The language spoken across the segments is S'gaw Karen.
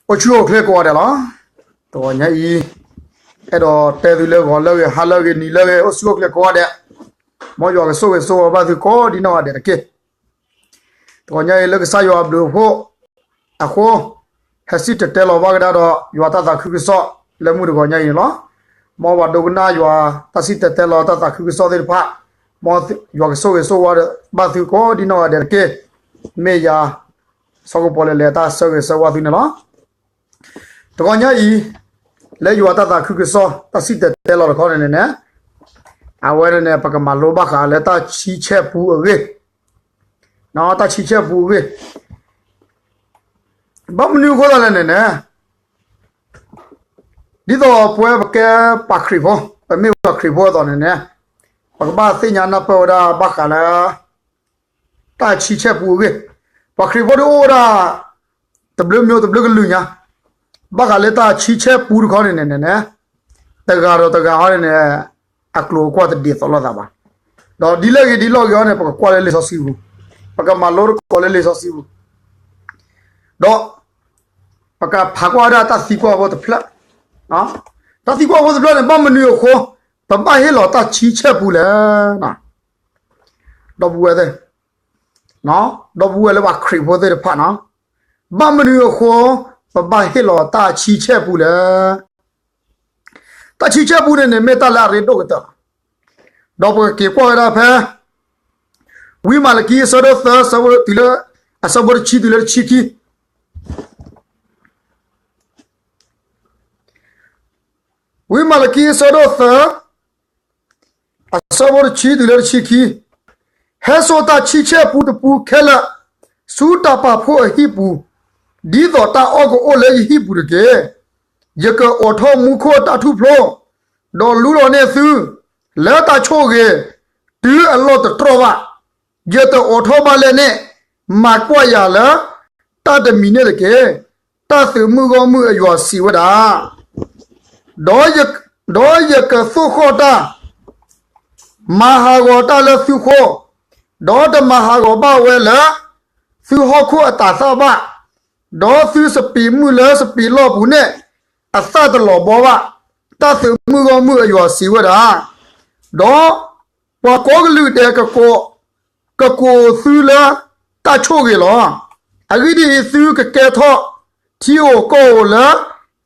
အိၣ်ဆူၣ်အိၣ်ချ့ကိးဂၤဒဲးလီၤ. တဂီၤညါအံၤ အဲၣ်ဒိးတဲသုလၢဂီၤလၢအဂ့ၤ ဟါလၢအဂ့ၤ နံၤလၢအဂ့ၤ အိၣ်ဆူၣ်အိၣ်ချ့ကိးဂၤဒဲး, မ်ယွၤကဆိၣ်ဂ့ၤဆိၣ်ဝါဘၣ်သုကိးဒံနီၢ်ဂၤဒဲးတက့ၢ်. တဂီၤညါအံၤလၢကစၢ်ယွၤအဘျုးအဖှိၣ်အဃိ, ဟဲစံၣ်တဲၤတဲလီၤဘၣ်ကဒါဒီးယွၤတၢ်သးခုကစီၣ်လၢမုၢ်တဂီၤညါအံၤန့ၣ်လီၤ. မ်ပှၤဒိကနၣ်ယွၤတၢ်စံၣ်တဲၤတဲလီၤတၢ်သးခုကစီၣ်သ့ၣ်တဖၣ်, မ်ယွၤကဆိၣ်ဂ့ၤဆိၣ်ဝါဘၣ်သုကိးဒံနီၢ်ဂၤဒဲးတက့ၢ်. မ့ၢ်ယၤ စီၤကပီၤလဲၤလဲၤတၢ်ဆၢဂ့ၤဆၢဝါသုန့ၣ်လီၤ. တဂီၤညါအံၤ လၢယွၤတၢ်သးခုကစီၣ် တၢ်စံၣ်တဲၤတဲလီၤတခီန့ၣ်န့ၣ်န့ၣ်, အဝဲန့ၣ်န့ၣ် ပကမၤလိဘၣ်ဃးလၢတၢ်ဆံဆဲၣ်ပူအဂ့ၢ်, တၢ်ဆံဆဲၣ်ပူအဂ့ၢ်, ဘၣ်မနုၤအဃိသတးလဲၣ်န့ၣ်န့ၣ်, ဒ်သိးပဝဲပကဲပှၤခရံာ်ဖိ, ပမ့ၢ်ပှၤခရံာ်ဖိအသိးန့ၣ်န့ၣ်, ပကဘၣ်သ့ၣ်ညါနၢ်ပၢၢ်ဝဲဒၣ်ဘၣ်ဃးလၢ တၢ်ဆံဆဲၣ်ပူအဂ့ၢ်, ပှၤခရံာ်ဖိဒ်အိၣ်ဝဲဒၣ် တဘျုးမျိုးတဘျုးကလုာ်ညါ, ဘၣ်ဃးလၢတၢ်ဆံဆဲၣ်ပူတခီန့ၣ်န့ၣ်န့ၣ်, တဂၤဒီးတဂၤဟီန့ၣ်န့ၣ်, အကျိၤအကွာ်တဒ်သိးလိာ်သးဘၣ်. ဒီးဒ်လဲၣ်ဂ့ၤဒ်လဲၣ်ဂ့ၤဟီန့ၣ် ပကကွၢ်လၢလံာ်စီဆှံပူၤ, ပကမၤလိသကိးလၢလံာ်စီဆှံပူၤ, ဒီး ပကဖးကွၢ်ဝဲဒၣ်တၢ်သံကွၢ်ဖိတဖျၢၣ်, တၢ်သံကွၢ်ဖိတဖျၢၣ်န့ၣ် ဘၣ်မနုၤအဃိ ပဘၣ်ဟ့ၣ်လီၤတၢ်ဆံဆဲၣ်ပူလဲၣ်. ဒီပုၢ်ဝဲၢ်သ့ၣ်, ဒီပုၢ်ဝဲၢ်လၢပှၤခရံာ်ဖိသ့ၣ်တဖၣ်န့ၣ်, ဘၣ်မနုၤအဃိ ပဘၣ်ဟ့ၣ်လီၤတၢ်ဆံဆဲၣ်ပူလဲၣ်. တၢ်ဆံဆဲၣ်ပူန့ၣ်န့ၣ် မ့ၢ်တၢ်လၢအရ့ဒိၣ်ကတၢၢ်လီၤ. ဒီးပကက့ၤကွၢ်ဝဲဒၣ်ဖဲ ဝံမၤလကံအဆၢဒိၣ်သၢ အဆၢဖိတုၤလၢ, အဆၢဖိတဆံတုၤလၢတဆံခံ, ဝံမၤလကံအဆၢဒိၣ်သၢ အဆၢဖိတဆံတုၤလၢတဆံခံ, ဟဲစိာ်တၢ်ဆံဆဲၣ်ပူတပူခဲလၢာ် ဆူတၢ်ပာ်ဖှိၣ်အဟံၣ်ပူၤ, ဒ်သိးတၢ်အီၣ်ကအိၣ်လၢယဟံၣ်ပူၤတက့ၢ်. ယကအိးထီၣ်မူခိၣ်အတၢ်ထူၣ်ဖျိ, ဒီးလူလီၤန့ၢ်သု လၢတၢ်ဆိၣ်ဂ့ၤ တုၤအလီၢ်တတြီၢ်ဘၣ်. ယတအိးထီၣ်ဘၣ်လဲၣ်န့ၣ်, မၤကွၢ်ယၤလၢ တၢ်တမံၤန့ၣ်တက့ၢ်. တၢ်သုးမုၢ်ဂီၢ်မုၢ်အယွၤစံးဝဲဒၣ်, ဒီးယ, ဒီးယကသိၣ်ဃီၣ်တၢ်, မၤဟးဂီၤတၢ်လၢသုဃိ, ဒီးတမၤဟးဂီၤဘၣ်ဝဲလၢ သုဟီၣ်ခိၣ်အတၤသၣ်ဘၣ်, ဒီးသုစပံးမုၢ်လၢစပံးလီၢ်ပူၤန့ၣ် အသၣ်တလီၤဘီဘၣ်, တၢ်သုးမုၢ်ဂီၢ်မုၢ်အယွၤစံးဝဲဒၣ်. ဒီးပှၤကိးကလုာ်ဒဲး ကကိးသုလၢတၢ်ဆိၣ်ဂ့ၤလီၤ. အဂ့ၢ်ဒ်အံၤ, သုကကဲထီၣ်ထံဧိၤကီၢ်ဧိၤလၢ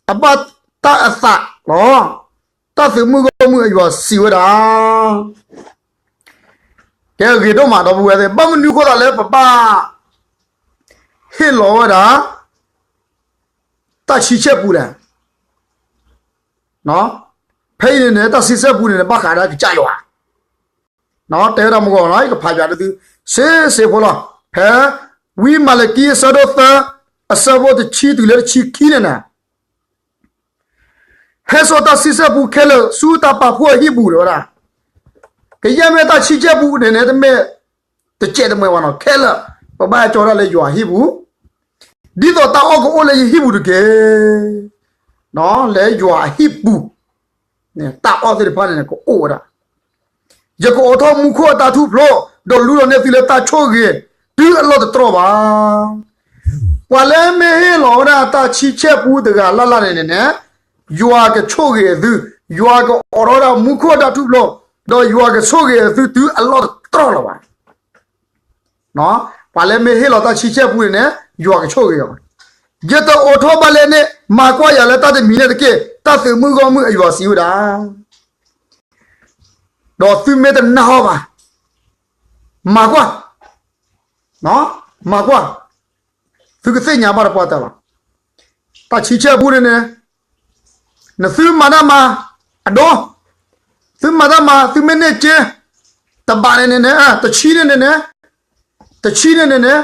အဘၣ်တၢ်အသးလီၤ. တၢ်သုးမုၢ်ဂီၢ်မုၢ်အယွၤစံးဝဲဒၣ်. ကဲဂ့ၤဒိၣ်မး ဒီပုၢ်ဝဲၢ်သ့ၣ်, ဘၣ်မနုၤအဃိသတးလၢပဘၣ်ဟ့ၣ်လီၤဝဲဒၣ် တၢ်ဆံဆဲၣ်ပူလဲၣ်. ဖဲအံၤန့ၣ်န့ၣ် တၢ်ဆံဆဲၣ်ပူန့ၣ်န့ၣ် ဘၣ်ဃးဒီးကစၢ်ယွၤ, တဲဝဲဒၣ်မဂီၢ်လီၤ, ယကဖးယွၤဒ်သု စ့စ့ဖိလီၤ. ဖဲဝံမၤလကံအဆၢဒိၣ်သၢ အဆၢဖိတဆံတုၤလၢတဆံခံန့ၣ်န့ၣ်, ဟဲစိာ်တၢ်ဆံဆဲၣ်ပူခဲလၢာ် ဆူတၢ်ပာ်ဖှိၣ်အဟံၣ်ပူၤ တဲဝဲဒၣ်. ကယဲၢ်မ့ၢ်တၢ်ဆံဆဲၣ်ပူန့ၣ်န့ၣ် တမ့ၢ်တစဲးတမှဲၤဘၣ်နီၤ, ခဲလၢာ် ပဘၣ်ဟဲစိာ်ဒၣ်လၢယွၤအဟံၣ်ပူၤ, ဒ်သိးတၢ်အီၣ်ကအိၣ်လၢယဟံၣ်ပူၤတက့ၢ်. လၢယွၤအဟံၣ်ပူၤန့ၣ် တၢ်အီၣ်သ့ၣ်တဖၣ်န့ၣ်န့ၣ် ကအိၣ်ဝဲဒၣ်. ယကအိးထီၣ်မူခိၣ်အတၢ်ထူၣ်ဖျိ, ဒီးလူလီၤန့ၢ်သုလၢတၢ်ဆိၣ်ဂ့ၤ တုၤအလီၢ်တတြီၢ်ဘၣ်. ပှၤလၢမ့ၢ်ဟ့ၣ်လီၤဝဲဒၣ်တၢ်ဆံဆဲၣ်ပူတဂၤလၢ်လၢ်န့ၣ်န့ၣ်န့ၣ်, ယွၤကဆိၣ်ဂ့ၤအသု, ယွၤကအိးထီၣ်ဝဲဒၣ်မူခိၣ်အတၢ်ထူၣ်ဖျိ, ဒီးယွၤကဆိၣ်ဂ့ၤအသုတုၤအလီၢ်တတြီၢ်လၢၤဘၣ်. ပှၤလၢမ့ၢ်ဟ့ၣ်လီၤတၢ်ဆံဆဲၣ်ပူန့ၣ်န့ၣ် ယွၤကဆိၣ်ဂ့ၤအီၤ. ယတအိးထီၣ်ဘၣ်လဲၣ်န့ၣ်, မၤကွၢ်ယၤလၢတၢ်တမံၤန့ၣ်တက့ၢ်, တၢ်သုးမုၢ်ဂီၢ်မုၢ်အယွၤစံးဝဲဒၣ်. ဒီးသုမ့ၢ်တနာ်အီၤဘၣ်, မၤကွၢ်, မၤကွၢ်, သုကသ့ၣ်ညါဘၣ်တပှၢ်တၢၢ်လီၤ. တၢ်ဆံဆဲၣ်ပူန့ၣ်န့ၣ်, နသုမၤတၢ်မၤအဒိ, သုမၤတၢ်မၤ သုမ့ၢ်န့ၢ်က့ တဘးန့ၣ်န့ၣ်န့ၣ်, တဆံန့ၣ်န့ၣ်န့ၣ်, တဆံန့ၣ်န့ၣ်န့ၣ်,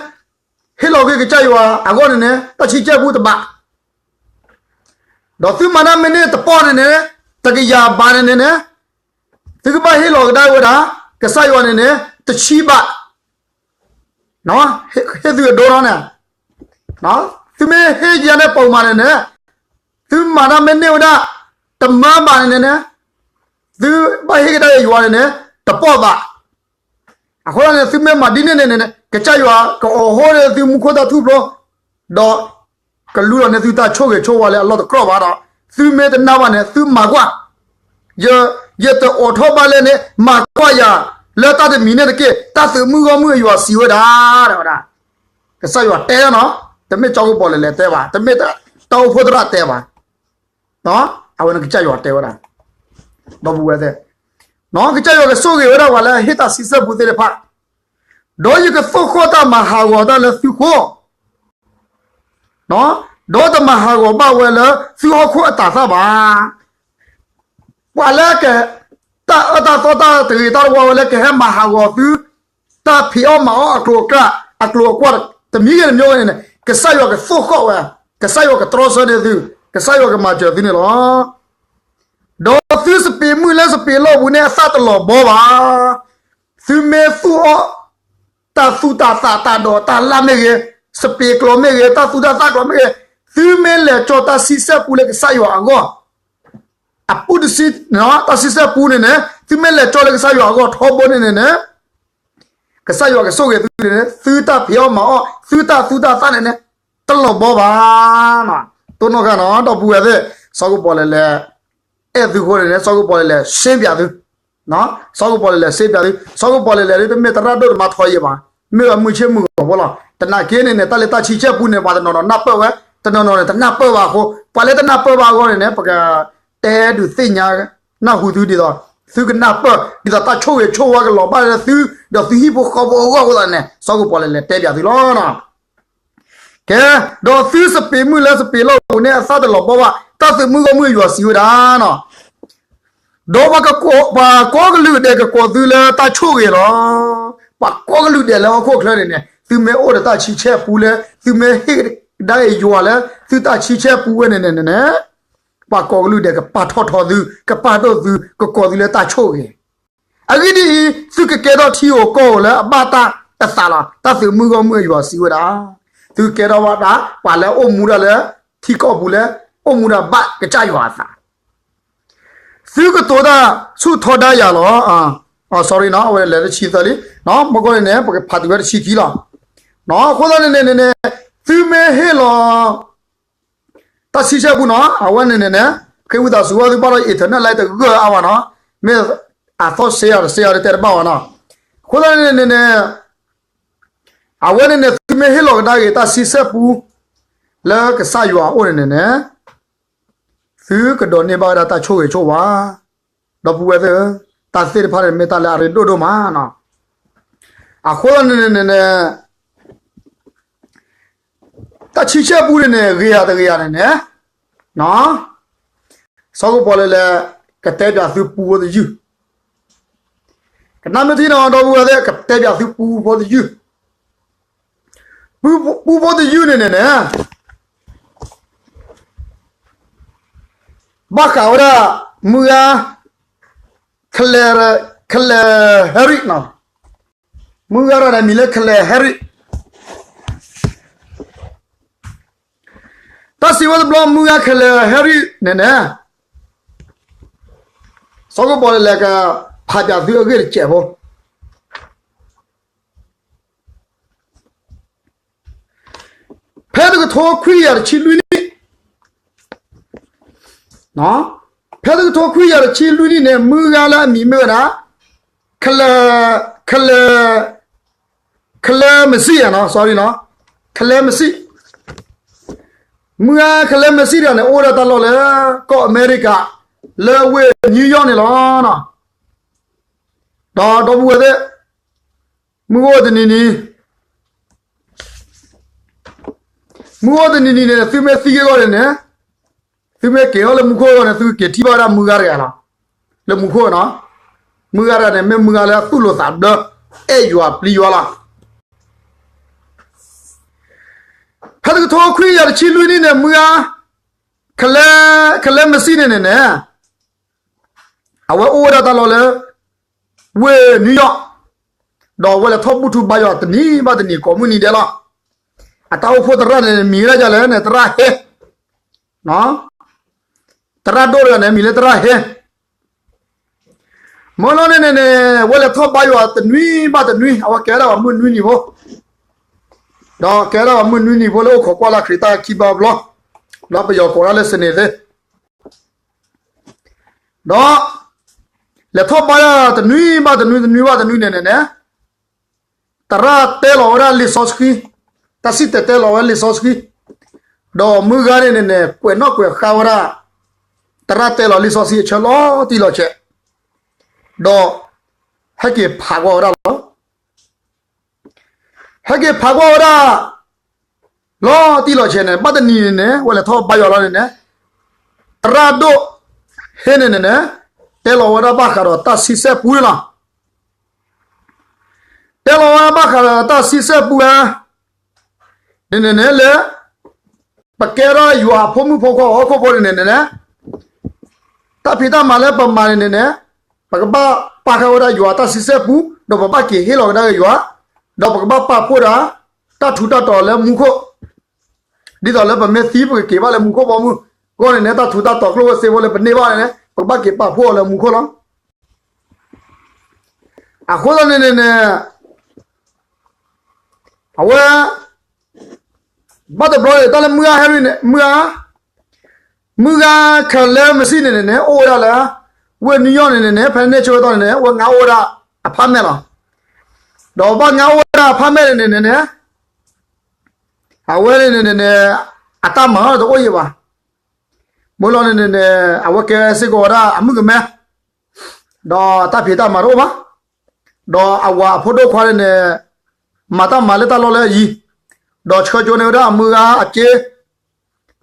ဟ့ၣ်လီၤက့ၤကစၢ်ယွၤအဂီၢ်န့ၣ်န့ၣ် တၢ်ဆံဆဲၣ်ပူတဘး. ဒီးသုမၤတၢ်မ့ၢ်န့ၢ်တပီၢ်န့ၣ်န့ၣ်, တကယၤဘးန့ၣ်န့ၣ်န့ၣ်, သုကဘၣ်ဟ့ၣ်လီၤကဒါဝဲဒၣ် ကစၢ်ယွၤန့ၣ်န့ၣ် တဆံဘး. ဟ့ၣ်သုအဒိလီၤန့ၣ်, သုမ့ၢ်ဟ့ၣ်ယၤန့ၣ်ပိာ်မးန့ၣ်န့ၣ်, သုမၤတၢ်မ့ၢ်န့ၢ်ဝဲဒၣ် တမၢဘးန့ၣ်န့ၣ်န့ၣ်, သုဘၣ်ဟ့ၣ်ကဒါယွၤန့ၣ်န့ၣ် တပီၢ်ဘး. အဃိန့ၣ် သုမ့ၢ်မၤဒ်န့ၣ်န့ၣ်န့ၣ် ကစၢ်ယွၤကအိးထီၣ်န့ၢ်သုမူခိၣ်တၢ်ထူၣ်ဖျိ, ဒီး ကလူလီၤန့ၢ်သုတၢ်ဆိၣ်ဂ့ၤဆိၣ်ဝါလၢအလီၢ်တကြၢးဘၣ်ဒီး သုမ့ၢ်တနာ်ဘၣ်န့ၣ် သုမၤကွၢ် ယ, ယတအိးထီၣ်ဘၣ်လဲၣ်န့ၣ် မၤကွၢ်ယၤ လၢတၢ်တမံၤန့ၣ်တက့ၢ်. တၢ်သုးမုၢ်ဂီၢ်မုၢ်အယွၤစံးဝဲဒၣ် တဲဝဲဒၣ်. ကစၢ်ယွၤတဲနီၤ, တမ့ၢ်ကၠီကပီၤလဲၣ်လဲၣ်တဲဘၣ်, တမ့ၢ်တၢ်အိၣ်ဖှိၣ်သရၣ်တဲဘၣ်. အဝဲန့ၣ်ကစၢ်ယွၤတဲဝဲဒၣ်, ဒီပုၢ်ဝဲၢ်သ့ၣ်, ကစၢ်ယွၤကဆိၣ်ဂ့ၤဝဲဒၣ်ပှၤလၢအဟ့ၣ်တၢ်ဆံဆဲၣ်ပူသ့ၣ်တဖၣ်, ဒီးယကသိၣ်ဃီၣ်တၢ်မၤဟးဂီၤတၢ်လၢသုဃိ ဒီးတမၤဟးဂီၤဘၣ်ဝဲလၢသုဟီၣ်ခိၣ်အတၤသၣ်ဘၣ်. ပှၤလၢက, တၢ်အၢတၢ်သီတၢ်တဂ့ၤတၢ်တဝါဝဲလၢကဟဲမၤဟးဂီၤသု, တၢ်ဖံးအီၣ်မၤအီၣ်အကျိၤအကျဲ, အကျိၤအကွၢ်တမံၤဂ့ၤတမံၤဂ့ၤန့ၣ်န့ၣ် ကစၢ်ယွၤကသိၣ်ဃီၣ်ဝဲ, ကစၢ်ယွၤကတြီဆၢန့ၢ်သု, ကစၢ်ယွၤကမၤစၢၤသုန့ၣ်လီၤ. ဒီးသုစပံးမုၢ်လၢစပံးလီၢ်ပူၤန့ၣ်အသၣ်တလီၤဘီဘၣ်. သုမ့ၢ်သူၣ်အီၣ် တၢ်သူၣ်တၢ်သၣ်တၢ်ဒိးတၢ်လၢ်မ့ၢ်ဂ့ၤ, စပံးကျိၤမ့ၢ်ဂ့ၤ, တၢ်သူၣ်တၢ်သၣ်ကျိၤမ့ၢ်ဂ့ၤ, သုမ့ၢ်လဲၤကၠီတၢ်ဆံဆဲၣ်ပူလၢကစၢ်ယွၤအဂီၢ်, အပူတဆံ, တၢ်ဆံဆဲၣ်ပူန့ၣ်န့ၣ် သုမ့ၢ်လဲၤကၠီလၢကစၢ်ယွၤအဂီၢ်ထီဘိန့ၣ်န့ၣ်န့ၣ် ကစၢ်ယွၤကဆိၣ်ဂ့ၤသုန့ၣ်န့ၣ် သုတၢ်ဖံးအီၣ်မၤအီၣ် သုတၢ်သူၣ်တၢ်သၣ်န့ၣ်န့ၣ် တလီၤဘီဘၣ်. တိၢ်နီၣ်ဃာ်နီၤ ဒီပုၢ်ဝဲၢ်သ့ၣ်, စီၤကပီၤလဲၣ်လဲၣ် အဲၣ်သုဃိန့ၣ်န့ၣ် စီၤကပီၤလဲၣ်လဲၣ် ရှင်းပြသု, စီၤကပီၤလဲၣ်လဲၣ် ရှင်းပြသု, စီၤကပီၤလဲၣ်လဲၣ်ဒ်တမ့ၢ်သရၣ်ဒိၣ်တမါထီယံၤဘၣ်, မ့ၢ်ဝဲမုၢ်ဆ့ၣ်မုၢ်ဂီၤဖိလီၤ. သနာ်က့န့ၣ်န့ၣ် တၢ်လၢတၢ်ဆံဆဲၣ်ပူန့ၣ် ပှၤတနီၤနီၤနၢ်ပၢၢ်ဝဲ, တနီၤနီၤန့ၣ် တနၢ်ပၢၢ်ဘၣ်အဃိ ပှၤလၢတနၢ်ပၢၢ်ဘၣ်အဂီၢ်န့ၣ်န့ၣ် ပကတဲဒုးသ့ၣ်ညါနၢ်ဟူသုဒ်သိး သုကနၢ်ပၢၢ် ဒ်သိးတၢ်ဆိၣ်ဂ့ၤဆိၣ်ဝါကလီၤဘၣ်လၢသု ဒီးသုဟံၣ်ဖိဃီဖိအဂီၢ်အဃိသတးန့ၣ် စီၤကပီၤလဲၣ်လဲၣ်တဲဘၣ်သုလီၤ. ကဲ, ဒီးသုစပံးမုၢ်လၢစပံးလီၢ်ပူၤန့ၣ် အသၣ်တလီၤဘီဘၣ်, တၢ်သုးမုၢ်ဂီၢ်မုၢ်အယွၤစံးဝဲဒၣ်နီၤ, ဒီးပှၤကိးကလုာ်ဒဲးကကိးသုလၢတၢ်ဆိၣ်ဂ့ၤလီၤ. ပှၤကိးကလုာ်ဒဲးလၢဟီၣ်ခိၣ်ချၢန့ၣ်န့ၣ် သုမ့ၢ်အိၣ်ဒီးတၢ်ဆံဆဲၣ်ပူလၢ သုမ့ၢ်ဟ့ၣ်ကဒါအံၤယွၤလၢ သုတၢ်ဆံဆဲၣ်ပူဝဲန့ၣ်န့ၣ်န့ၣ် ပှၤကိးကလုာ်ဒဲးကပာ်ထီၣ်ထီသု ကပာ်ဒိၣ်သု ကကိးသုလၢတၢ်ဆိၣ်ဂ့ၤ အဂ့ၢ်ဒ်အံၤ, သုကကဲထီၣ်ထံဧိၤကီၢ်ဧိၤလၢအဘၣ်တၢ်အသးလီၤ. တၢ်သုးမုၢ်ဂီၢ်မုၢ်အယွၤစံးဝဲဒၣ်, သုကကဲထီၣ်ဘၣ်တၢ် ပှၤလၢအအိၣ်မူတၢ်လၢ ထံကီၢ်ပူၤလၢ အိၣ်မူတၢ်ဘၣ်ကစၢ်ယွၤအသး, သုကတိၤတၢ်ဆူၣ်ထီဒါယၤလီၤ. အ sorry နီၤ အဝဲလဲၤတဆံသၢလံ, မ့ၢ်ကီန့ၣ်န့ၣ် ပကဖးတုၤဝဲတဆံခံလီၤ. အဃိသတးန့ၣ်န့ၣ်န့ၣ် သုမ့ၢ်ဟ့ၣ်လီၤ တၢ်ဆံဆဲၣ်ပူနီၤ, အဝဲန့ၣ်န့ၣ်န့ၣ် ဃ့ဝံသးစူၤဝဲသုဘၣ်ဒီး internet line တဂၢၢ်အါဘၣ်နီၤ, မ့ၢ်အသီၣ်ရှဲယၤတရှဲယၤတတဲတဘၣ်ဘၣ်နီၤ, အဃိသတးန့ၣ်န့ၣ်န့ၣ် အဝဲန့ၣ်န့ၣ် သုမ့ၢ်ဟ့ၣ်လီၤကဒါက့ၤတၢ်ဆံဆဲၣ်ပူ လၢကစၢ်ယွၤအအိၣ်န့ၣ်န့ၣ်န့ၣ် သုကဒိးန့ၢ်ဘၣ်ဝဲဒၣ်တၢ်ဆိၣ်ဂ့ၤဆိၣ်ဝါ, ဒီပုၢ်ဝဲၢ်သ့ၣ်ဧၢ, တၢ်သ့ၣ်တဖၣ်န့ၣ် မ့ၢ်တၢ်လၢအရ့ဒိၣ်ဒိၣ်မးနီၤ, အဃိသတးန့ၣ်န့ၣ်န့ၣ် တၢ်ဆံဆဲၣ်ပူန့ၣ်န့ၣ် ဂ့ၤယၤတဂ့ၤယၤန့ၣ်န့ၣ်, စီၤကပီၤလဲၣ်လဲၣ် ကတဲပၠးသုပူဖိတယုၢ်, ကနၣ်မ့ၢ်ထံနီၤ ဒီပုၢ်ဝဲၢ်သ့ၣ် ကတဲပၠးသုပူဖိတယုၢ်, ပူဖိတယုၢ်န့ၣ်န့ၣ်န့ၣ် ဘၣ်ဃးဝဲဒၣ် မုၢ်ဂါ ခဲလၢာ်, ခဲလၢာ်ဟဲရံၣ်နီၤ, မုၢ်ဂါတဂၤန့ၣ် မံၤလၢခဲလၢာ်ဟဲရံၣ်, တၢ်စံးဝဲတဘျီ မုၢ်ဂါခဲလၢာ်ဟဲရံၣ်န့ၣ်န့ၣ် စီၤကပီၤလဲၣ်လဲၣ်ကဖးပၠးသုအဂ့ၢ်တစဲးဖိ ဖဲတကထိခွံကယၤတဆံလွံၢ်နံၣ်, ဖဲတကထိခွံကယၤတဆံလွံၢ်နံၣ်န့ၣ် မုၢ်ဂါလၢအမံၤမ့ၢ်ဝဲဒၣ် ခဲလၢာ်, ခဲလၢာ်, ခဲလၢာ်မစံၣ်ဧါနီၤ, sorry နီၤ, ခဲလၢာ်မစံၣ်, မုၢ်ဂါခဲလၢာ်မစံၣ်တဂၤန့ၣ် အိၣ်ဝဲဒၣ်တၢ်လီၢ်လၢ ကီၢ်အမဲရကၤ လၢဝ့ၢ် New York န့ၣ်လီၤ. ဒီးဒီပုၢ်ဝဲၢ်သ့ၣ် မုၢ်ဂီၢ်တနံၤနံၤ, မုၢ်ဂီၢ်တနံၤနံၤန့ၣ် သုမ့ၢ်သံက့ၤအဂီၢ်န့ၣ်န့ၣ်, သုမ့ၢ်က့ၤထီၣ်လၢမူခိၣ်အဂီၢ်န့ၣ် သုကက့ၤထံၣ်ဘၣ်ဝဲဒၣ်မုၢ်ဂါတဂၤလီၤ. လၢမူခိၣ်နီၤ, မုၢ်ဂါတဂၤန့ၣ် မ့ၢ်မုၢ်ဂါလၢအသူၣ်လိာ်သးဘျၢ, အဲၣ်ယွၤပျံၤယွၤလီၤ. ဖဲတကထိခွံကယၤတဆံလွံၢ်နံၣ်န့ၣ် မုၢ်ဂါ ခဲလၢာ်, ခဲလၢာ်မစံၣ်န့ၣ်န့ၣ်န့ၣ် အဝဲအိၣ်ဝဲဒၣ်တၢ်လီၢ်လၢ ဝ့ၢ် New York, ဒီးအဝဲလဲၤထီၣ်ဘူၣ်ထီၣ်ဘါယွၤတနံၤဘၣ်တနံၤ ကိးမုၢ်နံၤဒဲးလီၤ. အတၢ်အိၣ်ဖှိၣ်သရၣ်န့ၣ် မံၤဝဲဒၣ်ဒ်လဲၣ်န့ၣ် သရၣ်ဟဲ, သရၣ်ဒိၣ်တဂၤန့ၣ် မံၤလၢသရၣ်ဟဲ. မ့ၢ်လီၤန့ၣ်န့ၣ်န့ၣ် အဝဲလဲၤထီၣ်ဘါယွၤတနွံဘၣ်တနွံ အဝဲကဲဒၣ်ပှၤမုၢ်နွံနံၤဖိ ဒီးကဲဒၣ်ပှၤမုၢ်နွံနံၤဖိလၢအိၣ်ခိးကွၢ်လၢခရံာ်တၢ်ခံဘျီတဘျီ, ဒီးပယီၤကိးဒၣ်လၢ စနေသ့ၣ်, ဒီး လဲၤထီၣ်ဘါယွၤတနွံဘၣ်တနွံ တနွံဘၣ်တနွံန့ၣ်န့ၣ်န့ၣ်, သရၣ်တဲလီၤဝဲဒၣ်လံာ်စီဆှံ, တၢ်စံၣ်တဲၤတဲလီၤဝဲလံာ်စီဆှံ, ဒီးမုၢ်ဂၤန့ၣ်န့ၣ်န့ၣ် ကွဲးနီၣ်ကွဲးဃါဝဲဒၣ် သရၣ်တဲလီၤလံာ်စီဆှံအဆၢလီၤတံၢ်လီၤဆဲး, ဒီး ဟဲက့ၤဖးကွၢ်ဝဲဒၣ်လီၤ. ဟဲက့ၤဖးကွၢ်ဝဲဒၣ် လီၤတံၢ်လီၤဆဲးန့ၣ် ဘၣ်တနံၤန့ၣ်န့ၣ် ဝဲလဲၤထီၣ်ဘါယွၤလီၤန့ၣ်န့ၣ်, သရၣ်ဒိၣ်ဟ့န့ၣ်န့ၣ်န့ၣ် တဲလီၤဝဲဒၣ်ဘၣ်ဃးဒီးတၢ်ဆံဆဲပူန့ၣ်လီၤ. တဲလီၤဝဲဘၣ်ဃးဒီးတၢ်ဆံဆဲပူဧါ န့ၣ်န့ၣ်န့ၣ်လၢ ပကဲထီၣ်ယွၤအဖိမုၣ်ဖိခွါဟီၣ်ခိၣ်ဖိန့ၣ်န့ၣ်န့ၣ်, တၢ်ဖံးတၢ်မၤလၢပမၤန့ၣ်န့ၣ်န့ၣ်, ပကဘၣ်ပာ်ဃာ်ဝဲဒၣ်ယွၤတၢ်ဆံဆဲပူ, ဒီးပဘၣ်က့ၤဟ့ၣ်လီၤကဒါက့ၤယွၤ, ဒီးပကဘၣ်ပာ်ဖှိၣ်ဒၣ် တၢ်ထူးတၢ်တီၤလၢမူခိၣ်, ဒ်သိးလၢပမ့ၢ်သံပကက့ၤဘၣ်လၢမူခိၣ်ဘီမုၢ်အဂီၢ်န့ၣ်န့ၣ်, တၢ်ထူးတၢ်တီၤကျိၣ်ဖိစ့ဖိလၢပန့ၢ်ဘၣ်န့ၣ်န့ၣ် ပကဘၣ်က့ၤပာ်ဖှိၣ်အီၤလၢမူခိၣ်လီၤ. အဃိသတးန့ၣ်န့ၣ်န့ၣ် အဝဲ ဘၣ်တဘျီန့ၣ် တၢ်လၢမုၢ်ဂၤဟဲရံန့ၣ် မုၢ်ဂၤ, မုၢ်ဂၤခဲလၢာ်မစံၣ်န့ၣ်န့ၣ်န့ၣ် အိၣ်ဝဲဒၣ်လၢ ဝ့ၢ်နယူးယီၣ်န့ၣ်န့ၣ်န့ၣ်, ဖဲန့ၣ်ဆၢကတီၢ်န့ၣ်န့ၣ် အဝဲငါအိၣ်ဝဲဒၣ် apartment လီၤ. ဒီးဘၣ်ငါအိၣ်ဝဲဒၣ် apartment န့ၣ်န့ၣ်န့ၣ် အဝဲန့ၣ်န့ၣ်န့ၣ် အတၢ်မၤတအိၣ်ယံၤဘၣ်. မုၢ်လီၤန့ၣ်န့ၣ်န့ၣ် အဝဲကဲစ့ၢ်ကီးဝဲဒၣ်အမုၣ်ကမဲ, ဒီးတၢ်ဖံးတၢ်မၤတအိၣ်ဘၣ်. ဒီးအဝၤအဖိဒိၣ်ခွါန့ၣ်န့ၣ် မၤတၢ်မၤလၢတၢ်လီၢ်လၢအယံၤ, ဒီးဆှၢကၠိန့ၢ်ဝဲဒၣ်အမုၢ်ဂၤအစ့,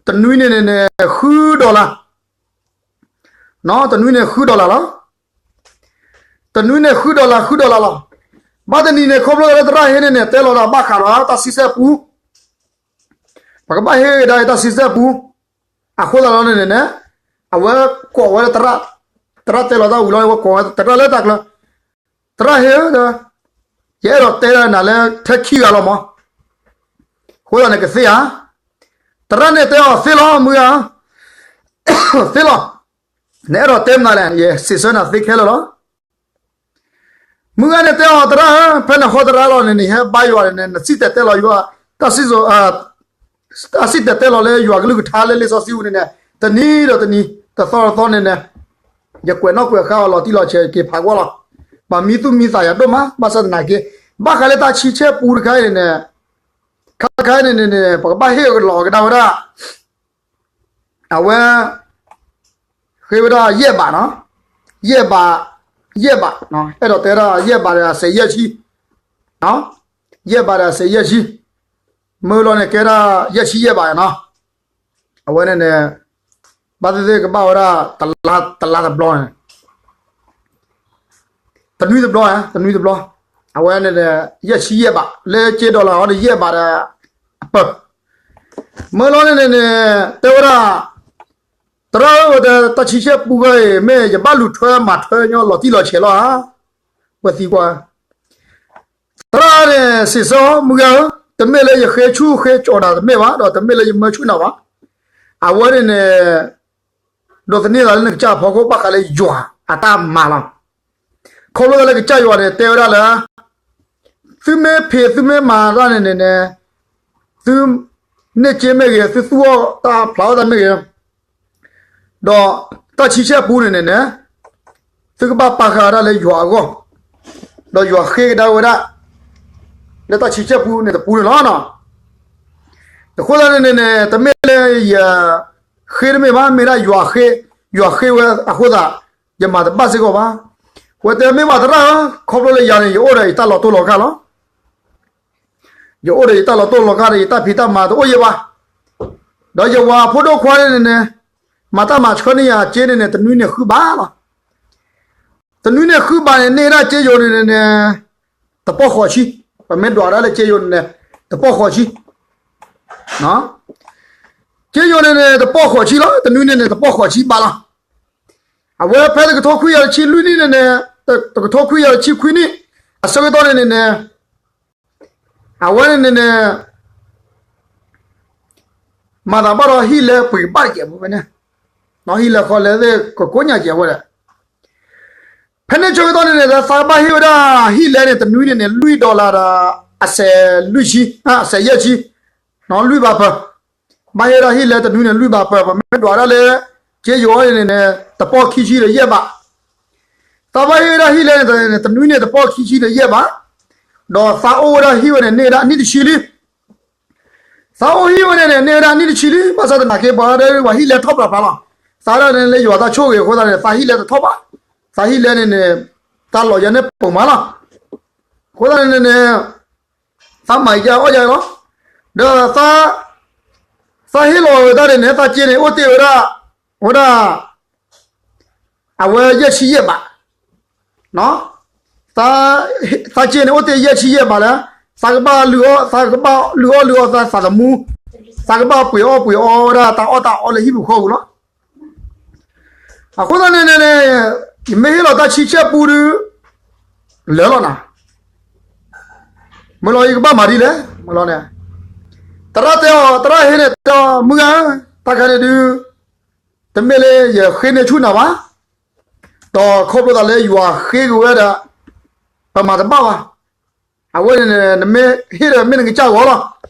တနွံန့ၣ်န့ၣ်န့ၣ် ဃု dollar, တနွံန့ၣ် ဃု dollar လီၤ. တနွံန့ၣ် ဃု dollar ဃု dollar လီၤ. ဘၣ်တနံၤန့ၣ် ခီဖျိလၢသရၣ်ဟ့န့ၣ်န့ၣ် တဲလီၤဒီးဘၣ်ဃးဒီးတၢ်ဆံဆဲပူ, ပကဘၣ်ဟ့ၣ်ကဒါတၢ်ဆံဆဲပူ, အဃိသတးလီၤန့ၣ်န့ၣ်န့ၣ် အဝဲကိးဝဲသရၣ်, သရၣ်တဲလီၤတၢ်ဝံၤလီၤ အဝဲကိးဝဲသရၣ်လၢတၢ်ကျၢၤ, သရၣ်ဟ့ဧၢ, ယအဲၣ်ဒိးတဲဒၣ်နၤလၢထဲခံဂၤလီၤမး, အဃိသတးန့ၣ်ကသ့ဧါ. သရၣ်န့ၣ်တဲအီၤသ့လီၤ မုၢ်ဂၤဧၢ, သ့လီၤ, နအဲၣ်ဒိးတဲမနုၤလဲၣ်, ယစံးဆၢနၤသ့ခဲလၢာ်လီၤ. မုၢ်ဂၤန့ၣ်တဲအီၤ သရၣ်ဧၢ, ဖဲနဟီသရၣ်လီၤန့ၣ် နဟဲဘါယွၤန့ၣ်န့ၣ် နစံၣ်တဲၤတဲလီၤယွၤ, တၢ်စံၣ်စိၤ, တၢ်စံၣ်တဲၤတဲလီၤလၢယွၤကလုၢ်ကထါလၢလံာ်စီဆှံပူၤန့ၣ်န့ၣ် တနံၤဒီးတနံၤ တသီဒီးတသီန့ၣ်န့ၣ် ယကွဲးနီၣ်ကွဲးဃါအီၤလီၤတံၢ်လီၤဆဲး ယက့ၤဖးကွၢ်လီၤ. ဘၣ်မံသူၣ်မံသးယၤဒိၣ်မး ဘၣ်ဆၣ်သနာ်က့ ဘၣ်ဃးလၢတၢ်ဆံဆဲပူတခါအံၤန့ၣ်န့ၣ် ခါခါအံၤန့ၣ်န့ၣ်န့ၣ် ပကဘၣ်ဟ့ၣ်လီၤကဒါဝဲဒၣ် အဝဲ ဃ့ဝဲဒၣ်ယဲၢ်ဘးနီၤ, ယဲၢ်ဘး, ယဲၢ်ဘး, အဲၣ်ဒိးတဲဒၣ်ယဲၢ်ဘးဒီးအစဲးယဲၢ်ဆံ, ယဲၢ်ဘးဒီးအစဲးယဲၢ်ဆံ, မုၢ်လီၤန့ၣ်ကဲဒၣ်ယဲၢ်ဆံယဲၢ်ဘးနီၤ, အဝဲန့ၣ်န့ၣ် ဘၣ်သ့ၣ်သ့ၣ်ကဘၣ်ဝဲဒၣ် တလါတဘျီန့ၣ် တနွံတဘျီ, တနွံတဘျီ, အဝဲန့ၣ် ယဲၢ်ဆံယဲၢ်ဘး, လၢက့ဒီလၣ်ဟီဒီး ယဲၢ်ဘးဒီး အပၢၢ်, မုၢ်လီၤန့ၣ်န့ၣ်န့ၣ် တဲဝဲဒၣ်, သရၣ်ဧၢ, ဝဲတၢ်ဆံဆဲပူဝဲအံၤ မ့ၢ်ယဘၣ်လူၤထွဲမၤထွဲညီလီၤတံၢ်လီၤဆဲးလီၤဧါ, ဝဲသံကွၢ် သရၣ်န့ၣ်စံးဆၢအီၤ, မုၢ်ဂၤဧၢ, တမ့ၢ်လၢယဃ့ဆူၣ်ဃ့ကၠီၤနၤတမ့ၢ်ဘၣ်, ဒီးတမ့ၢ်လၢယမၢဆူၣ်နၤဘၣ်, အဝဲန့ၣ်န့ၣ် ဒိးသန့ၤသးလၢနကစၢ်အဖီခိၣ် ဘၣ်ဃးလၢယွၤအတၢ်မၤလီၤ. ခီဖျိလၢကစၢ်ယွၤန့ၣ် တဲဝဲဒၣ်လၢ သုမ့ၢ်ဖံးသုမ့ၢ်မၤတၢ်န့ၣ်န့ၣ်န့ၣ် သုန့ၢ်စ့မ့ၢ်ဂ့ၤ, သုသူၣ်အီၣ်တၢ်ဖျးအီၣ်တၢ်မ့ၢ်ဂ့ၤ, ဒီးတၢ်ဆံဆဲပူန့ၣ်န့ၣ်န့ၣ် သုကဘၣ်ပာ်ဃာ်ဝဲဒၣ်လၢယွၤအဂီၢ်, ဒီးယွၤဃ့ကဒါဝဲဒၣ် လၢတၢ်ဆံဆဲပူန့ၣ်တပူန့ၣ်လီၤ. အဃိသတးန့ၣ်န့ၣ် တမ့ၢ်လၢယဃ့တမ့ၢ်ဘၣ်, မ့ၢ်ဒၣ်ယွၤဃ့, ယွၤဃ့ဝဲအဃိသတး ယမၤတဘၣ်စ့ၢ်ကီးဘၣ်. ဝဲတဲမ့ၢ်ဘၣ်သရၣ်ဧၢ, ခီဖျိလၢယၤန့ၣ် ယအိၣ်ဒီးယတၢ်လီၤတိၢ်လီၤကၢ်လီၤ. ယအိၣ်ဒီးယတၢ်လီၤတိၢ်လီၤကၢ်ဒီး ယတၢ်ဖံးတၢ်မၤတအိၣ်ယဲၢ်ဘၣ်. ဒီးယဝၤဖိဒိၣ်ခွါန့ၣ်န့ၣ် မၤတၢ်မၤဆှၢန့ၢ်ယၤစ့န့ၣ်န့ၣ် တနွံန့ၣ်ဃုဘးလီၤ. တနွံန့ၣ်ဃုဘးန့ၣ် န့ၢ်ဒၣ်စ့ယိၤန့ၣ်န့ၣ် တပီၢ်ဃိးဆံ, ပမ့ၢ်ဒွးဒၣ်လၢစ့ယိၤန့ၣ်န့ၣ် တပီၢ်ဃိးဆံ. စ့ယိၤန့ၣ်န့ၣ် တပီၢ်ဃိးဆံလီၤ, တနွံန့ၣ်န့ၣ် တပီၢ်ဃိးဆံဘးလီၤ. အဝဲဖဲတကထိခွံကယၤတဆံလွံၢ်နံၣ်န့ၣ်န့ၣ်, တကထိခွံကယၤတဆံခွံနံၣ် အဆၢကတီၢ်န့ၣ်န့ၣ်န့ၣ် အဝဲန့ၣ်န့ၣ်န့ၣ် မၤသးဘၣ်ဒီးဟံၣ်လဲပှ့ၤဘၣ်တကဲးဖိဖဲန့ၣ်, ဟံၣ်လဲဃီလဲသ့ၣ်ကကိးညါကဲးဖိဒီး ဖဲန့ၣ်ဆၢကတီၢ်န့ၣ်န့ၣ် သးဘၣ်ဟ့ၣ်ဝဲဒၣ်ဟံၣ်လဲန့ၣ် တနွံန့ၣ်န့ၣ် လွံၢ် dollar ဒီး အစဲးလွံၢ်ဆံ, အစဲးယဲၢ်ဆံ, လွံၢ်ဘးပၢၢ်, ဘၣ်ဟ့ၣ်ဝဲဒၣ်ဟံၣ်လဲတနွံန့ၣ် လွံၢ်ဘးပၢၢ်, ပမ့ၢ်ဒွးဒၣ်လၢ က့ယိၤအံၤန့ၣ်န့ၣ် တပီၢ်ခံဆံဒီးယဲၢ်ဘး, သးဘၣ်ဟ့ၣ်ဝဲဒၣ်ဟံၣ်လဲန့ၣ် တနွံန့ၣ် တပီၢ်ခံဆံဒီးယဲၢ်ဘး, ဒီးသးအိၣ်ဝဲဒၣ်ဟံၣ်ဝဲန့ၣ် န့ၢ်ဝဲဒၣ်အနံၣ်တဆံလံ. သးအိၣ်ဟံၣ်ဝဲန့ၣ်န့ၣ် န့ၢ်ဝဲဒၣ်အနံၣ်တဆံလံ, ဘၣ်ဆၣ်သနာ်က့ ပှၤဒီးပှၤဟံၣ်လဲထီၣ်ပှဲၤဖျါလီၤ. သးဒၣ်န့ၣ်လၢယွၤတၢ်ဆိၣ်ဂ့ၤအဃိသတးန့ၣ် သးဟံၣ်လဲတထီၣ်ဘၣ်. သးဟံၣ်လဲန့ၣ်န့ၣ် တၢ်လီၤယဲန့ၣ်ပိာ်မးလီၤ. အဃိသတးန့ၣ်န့ၣ် သးမၤယါအီၣ်ယါလီၤ. ဒီးသးဟ့ၣ်လီၤဝဲတၢ်န့ၣ်န့ၣ် သးစ့န့ၣ် အိၣ်တ့ၢ်ဝဲဒၣ်, ဝဲဒၣ် အဝဲယဲၢ်ဆံယဲၢ်ဘး, သးစ့န့ၣ် အိၣ်တ့ၢ်ယဲၢ်ဆံယဲၢ်ဘးလၢ သးကဘၣ်လုၢ်အီၣ်, သးကဘၣ်လုၢ်အီၣ်လုၢ်အီသးသးသမူ, သးကဘၣ်ပှ့ၤအီၣ်ပှ့ၤအီဝဲဒၣ်တၢ်အီၣ်တၢ်အီလၢဟံၣ်ပူၤဃီပူၤလီၤ. အဃိသတးန့ၣ်န့ၣ်န့ၣ် ယမ့ၢ်ဟ့ၣ်လီၤတၢ်ဆံဆဲပူဒီး လဲၤလီၤနၤ, မုၢ်လီၤယကဘၣ်မၤဒ်လဲၣ်, မုၢ်လီၤန့ၣ်, သရၣ်တဲအီၤ, သရၣ်ဟ့န့ၣ်တဲအီၤ, မုၢ်ဂၤ, တၢ်ခါန့ၣ်ဒုး တမ့ၢ်လၢယဃ့န့ၢ်ဆူၣ်နၤဘၣ်, ဒီးခီဖျိသးလၢယွၤဃ့က့ၤဝဲဒီး ပမၤတဘၣ်ဘၣ်. အဝဲန့ၣ်န့ၣ် နမ့ၢ်ဟ့ၣ်ဒီးမ့ၢ်နကစၢ်ဂီၤလီၤ,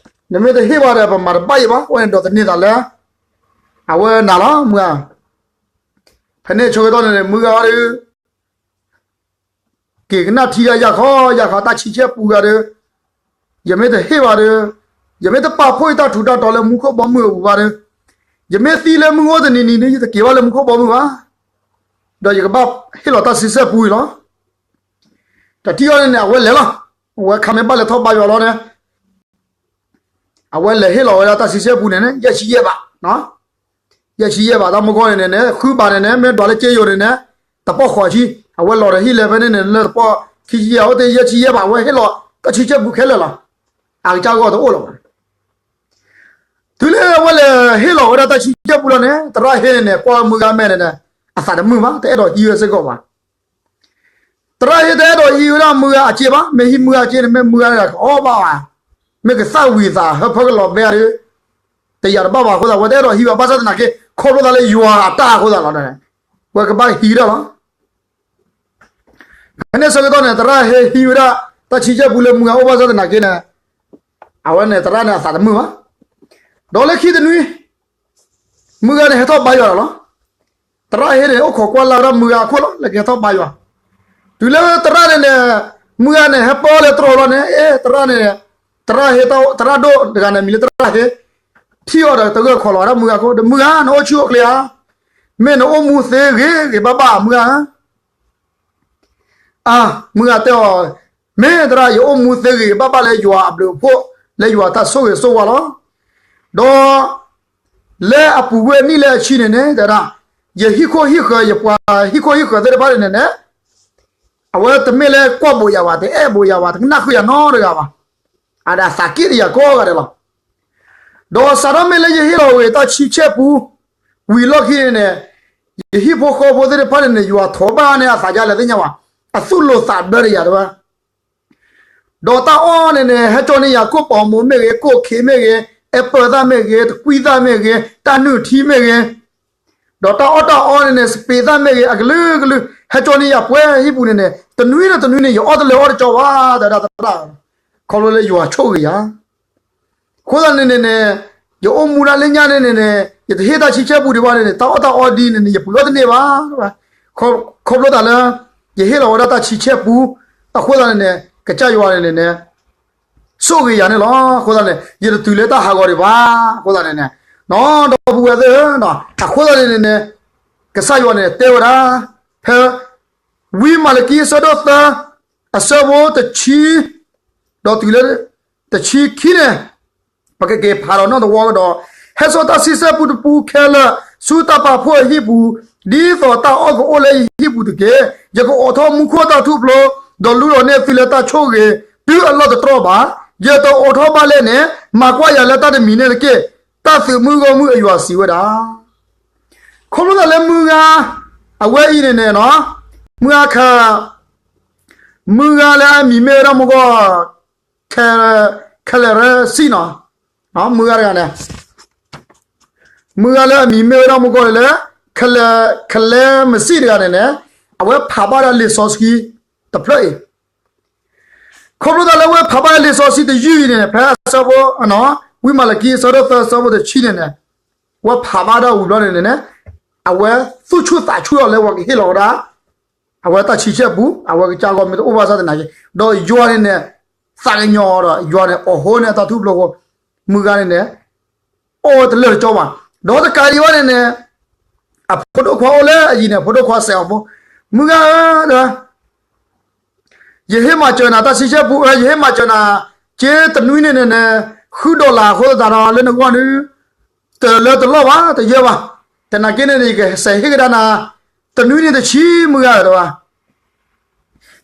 နမ့ၢ်တဟ့ၣ်ဘၣ်ဒီး ပမၤတဘၣ်ယံၤဘၣ်. အဝဲန့ၣ်ဒိးသန့ၤသးလၢ အဝဲနၤလီၤ, မုၢ်ဂၤ. ဖဲန့ၣ်ဆၢကတီၢ်န့ၣ်န့ၣ် မုၢ်ဂၤဒီး က့ၤကနၣ်ထံဂၤယၤခီယၤခီ တၢ်ဆံဆဲပူဂၤဒီး, ယမ့ၢ်တဟ့ၣ်ဘၣ်ဒီး, ယမ့ၢ်တပာ်ဖှိၣ်ယတၢ်ထူးတၢ်တီၤလၢမူခိၣ်ဘီမုၢ်အပူၤဘၣ်ဒီး, ယမ့ၢ်သံလၢမုၢ်အိၣ်တနံၤနံၤဒီး ယတက့ၤဘၣ်လၢမူခိၣ်ဘီမုၢ်ဘၣ်, ဒီးယကဘၣ်ဟ့ၣ်လီၤတၢ်ဆံဆဲပူအံၤလီၤ. တထံၣ်အီၤန့ၣ်န့ၣ် အဝဲလဲၤလီၤ, အဝဲခါမ့ၢ်ဘၣ်လဲၤထီၣ်ဘါယွၤလီၤန့ၣ် အဝဲလဲၤဟ့ၣ်လီၤဝဲဒၣ်တၢ်ဆံဆဲပူန့ၣ်န့ၣ် ယဲၢ်ဆံယဲၢ်ဘး, ယဲၢ်ဆံယဲၢ်ဘး တၢ်မူကီၢ်န့ၣ်န့ၣ်န့ၣ် ဃုဘးန့ၣ်န့ၣ် မ့ၢ်ဒွးလၢက့ယိၤန့ၣ်န့ၣ် တပီၢ်ဃိးဆံ, အဝဲလီၤဒီးဟံၣ်လဲၤဖဲန့ၣ်န့ၣ် လၢတပီၢ်ခံဆံယဲၢ် အဝဲသ့ၣ်ယဲၢ်ဆံယဲၢ်ဘး အဝဲဟ့ၣ်လီၤတၢ်ဆံဆဲပူခဲလၢာ်လီၤ. အကစၢ်ဂီၢ်တအိၣ်လၢၤဘၣ်. တုၤလၢအဝဲလဲၤဟ့ၣ်လီၤဝဲဒၣ်တၢ်ဆံဆဲပူလီၤန့ၣ် သရၣ်ဟ့န့ၣ်န့ၣ် ကွၢ်မုၢ်ဂၤမဲာ်န့ၣ်န့ၣ် အသးတမုာ်ဘၣ်, တအဲၣ်ဒိးဟံးဝဲစ့ၢ်ကီးဘၣ်. သရၣ်ဟ့တအဲၣ်ဒိးဟံးဝဲဒၣ်မုၢ်ဂၤအစ့ဘၣ်, မ့ၢ်ဟံးမုၢ်ဂၤအစ့န့ၣ် မ့ၢ်မုၢ်ဂၤတဂၤကအီၣ်ဘၣ်ဧါ, မ့ၢ်ကသၣ်ဝံၤသးဟၢဖၢကလီၤဘဲဧါဒီး တယာ်တဘၣ်ဘၣ်အဃိသတး အဝဲတအဲၣ်ဒိးဟံးဝဲဘၣ်ဆၣ်သနာ်က့ ခီဖျိသးလၢယွၤအတၢ်အဃိသတးလီၤ. ဝဲကဘၣ်ဟံးဒၣ်လီၤ. ဖဲန့ၣ်ဆၢကတီၢ်န့ၣ် သရၣ်ဟ့ဟံးဝဲဒၣ်တၢ်ဆံဆဲပူလၢမုၢ်ဂၤအိၣ်ဘၣ်ဆၣ်သနာ်က့န့ၣ် အဝဲန့ၣ်သရၣ်န့ၣ်အသးတမုာ်ဘၣ်. ဒီးလၢခံတနွံ မုၢ်ဂၤန့ၣ်ဟဲထီၣ်ဘါယွၤလီၤ. သရၣ်ဟ့န့ၣ် အိၣ်ခိးကွၢ်လၢ်ဝဲဒၣ်မုၢ်ဂၤအခိၣ်လီၤ, လၢကဟဲထီၣ်ဘါယွၤ. တုၤလၢသရၣ်န့ၣ်န့ၣ် မုၢ်ဂၤန့ၣ် ဟဲပၢလၢတြီၤလီၤန့ၣ် အဲ သရၣ်န့ၣ် သရၣ်ဟ့ သရၣ်ဒိၣ်တဂၤန့ၣ် မံၤလၢသရၣ်ဟ့ ထံၣ်အီၤဒီးတဂၢၢ်ခိးလီၤဝဲဒၣ်မုၢ်ဂၤအခိၣ်, ဒီးမုၢ်ဂၤ နအိၣ်ဆူၣ်အိၣ်ချ့ဧါ, မ့ၢ်နအိၣ်မူသ့ဂ့ၤဂ့ၤဘၣ်ဘၣ်ဧါ မုၢ်ဂၤဧၢ. အါ, မုၢ်ဂၤတဲအီၤ, မ့ၢ်သရၣ် ယအိၣ်မူသ့ဂ့ၤဘၣ်ဘၣ်လၢယွၤအဘျုးအဖှိၣ် လၢယွၤတၢ်ဆိၣ်ဂ့ၤဆိၣ်ဝါလီၤ. ဒီး လၢအပူၤကွံာ်အနံၣ်လၢအဆံန့ၣ်န့ၣ် တဲဒၣ်, ယဟံၣ်ခိၣ်ဟံၣ်ဃၢၤ ယပှၤဟံၣ်ခိၣ်ဟံၣ်ဃၢၤသ့ၣ်တဖၣ်န့ၣ်န့ၣ် အဝဲတမ့ၢ်လၢကွၢ်ဘိးယၤဘၣ်, တအဲၣ်ဘိးယၤဘၣ်, တကနၣ်ဃုာ်ယၤနီတဂၤဘၣ်. အသးက့ၣ်တယၤကိးဂၤဒဲးလီၤ. ဒီးစးထီၣ်မ့ၢ်လၢယဟ့ၣ်လီၤဝဲတၢ်ဆံဆဲပူ ဝံၤလီၢ်ခံန့ၣ်န့ၣ် ယဟံၣ်ဖိဃီဖိသ့ၣ်တဖၣ်န့ၣ်န့ၣ် ယွၤထိးဘၣ်န့ၢ်အသးဒ်လဲၣ်သ့ၣ်ညါဘၣ်, အသူၣ်လိာ်သးဘျၢတယၤတဝဲ ဒီးတၢ်အီၣ်န့ၣ်န့ၣ် ဟဲကၠီန့ၢ်ယၤ ကိၣ်ပီၤမိၢ်မ့ၢ်ဂ့ၤ, ကိၣ်ခ့မ့ၢ်ဂ့ၤ, အဲပၢၢ်သၣ်မ့ၢ်ဂ့ၤ, တကွံသၣ်မ့ၢ်ဂ့ၤ, တၢ်နုၢ်ထံမ့ၢ်ဂ့ၤ, ဒီးတၢ်အီၣ်တၢ်အီန့ၣ်န့ၣ် စပံးသၣ်မ့ၢ်ဂ့ၤ, အကလုာ်ကလုာ် ဟဲကၠီန့ၢ်ယၤပှဲၤဟံၣ်ပူၤန့ၣ်န့ၣ် တနွံဒီးတနွံန့ၣ် ယအီၣ်တလၢာ်အီၣ်တကၠီဘၣ် တဲဒၣ်သရၣ်, ခီဖျိလၢယွၤဆိၣ်ဂ့ၤယၤ အဃိသတးန့ၣ်န့ၣ်န့ၣ် ယအိၣ်မူဒၣ်လၢညါန့ၣ်န့ၣ်န့ၣ် ယတဟ့ၣ်တၢ်ဆံဆဲပူဒံးဘၣ်န့ၣ်န့ၣ် တၢ်အီၣ်တၢ်အီဒ်န့ၣ်န့ၣ် ယပှ့ၤအီၣ်တန့ၢ်ဘၣ်. ခီဖျိသးလၢ ယဟ့ၣ်လီၤဝဲဒၣ်တၢ်ဆံဆဲပူ အဃိသတးန့ၣ်န့ၣ် ကစၢ်ယွၤန့ၣ်န့ၣ်န့ၣ် ဆိၣ်ဂ့ၤယၤန့ၣ်လီၤ. အဃိသတးန့ၣ် ယတတုၤလၢတၢ်ဟးဂီၤဒံးဘၣ်. အဃိသတးန့ၣ်န့ၣ် ဒီပုၢ်ဝဲၢ်သ့ၣ်ဧၢ, အဃိသတးန့ၣ်န့ၣ်န့ၣ် ကစၢ်ယွၤန့ၣ်တဲဝဲဒၣ် ဖဲ ဝံမၤလကံအဆၢဒိၣ်သၢ အဆၢဖိတဆံ ဒီးတုၤလၢတဆံခံန့ၣ် ပကက့ၤဖးဒီးနီၢ်သဝီကဒီး, ဟဲစိာ်တၢ်ဆံဆဲပူတပူခဲလၢာ် ဆူတၢ်ပာ်ဖှိၣ်အဟံၣ်ပူၤ, ဒ်သိးတၢ်အီၣ်ကအိၣ်လၢယဟံၣ်ပူၤတက့ၢ်. ယကအိးထီၣ်မူခိၣ်တၢ်ထူၣ်ဖျိ, ဒီးလူလီၤန့ၢ်သုလၢတၢ်ဆိၣ်ဂ့ၤ တုၤအလီၢ်တတြီၢ်ဘၣ်. ယတအိးထီၣ်ဘၣ်လဲၣ်န့ၣ် မၤကွၢ်ယၤလၢတၢ်တမံၤန့ၣ်တက့ၢ်. တၢ်သုးမုၢ်ဂီၢ်မုၢ်အယွၤစံးဝဲဒၣ် ခီဖျိသးလၢမုၢ်ဂၤ အဝဲအံၤန့ၣ်န့ၣ် မုၢ်ဂၤခါ မုၢ်ဂၤလၢအမံၤမ့ၢ်ဝဲဒၣ်မူကီၢ် ခဲလၢာ်ရၢစံၣ်နီၤ, မုၢ်ဂၤတဂၤန့ၣ် မုၢ်ဂၤလၢအမံၤမ့ၢ်ဝဲဒၣ်မူကီၢ်လၢ ခဲလၢာ် ခဲလၢာ်မစံၣ်တဂၤန့ၣ်န့ၣ် အဝဲဖးဘၣ်ဒၣ်လံာ်စီဆှံတဖျၢၣ်အံၤ ခီဖျိသးလၢဝဲဖးဘၣ်လံာ်စီဆှံတယုၢ်အံၤန့ၣ် ဖဲအဆၢဖိ ဝံမၤလကံအဆၢဒိၣ်သၢအဆၢဖိတဆံန့ၣ်န့ၣ်, ဝဲဖးဘၣ်ဒၣ်ဝံၤဘျီန့ၣ်န့ၣ်, အဝဲသူၣ်ဆူၣ်သးဆူၣ်အီၤလၢပှၤကဟ့ၣ်လီၤဝဲဒၣ် အဝဲတၢ်ဆံဆဲၣ်ပူ, အဝဲကစၢ်ဂီၢ်မ့ၢ်တအိၣ်ဘၣ်ဆၣ်သနာ်က့, ဒီးယွၤန့ၣ်န့ၣ် သးကညီၤဒီး ယွၤန့ၣ်အိးထီၣ်န့ၢ်အတၢ်ထူၣ်ဖျိအဃိ, မုၢ်ဂၤန့ၣ်န့ၣ် အီၣ်ဝဲတလၢာ်တကီဘၣ်. ဒီးတကးဒံးဘၣ်န့ၣ်န့ၣ်, အဖိဒိၣ်ခွါအိၣ်လၢအယံၤန့ၣ် အဖိဒိၣ်ခွါစဲးအီၤဖိ, မုၢ်ဂၤဧၢ, ယဟ့ၣ်မၤစၢၤနၤတၢ်ဆံဆဲၣ်ပူ, ယဟ့ၣ်မၤစၢၤနၤ က့တနွံန့ၣ်န့ၣ်န့ၣ် ဃု dollar အဃိသတးဒီး လၢနဂီၢ်န့ၣ် တလၢတလီၢ်ဘၣ်, တယၢဘၣ်. သနာ်က့န့ၣ်န့ၣ် ယကစးဟ့ၣ်ကဒါနၤ တနွံန့ၣ်တဆံ, မုၢ်ဂၤဧၢ, တဲဝဲ,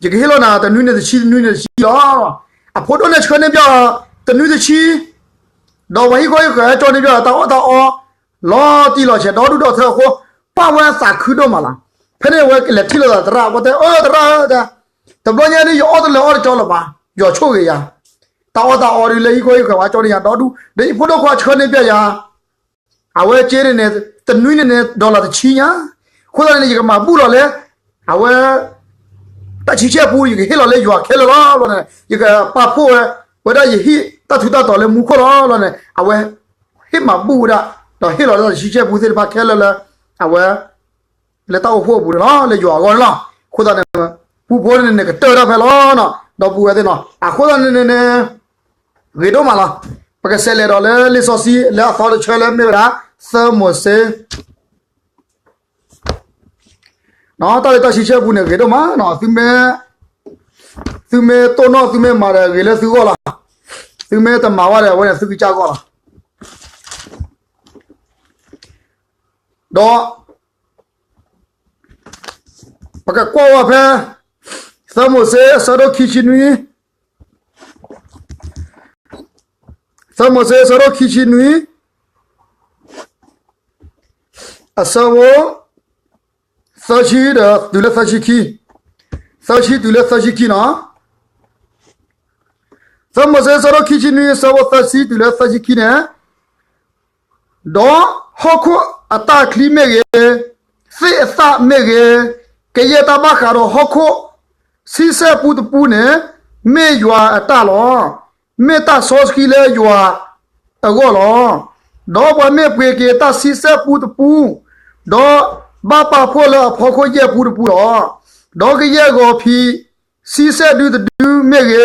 ယကဟ့ၣ်လီၤနၤ တနွံန့ၣ်တဆံ, တနွံန့ၣ်တဆံလီၤ. အဖိဒိၣ်န့ၣ်ဆှၢန့ၢ်ပၠးအီၤ တနွံတဆံ, ဒီးပှၤဟံၣ်ဃီဟံၣ်ဃၢၤဟဲကၠီန့ၢ်ပၠးအီၤ တၢ်အီၣ်တၢ်အီ လီၤတံၢ်လီၤဆဲး ဒီဒူၣ်ဒီထၢအဃိ, ပၢ်ဝဲသးခုဒိၣ်မးလီၤ. ဖဲန့ၣ်အဝဲလဲၤထံၣ်လိာ်သးသရၣ်, အဝဲတဲ, အၢ သရၣ်ဧၢ, တဘျီညါဒ် ယအီၣ်တလၢာ်အီၣ်တကီလၢၤဘၣ်, ယွၤဆိၣ်ဂ့ၤယၤ, တၢ်အီၣ်တၢ်အီဒ်လၢဟံၣ်ဃီဟံၣ်ဃၢၤပှၤကၠီန့ၢ်ယၤဒီဒူၣ်, ဒီးယဖိဒိၣ်ခွါဆှၢန့ၢ်ပၠးယၤ အဝဲက့န့ၣ်န့ၣ် တနွံန့ၣ်န့ၣ် dollar တဆံညါ, အဃိသတးန့ၣ်န့ၣ် ယကမၤဘူၣ်လီၤလၢ အဝဲ တၢ်ဆံဆဲၣ်ပူ ယကဟ့ၣ်လီၤလၢယွၤခဲလၢာ်လီၤလီၤန့ၣ်, ယကပာ်ဖှိၣ်ဝဲ ဝဲဒၣ်ယဟံၣ်တၢ်ထူးတၢ်တီၤလၢမူခိၣ်လီၤလီၤန့ၣ်, အဝဲ ဟ့ၣ်မၤဘူၣ်ဝဲဒၣ်, ဒီးဟ့ၣ်လီၤတၢ်ဆံဆဲၣ်ပူသ့ၣ်တဖၣ်ခဲလၢာ်လၢ အဝဲ လၢတၢ်အိၣ်ဖှိၣ်အပူၤန့ၣ်လီၤ, လၢယွၤအဂီၢ်န့ၣ်လီၤ. အဃိသတးန့ၣ် ပူဖိန့ၣ်န့ၣ် ကတၢၢ်တၢ်ဖဲလီၤနီၤ, ဒီပုၢ်ဝဲၢ်သ့ၣ်နီၤ, အဃိသတးန့ၣ်န့ၣ်န့ၣ် ဂ့ၤဒိၣ်မးလီၤ. ပကစးလဲၤဒီးလၢလံာ်စီဆှံလၢအသီတဆၢလၢမ့ၢ်ဝဲဒၣ် သၢမိၤၡ့, တၢ်လၢတၢ်ဆံဆဲၣ်ပူန့ၣ် ဂ့ၤဒိၣ်မးနီၤ, သုမ့ၢ်တိၢ်နီၣ် သုမ့ၢ်မၤဒီး ဂ့ၤလၢသုဂီၢ်လီၤ, သုမ့ၢ်တမၤဘၣ်ဒီး အဝဲန့ၣ်သုကစၢ်ဂီၢ်လီၤ. ဒီး ပကကွၢ်ဝဲဖဲ သၢမိၤၡ့ အဆၢဒိၣ်ခံဆံနွံ, သၢမိၤၡ့ အဆၢဒိၣ်ခံဆံနွံ, အဆၢဖိ သၢဆံဒီးတုၤလၢသၢဆံခံ, သၢဆံတုၤလၢသၢဆံခံနီၤ, သၢမိၤၡ့ အဆၢဒိၣ်ခံဆံနွံ အဆၢဖိသၢဆံတုၤလၢသၢဆံခံန့ၣ် ဒီးဟီၣ်ခိၣ်အတၢ်ချံမ့ၢ်ဂ့ၤ, သ့ၣ်အသၣ်မ့ၢ်ဂ့ၤ, ကယဲၢ်တၢ်ဘၣ်ဃးဒီးဟီၣ်ခိၣ် ဆံဆဲၣ်ပူတပူန့ၣ် မ့ၢ်ယွၤအတၢ်လီၤ. မ့ၢ်တၢ်စီဆှံလၢယွၤအဂီၢ်လီၤ. ဒီးပှၤမ့ၢ်ပှ့ၤက့ၤတၢ်ဆံဆဲၣ်ပူတပူ, ဒီးဘၣ်ပာ်ဖှိၣ်လၢအဖီခိၣ်ယဲၢ်ပူတပူလီၤ. ဒီးကယဲၢ်ဂီၤဖံး ဆံဆဲၣ်ဒုတဒုမ့ၢ်ဂ့ၤ,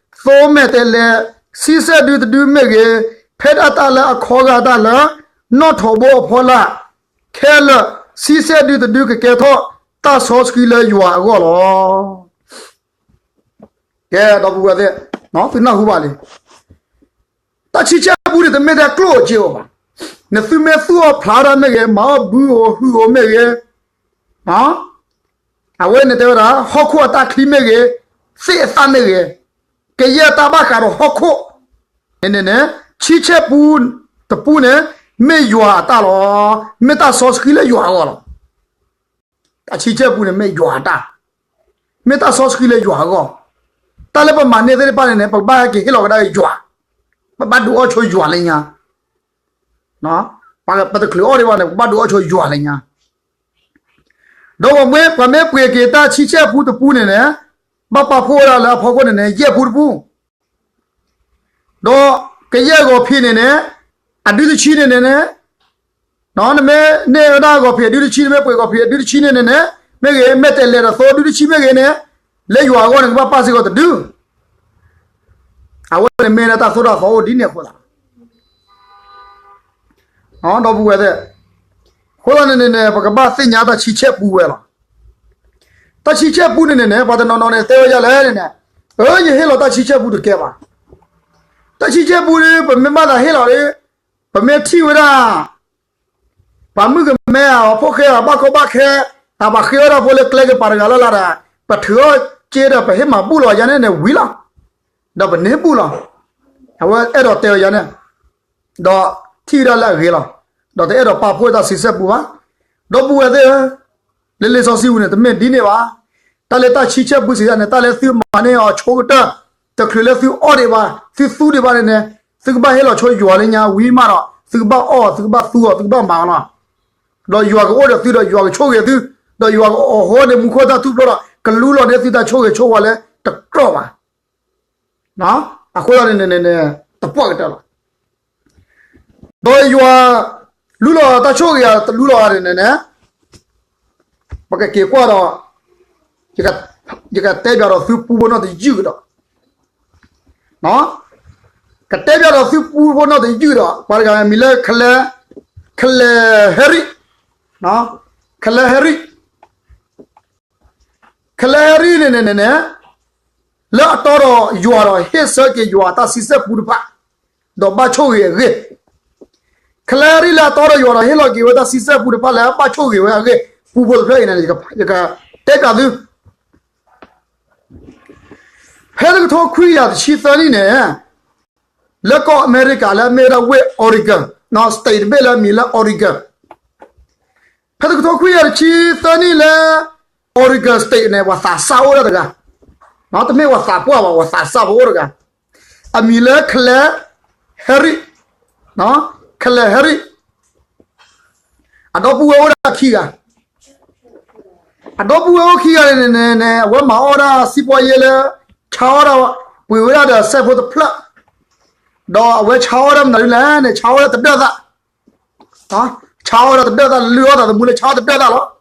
သိမဲာ်တဲးလဲး ဆံဆဲၣ်ဒုတဒုမ့ၢ်ဂ့ၤ, ဖဲဒၣ်တၢ်လၢအခီဂာ်တၢ်လၢ နီၣ်ထိးဘိအဖီလာ် ခဲလၢာ် ဆံဆဲၣ်ဒုတဒုကကဲထီၣ်တၢ်စီဆှံလၢယွၤအဂီၢ်လီၤ. ကဲ ဒီပုၢ်ဝဲၢ်သ့ၣ်, သုနၢ်ဟူဘၣ်လံ. တၢ်ဆံဆဲၣ်ပူန့ၣ် တမ့ၢ်ထဲကျိၣ်ဧိၤစ့ဧိၤဘၣ်. နသုမ့ၢ်သူၣ်အီၤဖျးတၢ်မ့ၢ်ဂ့ၤ, မၤအီၣ်ဘုဧိၤဟုၣ်ဧိၤမ့ၢ်ဂ့ၤ, အဝဲန့ၣ်တဲဝဲဒၣ် ဟီၣ်ခိၣ်အတၢ်ချံမ့ၢ်ဂ့ၤ, သ့ၣ်အသၣ်မ့ၢ်ဂ့ၤ, ကယဲၢ်တၢ်ဘၣ်ဃးဒီးဟီၣ်ခိၣ်န့ၣ်န့ၣ်န့ၣ်, ဆံဆဲၣ်ပူတပူန့ၣ် မ့ၢ်ယွၤအတၢ်လီၤ. မ့ၢ်တၢ်စီဆှံလၢယွၤအဂီၢ်လီၤ. တၢ်ဆံဆဲၣ်ပူန့ၣ်မ့ၢ်ယွၤအတၢ်, မ့ၢ်တၢ်စီဆှံလၢယွၤအဂီၢ်. တၢ်လၢပမၤန့ၢ်သ့ၣ်တဖၣ်န့ၣ်န့ၣ် ပကဘၣ်ဟဲက့ၤဟ့ၣ်လီၤကဒါက့ၤယွၤ, ပဘၣ်ဒုးအီၣ်ဆိယွၤလၢညါ, ပတချုးအီၣ်ဒံးဘၣ်န့ၣ် ပကဘၣ်ဒုးအီၣ်ဆိယွၤလၢညါ. ဒီးပှၤမ့ၢ်ပှ့ၤက့ၤတၢ်ဆံဆဲၣ်ပူတပူန့ၣ်န့ၣ်, ဘၣ်ပာ်ဖှိၣ်ဝဲဒၣ်လၢအဖီခိၣ်န့ၣ်န့ၣ် ယဲၢ်ပူတပူ ဒီးကယဲၢ်ဂီၤဖံးန့ၣ်န့ၣ်, အဒုတဆံန့ၣ်န့ၣ်န့ၣ်, နမ့ၢ်န့ၢ်ဝဲဒၣ်ဂီၤဖံးအဒုတဆံ, နမ့ၢ်ပှ့ၤဂီၤဖံးအဒုတဆံန့ၣ်န့ၣ်န့ၣ်, မ့ၢ်ဂ့ၤ မဲာ်တဲးလဲးဒီးသိဒုတဆံမ့ၢ်ဂ့ၤန့ၣ်, လၢယွၤအဂီၢ်န့ၣ် ကဘၣ်ပာ်စ့ၢ်ကီးတဒု. အဝဲန့ၣ်မ့ၢ်ဒၣ်တၢ်သိၣ်တၢ်သီအိၣ်ဒ်န့ၣ်အဃိသတး ဒီပုၢ်ဝဲၢ်သ့ၣ်, အဃိသတးန့ၣ်န့ၣ်န့ၣ် ပကဘၣ်သ့ၣ်ညါတၢ်ဆံဆဲၣ်ပူဝဲလီၤ. တၢ်ဆံဆဲၣ်ပူန့ၣ်န့ၣ်န့ၣ် ပှၤတနီၤနီၤန့ၣ် တဲဝဲဒ်လဲၣ်န့ၣ်န့ၣ်, အၢ ယဟ့ၣ်လီၤတၢ်ဆံဆဲၣ်ပူတကဲဘၣ်. တၢ်ဆံဆဲၣ်ပူဒီး ပမ့ၢ်ဘၣ်သးဟ့ၣ်လီၤဒီး ပမ့ၢ်ထံၣ်ဝဲဒၣ် ပှၤမုၣ်ကမဲ အဖိဃဲ အဘၣ်ကီဘၣ်ခဲ အပှၤဃ့အီၣ်တၢ်ဖိလၢကျဲကပၤတဂၤလၢ်လၢ်ဒီး ပထုးအီၣ်က့ဒီး ပဟ့ၣ်မၤဘူၣ်လီၤယၤန့ၣ်န့ၣ်ဝံၤလီၤ. ဒီးပန့ၢ်ဘူၣ်လီၤ. အဝဲအဲၣ်ဒိးတဲဝဲယၤန့ၣ် ဒီးထံၣ်ဝဲဒၣ်လၢအဂ့ၤလီၤ. ဒီးတအဲၣ်ဒိးပာ်ဖှိၣ်တၢ်ဆံဆဲၣ်ပူဘၣ်. ဒီပုၢ်ဝဲၢ်သ့ၣ်ဧၢ, လၢလံာ်စီဆှံပူၤန့ၣ် တမ့ၢ်ဒ်န့ၣ်ဘၣ်. တၢ်လၢတၢ်ဆံဆဲၣ်ပူစံးတၢ်န့ၣ် တၢ်လၢသုမၤန့ၢ်အီၤဆိကတၢၢ်, တချုးလၢသုအီၣ်ဒံးဘၣ် သုသူဒံးဘၣ်န့ၣ်န့ၣ်, သုကဘၣ်ဟ့ၣ်လီၤဆိယွၤလၢညါဝံၤမးဒီး သုကဘၣ်အီၣ် သုကဘၣ်သူအီၤ သုကဘၣ်မၤအီၤလီၤ. ဒီးယွၤကအိၣ်ဒီးသု ဒီးယွၤကဆိၣ်ဂ့ၤသု, ဒီးယွၤကအိးထီၣ်န့ၢ်မူခိၣ်တၢ်ထူၣ်ဖျိးဒီး ကလူလီၤန့ၢ်သုတၢ်ဆိၣ်ဂ့ၤဆိၣ်ဝါလၢတကြၢးဘၣ်. အဃိသတးန့ၣ်န့ၣ်န့ၣ် တပှၢ်ကတၢၢ်လီၤ. ဒီးယွၤလူလီၤတၢ်ဆိၣ်ဂ့ၤဧါ တလူလီၤဧါန့ၣ်န့ၣ်န့ၣ် ပကက့ၤကွၢ်ဒီး ယကတဲပၠးဒီးသုပူဖိနီၣ်တယုၢ်ကဒီး, ကတဲပၠးဒီးသုပူဖိနီၣ်တယုၢ်ဒီး ပှၤတဂၤမံၤလၢ Kalai Harris, Kalai Harris, Kalai Harris န့ၣ်န့ၣ်န့ၣ်န့ၣ် လၢအတီဒီးယွၤဒီးဟ့ၣ်ဆၢက့ၤယွၤတၢ်ဆံဆဲၣ်ပူတဖၣ် ဒီးဘၣ်ဆိၣ်ဂ့ၤအဂ့ၢ်, Kalai Harris လၢအတီဒီးယွၤဒီးဟ့ၣ်လီၤက့ၤဝဲတၢ်ဆံဆဲၣ်ပူတဖၣ်လၢအဘၣ်ဆိၣ်ဂ့ၤဝဲအဂ့ၢ် ပူဖိတဖျၢၣ်အံၤန့ၣ် ယကတဲပၠးသု ဖဲတကထိခွံကယၤတဆံသၢနံၣ်န့ၣ် လၢကီၢ်အမဲရကၤလၢအမ့ၢ်ဝဲဒၣ်ဝ့ၢ် Oregon, state တဘ့ၣ်လၢအမံၤလၢ Oregon, ဖဲတကထိခွံကယၤတဆံသၢနံၣ်လၢ Oregon state န့ၣ် ပှၤသးစၢ်အိၣ်ဒၣ်တဂၤ, တမ့ၢ်ပှၤသးပှၢ်ဘၣ် ပှၤသးစၢ်ဖိအိၣ်တဂၤ, အမံၤလၢ Kalai Harris, Kalai Harris, အဒီပုၢ်ဝဲၢ်အိၣ်ဒၣ်ခံဂၤ, အဒီပုၢ်ဝဲၢ်အိၣ်ခံဂၤန့ၣ်န့ၣ်န့ၣ် အဝဲမၤအီၣ်ဒၣ်စံးပီယဲလၢ ဆါအီၣ်ဒၣ် ပှ့ၤဝဲဒၣ်ဒီးစဲးဖိတဖျၢၣ်, ဒီးအဝဲဆါအီၣ်ဒၣ်မနုၤလဲၣ်န့ၣ် ဆါအီၣ်ဒၣ်တဒၢၣ်သၣ်, ဆါအီၣ်ဒၣ်တဒၢၣ်သၣ် လုၢ်အီၣ်သးသမူလၢဆါအီၣ်တဒၢၣ်သၣ်လီၤ.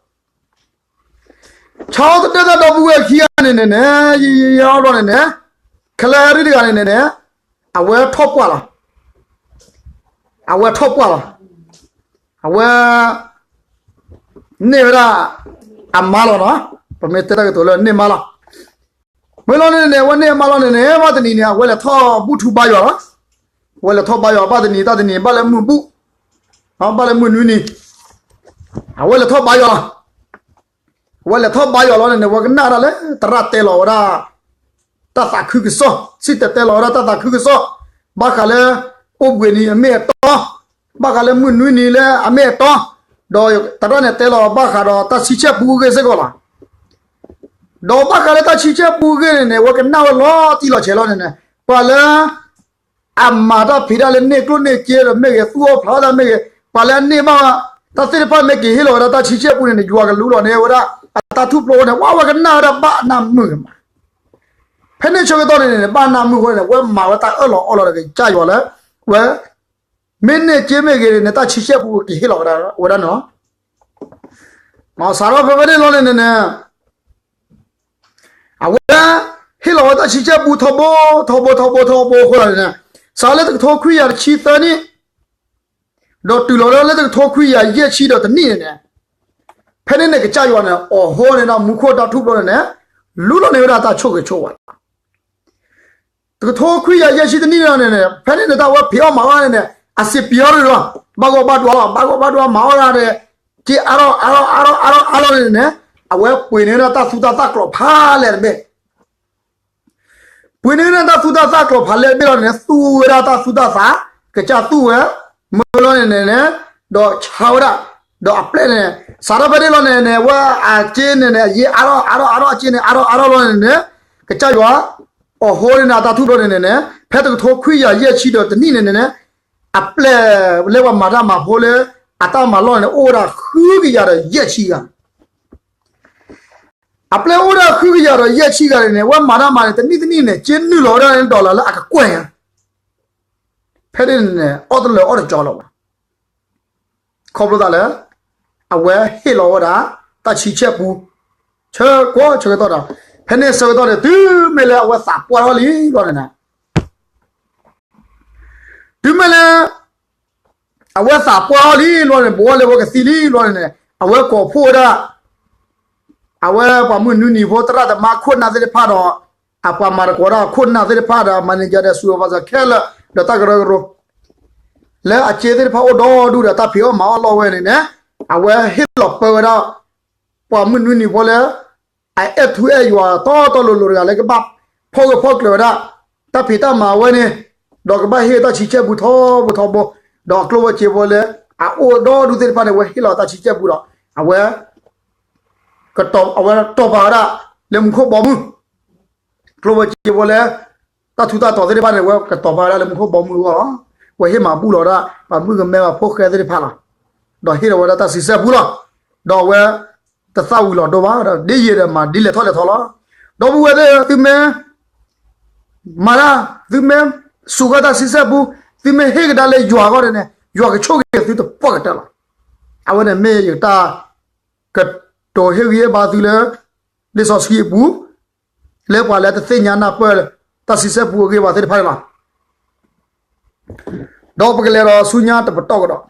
ဆါအီၣ်တဒၢၣ်သၣ်ဒီပုၢ်ဝဲၢ်ခံဂၤန့ၣ်န့ၣ်န့ၣ် ယယယီဘျီန့ၣ်န့ၣ် Kalai Harris တဂၤန့ၣ်န့ၣ်န့ၣ် အဝဲထီၣ်ပှၢ်လီၤ. အဝဲထီၣ်ပှၢ်လီၤ. အဝဲ န့ၢ်ဝဲဒၣ် အမါလီၤနီၤ. ပမ့ၢ်တဲတၢ်ကတိၤလၢန့ၢ်မါလီၤ. မ့ၢ်လီၤန့ၣ်န့ၣ် အဝဲန့ၢ်အမါလီၤန့ၣ်န့ၣ် ဘၣ်တနံၤန့ၣ် အဝဲလဲၤထီၣ်ဘူၣ်ထူဘါယွၤလီၤ. အဝဲလဲၤထီၣ်ဘါယွၤ ဘၣ်တနံၤတၢ်တနံၤ ဘၣ်လၢမုၢ်ဘူၣ်, ဘၣ်လၢမုၢ်နွံနံၤ အဝဲလဲၤထီၣ်ဘါယွၤလီၤ. အဝဲလဲၤထီၣ်ဘါယွၤလီၤန့ၣ်န့ၣ် အဝဲကနၣ်ဒၣ်လၢ သရၣ်တဲလီၤဝဲဒၣ် တၢ်သးခုကစီၣ်, စံၣ်တဲၤတဲလီၤဝဲဒၣ်တၢ်သးခုကစီၣ်, ဘၣ်ဃးလၢ အိၣ်ဘှံးနံၤအမ့ၢ်အတီ, ဘၣ်ဃးလၢမုၢ်နွံနံၤလၢအမ့ၢ်အတီ, ဒီးသရၣ်န့ၣ်တဲလီၤဘၣ်ဃးဒီး တၢ်ဆံဆဲၣ်ပူအဂ့ၢ်စ့ၢ်ကီးလီၤ. ဒီးဘၣ်ဃးလၢတၢ်ဆံဆဲၣ်ပူအဂ့ၢ်န့ၣ်န့ၣ် အဝဲကနၣ်ဝဲလီၤတံၢ်လီၤဆဲးလီၤန့ၣ်န့ၣ် ပှၤလၢ အမၤတၢ်ဖံးတၢ်လၢန့ၢ်ကျိၣ်န့ၢ်စ့ဒီးမ့ၢ်ဂ့ၤ သူၣ်အီၣ်ဖျးအီၣ်တၢ်မ့ၢ်ဂ့ၤ ပှၤလၢအန့ၢ်ဘၣ် တၢ်သ့ၣ်တဖၣ်မ့ၢ်က့ၤဟ့ၣ်လီၤဝဲဒၣ်တၢ်ဆံဆဲၣ်ပူန့ၣ်န့ၣ် ယွၤကလူလီၤန့ၢ်ဝဲဒၣ် အတၢ်ထူၣ်ဖျိဝဲန့ၣ် ဝဲဝဲကနၣ်ဝဲဒၣ်ဘၣ်နၢ်မုာ်မး. ဖဲန့ၣ်ဆၢကတီၢ်န့ၣ်န့ၣ် ဘၣ်နၢ်မုာ်ဝဲန့ၣ် ဝဲမၤဝဲတၢ်အၢၣ်လီၤအီလီၤဒီးကစၢ်ယွၤလၢ ဝဲ မ့ၢ်န့ၢ်စ့မ့ၢ်ဂ့ၤန့ၣ် တၢ်ဆံဆဲၣ်ပူက့ၤဟ့ၣ်လီၤဝဲဒၣ်န့ၣ်လီၤ. စးထီၣ်ဖဲဖဲန့ၣ်လီၤန့ၣ်န့ၣ်န့ၣ် အဝဲ ဟ့ၣ်လီၤဝဲတၢ်ဆံဆဲၣ်ပူထီဘိ ထီဘိ ထီဘိ ထီဘိအဃိသတးန့ၣ်န့ၣ် စးလၢတကထိခွံကယၤတဆံသၢနံၣ် ဒီးတုၤလီၤလၢတကထိခွံကယၤယဲၢ်ဆံဒီးတနံၣ်န့ၣ်န့ၣ် ဖဲန့ၣ်န့ၣ်ကစၢ်ယွၤန့ၣ် အိးထီၣ်န့ၢ်ဒၣ်မူခိၣ်တၢ်ထူၣ်ဖျိန့ၣ်န့ၣ် လူလီၤန့ၢ်ဝဲဒၣ်တၢ်ဆိၣ်ဂ့ၤဆိၣ်ဝါ တကထိခွံကယၤယဲၢ်ဆံတနံၣ်န့ၣ်န့ၣ် ဖဲန့ၣ်န့ၣ်တၢ်ဝဲဖံးအီၣ်မၤအီၣ်န့ၣ်န့ၣ် အစံးပယီၤရၢလီၤ ဘၣ်ဂီၢ်ဘၣ်ဒွးလီၤ ဘၣ်ဂီၢ်ဘၣ်ဒွးမၤအီၣ်ဒၣ်ဒီး က့အါထီၣ်အါထီၣ်အါထီၣ်အါထီၣ်အါထီၣ်န့ၣ်န့ၣ် အဝဲပှ့ၤန့ၢ်ဒၣ်တၢ်သူတၢ်သၣ်ကျိာ်ဖးလဲၢ်တဘ့ၣ် ပှ့ၤန့ၢ်ဒၣ်တၢ်သူတၢ်သၣ်ကျိာ်ဖးလဲၢ်တဘ့ၣ်လီၤန့ၣ်န့ၣ် သူဝဲဒၣ်တၢ်သူတၢ်သၣ် ကစၢ်သူဝဲ မၢလီၤန့ၣ်န့ၣ်န့ၣ် ဒီးဆါဝဲဒၣ် ဒီးအပျဲၢ်န့ၣ် စးထီၣ်ဖဲန့ၣ်လီၤန့ၣ်န့ၣ် ဝဲအစ့န့ၣ်န့ၣ် အယ့အါထီၣ်အါထီၣ်အါထီၣ်အစ့န့ၣ် အါထီၣ်အါထီၣ်လီၤန့ၣ်န့ၣ် ကစၢ်ယွၤ အိးထီၣ်န့ၢ်ဒၣ်တၢ်ထူၣ်ဖျိန့ၣ်န့ၣ်န့ၣ် ဖဲတကထိခွံကယၤယဲၢ်ဆံဒီးတနံၣ်န့ၣ်န့ၣ်န့ၣ် အပျဲၢ်လၢပှၤမၤတၢ်မၤဖိလၢ အတၢ်မၤလီၢ်န့ၣ် အိၣ်ဝဲဒၣ်ဃုကယၤဒီးယဲၢ်ဆံဂၤ အပျဲၢ်အိၣ်ဝဲဒၣ်ဃုကယၤဒီးယဲၢ်ဆံဂၤန့ၣ်န့ၣ် အဝဲမၤတၢ်မၤန့ၣ် တနံၣ်တနံၣ်န့ၣ် က့နုာ်လီၤဝဲဒၣ်န့ၣ် dollar လၢအကကွဲၢ်ညါ ဖဲန့ၣ်န့ၣ် အီၣ်တလၢာ်အီၣ်တကၠီလၢၤဘၣ်. ခီဖျိသးလၢ အဝဲဟ့ၣ်လီၤဝဲဒၣ် တၢ်ဆံဆဲၣ်ပူ ဆၢကွၢ်ဆၢကတီၢ်ဒီး ဖဲန့ၣ်ဆၢကတီၢ်န့ၣ် တုၤမ့ၢ်လၢအဝဲသးပှၢ်ထီၣ်လံလီၤန့ၣ်န့ၣ် တုၤမ့ၢ်လၢ အဝဲသးပှၢ်ထီၣ်လံလီၤန့ၣ် ဘဝီလၢအဝဲကသံလံလီၤန့ၣ်န့ၣ် အဝဲကိးဖှိၣ်ဝဲဒၣ် အဝဲပှၤမုၢ်နွံနံၤဖိသရၣ်သမါခိၣ်နၢ်သ့ၣ်တဖၣ်ဒီး အပှၤမၤသကိးတၢ်ခိၣ်နၢ်သ့ၣ်တဖၣ်ဒီး manager ဒီး supervisor ခဲလၢာ် ဒီးတၢ်ကရၢကရိ လၢအစ့သ့ၣ်တဖၣ်အိၣ်ဒီဒူၣ်ဒီးတၢ်ဖံးအီၣ်မၤအီၣ်လီၢ်ဝဲန့ၣ်န့ၣ် အဝဲဟ့ၣ်လီၤပၢဝဲဒၣ် ပှၤမုၢ်နွံနံၤဖိလၢ အအဲၣ်ထူအဲၣ်ယွၤတီတီလိၤလိၤတဂၤလၢကဘၣ်ဖီၣ်ဂၢၢ်ဖီၣ်ကျၢၤဝဲဒၣ် တၢ်ဖံးတၢ်မၤဝဲန့ၣ် ဒီးကဘၣ်ဟ့ၣ်တၢ်ဆံဆဲၣ်ပူထီဘိထီဘိ ဒီးအကျိၣ်ဖိစ့ဖိလၢ အအိၣ်ဒီဒူၣ်သ့ၣ်တဖၣ်န့ၣ် အဝဲဟ့ၣ်လီၤတၢ်ဆံဆဲၣ်ပူဒီး အဝဲ အဝဲတီၢ်ပာ်ဝဲဒၣ် လၢမူခိၣ်ဘီမုၢ် ကျိၣ်ဖိစ့ဖိလၢ တၢ်ထူးတၢ်တီၤသ့ၣ်တဖၣ်န့ၣ် အဝဲကတီၤပာ်ဝဲဒၣ်လၢမူခိၣ်ဘီမုၢ်အဂီၢ်လီၤ. အဝဲဟ့ၣ်မၤဘူၣ်လီၤဝဲဒၣ် ပှၤမုၣ်ကမဲပှၤဖိဃဲသ့ၣ်တဖၣ်လီၤ. ဒီးဟ့ၣ်လီၤဝဲဒၣ်တၢ်ဆံဆဲၣ်ပူလီၤ. ဒီးအဝဲ တသၣ်ဝံၤလီၤဒိဘၣ်ဒီး ဒ်ယံာ်ဒီးမၤဒ်လဲၣ်ထီၣ်လဲၣ်ထီလီၤ. ဒီပုၢ်ဝဲၢ်သ့ၣ်သုမ့ၢ် မၤတၢ်, သုမ့ၢ်စူးကါတၢ်ဆံဆဲၣ်ပူ, သုမ့ၢ်ဟ့ၣ်ကဒါလၢယွၤအဂီၢ်န့ၣ်န့ၣ် ယွၤကဆိၣ်ဂ့ၤသုတပှၢ်ကတၢၢ်လီၤ. အဝဲန့ၣ်မ့ၢ်ယကတၢ်ကတိၤဟ့ၣ်ဂံၢ်ဟ့ၣ်ဘါသုလၢ လံာ်စီဆှံအပူၤ, လၢပှၤလၢတသ့ၣ်ညါနၢ်ပၢၢ် တၢ်ဆံဆဲၣ်ပူအဂ့ၢ်အဘၣ်သ့ၣ်တဖၣ်န့ၣ်လီၤ. ဒီးပကလဲၤဒီးဆူညါတပတီၢ်ကဒီး,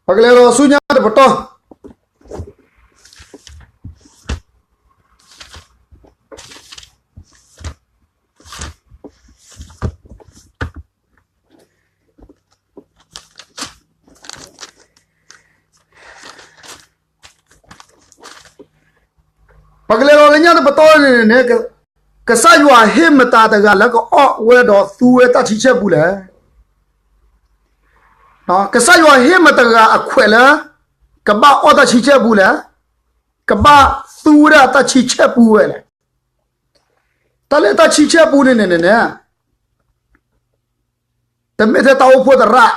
ပကလဲၤဒီးဆူညါတပတီၢ် ပကလဲၤဒီးလၢညါတပတီၢ်န့ၣ်န့ၣ်, ကစၢ်ယွၤဟ့ၣ်မတၤတဂၤလၢ ကအီၣ်ဝဲဒီးသူဝဲတၢ်ဆံဆဲၣ်ပူလဲၣ်. ကစၢ်ယွၤဟ့ၣ်မတၤတဂၤအခွဲးလၢ ကဘၣ်အီၣ်တၢ်ဆံဆဲၣ်ပူလဲၣ်, ကဘၣ်သူဝဲဒၣ်တၢ်ဆံဆဲၣ်ပူဝဲလဲၣ်. တၢ်လၢတၢ်ဆံဆဲၣ်ပူန့ၣ်န့ၣ်န့ၣ်န့ၣ် တမ့ၢ်ထဲတၢ်အိၣ်ဖှိၣ်သရၣ်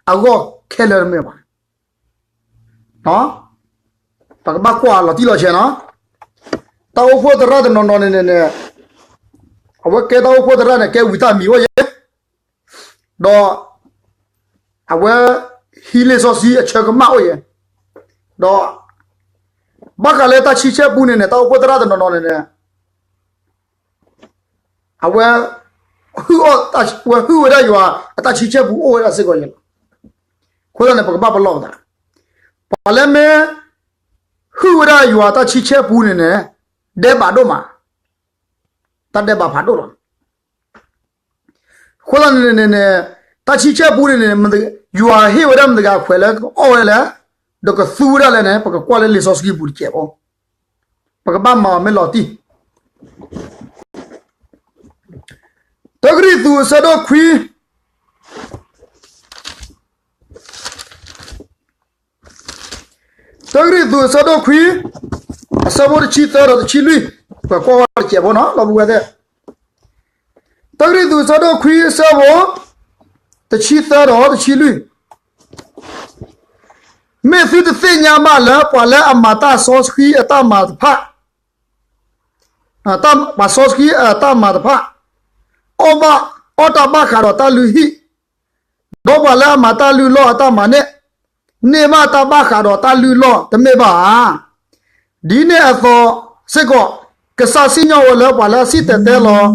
အဂီၢ်ခဲလၢာ်တမ့ၢ်ဘၣ်. ပကဘၣ်ကွၢ်လီၤတံၢ်လီၤဆဲးနီၤ, တၢ်အိၣ်ဖှိၣ်သရၣ်တနီၤနီၤန့ၣ်န့ၣ်န့ၣ်, အဝဲကဲတၢ်အိၣ်ဖှိၣ်သရၣ်န့ၣ် ကဲဝံၤတၢ်မံၤအိၣ်ယဲ, ဒီး အဝဲ ဟံးလံာ်စီဆှံအဆၢကမၣ်အိၣ်ယဲ, ဒီး ဘၣ်ဃးလၢတၢ်ဆံဆဲၣ်ပူန့ၣ်န့ၣ် တၢ်အိၣ်ဖှိၣ်သရၣ်တနီၤနီၤန့ၣ်န့ၣ် အဝဲ ဝဲဟုၣ်ဝဲဒၣ်ယွၤအတၢ်ဆံဆဲၣ်ပူအိၣ်ဝဲဒၣ်စ့ၢ်ကီးယဲလီၤ. အဃိသတးန့ၣ် ပကဘၣ်ပလီၢ်ပသး, ပှၤလၢမ့ၢ် ဟုၣ်ဝဲဒၣ်ယွၤအတၢ်ဆံဆဲၣ်ပူန့ၣ်န့ၣ် ဒဲးဘးဒိၣ်မး, တၢ်ဒဲးဘးဖးဒိၣ်လီၤ. အဃိသတးန့ၣ်န့ၣ်န့ၣ် တၢ်ဆံဆဲၣ်ပူန့ၣ်န့ၣ် ယွၤဟ့ၣ်ဝဲဒၣ်မတၤတဂၤအခွဲးလၢ ကအီၣ်ဝဲဒၣ်လဲၣ်, ဒီးကသူဝဲဒၣ်လဲၣ်န့ၣ် ပကကွၢ်လၢလံာ်စီဆှံပူၤတစဲးဖိ, ပကဘၣ်မၤအီၤမ့ၢ်လီၤတံၢ်. တၢကရံၣ်သူးအဆၢဒိၣ်ခွံ တၢကရံၣ်သူးအဆၢဒိၣ်ခွံ အဆၢဖိတဆံသၢဒီးတဆံလွံၢ်, ပကွၢ်ဝဲတစဲးဖိနီၤ ဒီပုၢ်ဝဲၢ်သ့ၣ်, တၢကရံၣ်သူးအဆၢဒိၣ်ခွံအဆၢဖိ တဆံသၢဒီးတဆံလွံၢ်, မ့ၢ်သုတသ့ၣ်ညါဘၣ်လၢပှၤလၢအမၤတၢ်စီဆှံအတၢ်မၤတဖၣ် ပှၤစီဆှံအတၢ်မၤတဖၣ် အီၣ်ဘၣ် အီၣ်တၢ်ဘၣ်ဃးဒီးတၢ်လုၢ်ဟံၣ်, ဒီးပှၤလၢအမၤတၢ်လုၢ်လီၢ်အတၢ်မၤန့ၣ် န့ၢ်ဘၣ်တၢ်ဘၣ်ဃးဒီးတၢ်လုၢ်လီၢ်တမ့ၢ်ဘၣ်ဧါ. ဒ်န့ၣ်အသိးစ့ၢ်ကီး ကစၢ်စံၣ်ညီၣ်ဝဲလၢပှၤလၢအစံၣ်တဲၤတဲလီၤ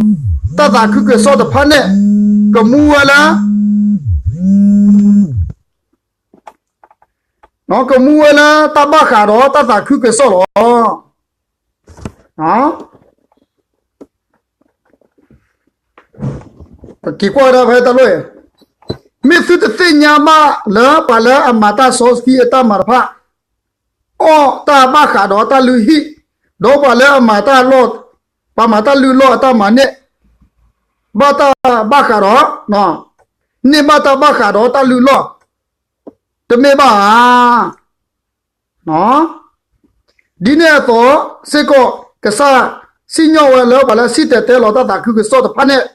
တၢ်သးခုကစီၣ်တဖၣ်န့ၣ် ကမူဝဲလၢ ကမူဝဲလၢတၢ်ဘၣ်ဃးဒီးတၢ်သးခုကစီၣ်လီၤ. ပက့ၤကွၢ်ဝဲဒၣ်ဖဲတၢ်လီၢ်, မ့ၢ်သုတသ့ၣ်ညါဘၣ်လၢပှၤလၢအမၤတၢ်စီဆှံအတၢ်မၤတဖၣ် အီၣ်တၢ်ဘၣ်ဃးဒီးတၢ်လုၢ်ဟံၣ်, ဒီးပှၤလၢအမၤတၢ်လီၢ်, ပှၤမၤတၢ်လုၢ်လီၢ်အတၢ်မၤန့ၣ် ဘၣ်တၢ်ဘၣ်ဃးဒီး, န့ၢ်ဘၣ်တၢ်ဘၣ်ဃးဒီးတၢ်လုၢ်လီၢ် တမ့ၢ်ဘၣ်ဧါ. ဒ်န့ၣ်အသိးစ့ၢ်ကီး ကစၢ်စံၣ်ညီၣ်ဝဲလၢပှၤလၢအစံၣ်တဲၤတဲလီၤတၢ်သးခုကစီၣ်တဖၣ်န့ၣ်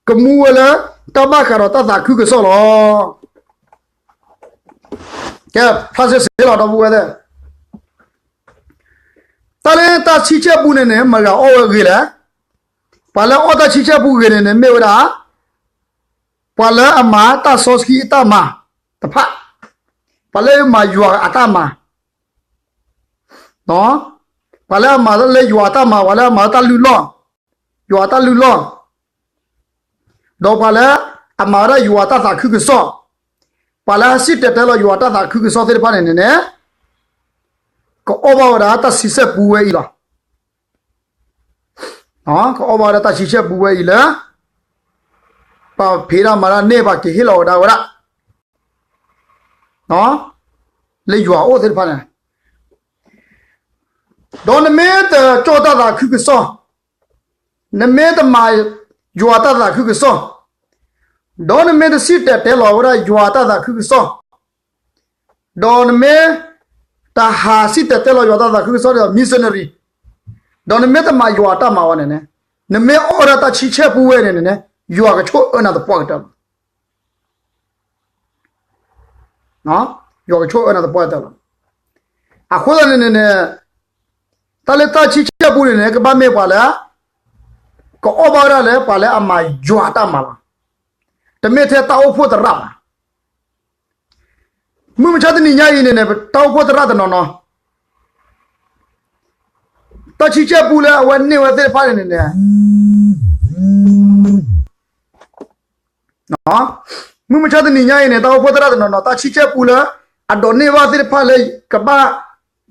ကမူဝဲလၢတၢ်ဘၣ်ဃးဒီးတၢ်သးခုကစီၣ်လီၤ. ကဲ, ဖးစ့ၢ်စ့ၢ်လီၤ ဒီပုၢ်ဝဲၢ်သ့ၣ်, တၢ်လၢတၢ်ဆံဆဲၣ်ပူန့ၣ်န့ၣ် မတၤဂၤအီၣ်ဝဲဂ့ၤလဲၣ်. ပှၤလၢအအီၣ်တၢ်ဆံဆဲၣ်ပူဂ့ၤန့ၣ်န့ၣ်မ့ၢ်ဝဲဒၣ် ပှၤလၢအမၤတၢ်စီဆှံအတၢ်မၤတဖၣ်, ပှၤလၢအမၤယွၤအတၢ်မၤ, ပှၤလၢအမၤလၢယွၤအတၢ်မၤ, ပှၤလၢအမၤတၢ်လုၢ်လီၢ်, ယွၤအတၢ်လုၢ်လီၢ်, ဒီးပှၤလၢအမၤဝဲဒၣ်ယွၤအတၢ်သးခုကစီၣ်, ပှၤလၢအစံၣ်တဲၤတဲလီၤယွၤအတၢ်သးခုကစီၣ်သ့ၣ်တဖၣ်န့ၣ်န့ၣ်န့ၣ် ကအီၣ်ဘၣ်ဝဲဒၣ်တၢ်ဆံဆဲၣ်ပူဝဲအံၤလီၤ. ကအီၣ်ဘၣ်ဝဲဒၣ်တၢ်ဆံဆဲၣ်ပူဝဲအံၤလၢ ပှၤဖံးတၢ်မၤတၢ်န့ၢ် ပှၤက့ၤဟ့ၣ်လီၤဝဲဒၣ်ဝဲဒၣ် လၢယွၤအအိၣ်သ့ၣ်တဖၣ်န့ၣ်, ဒီးနမ့ၢ်တကၠီၣ်တၢ်သးခုကစီၣ်, နမ့ၢ်တမၤယွၤတၢ်သးခုကစီၣ်, ဒီးနမ့ၢ်တစံၣ်တဲၤတဲလီၤဝဲဒၣ်ယွၤတၢ်သးခုကစီၣ်, ဒီးနမ့ၢ်တဟးစံၣ်တဲၤတဲလီၤယွၤတၢ်သးခုကစီၣ်ဒီး missionary, ဒီးနမ့ၢ်တမၤယွၤတၢ်မၤဝဲန့ၣ်န့ၣ်, နမ့ၢ်အီၣ်ဝဲဒၣ်တၢ်ဆံဆဲၣ်ပူဝဲန့ၣ်န့ၣ် ယွၤကဆိၣ်အၢနၤသပှၢ်ကတၢၢ်လီၤ. ယွၤကဆိၣ်အၢနၤသပှၢ်ကတၢၢ်လီၤ. အဃိသတးန့ၣ်န့ၣ်န့ၣ် တၢ်လၢတၢ်ဆံဆဲၣ်ပူန့ၣ်န့ၣ် ကဘၣ်မ့ၢ်ပှၤလၢ ကအီၣ်ဘၣ်ဝဲဒၣ်လၢပှၤလၢအမၤယွၤတၢ်မၤလီၤ. တမ့ၢ်ထဲတၢ်အိၣ်ဖှိၣ်သရၣ်ဘၣ်. မုၢ်မဆါတနံၤညါအံၤန့ၣ်န့ၣ် တၢ်အိၣ်ဖှိၣ်သရၣ်တနီၤနီၤ တၢ်ဆံဆဲၣ်ပူလၢအဝဲန့ၢ်ဝဲသ့ၣ်တဖၣ်န့ၣ်န့ၣ်န့ၣ် မုၢ်မဆါတနံၤညါအံၤန့ၣ် တၢ်အိၣ်ဖှိၣ်သရၣ်တနီၤနီၤ တၢ်ဆံဆဲၣ်ပူလၢ အဒိးန့ၢ်ဘၣ်သ့ၣ်တဖၣ်လၢကဘၣ်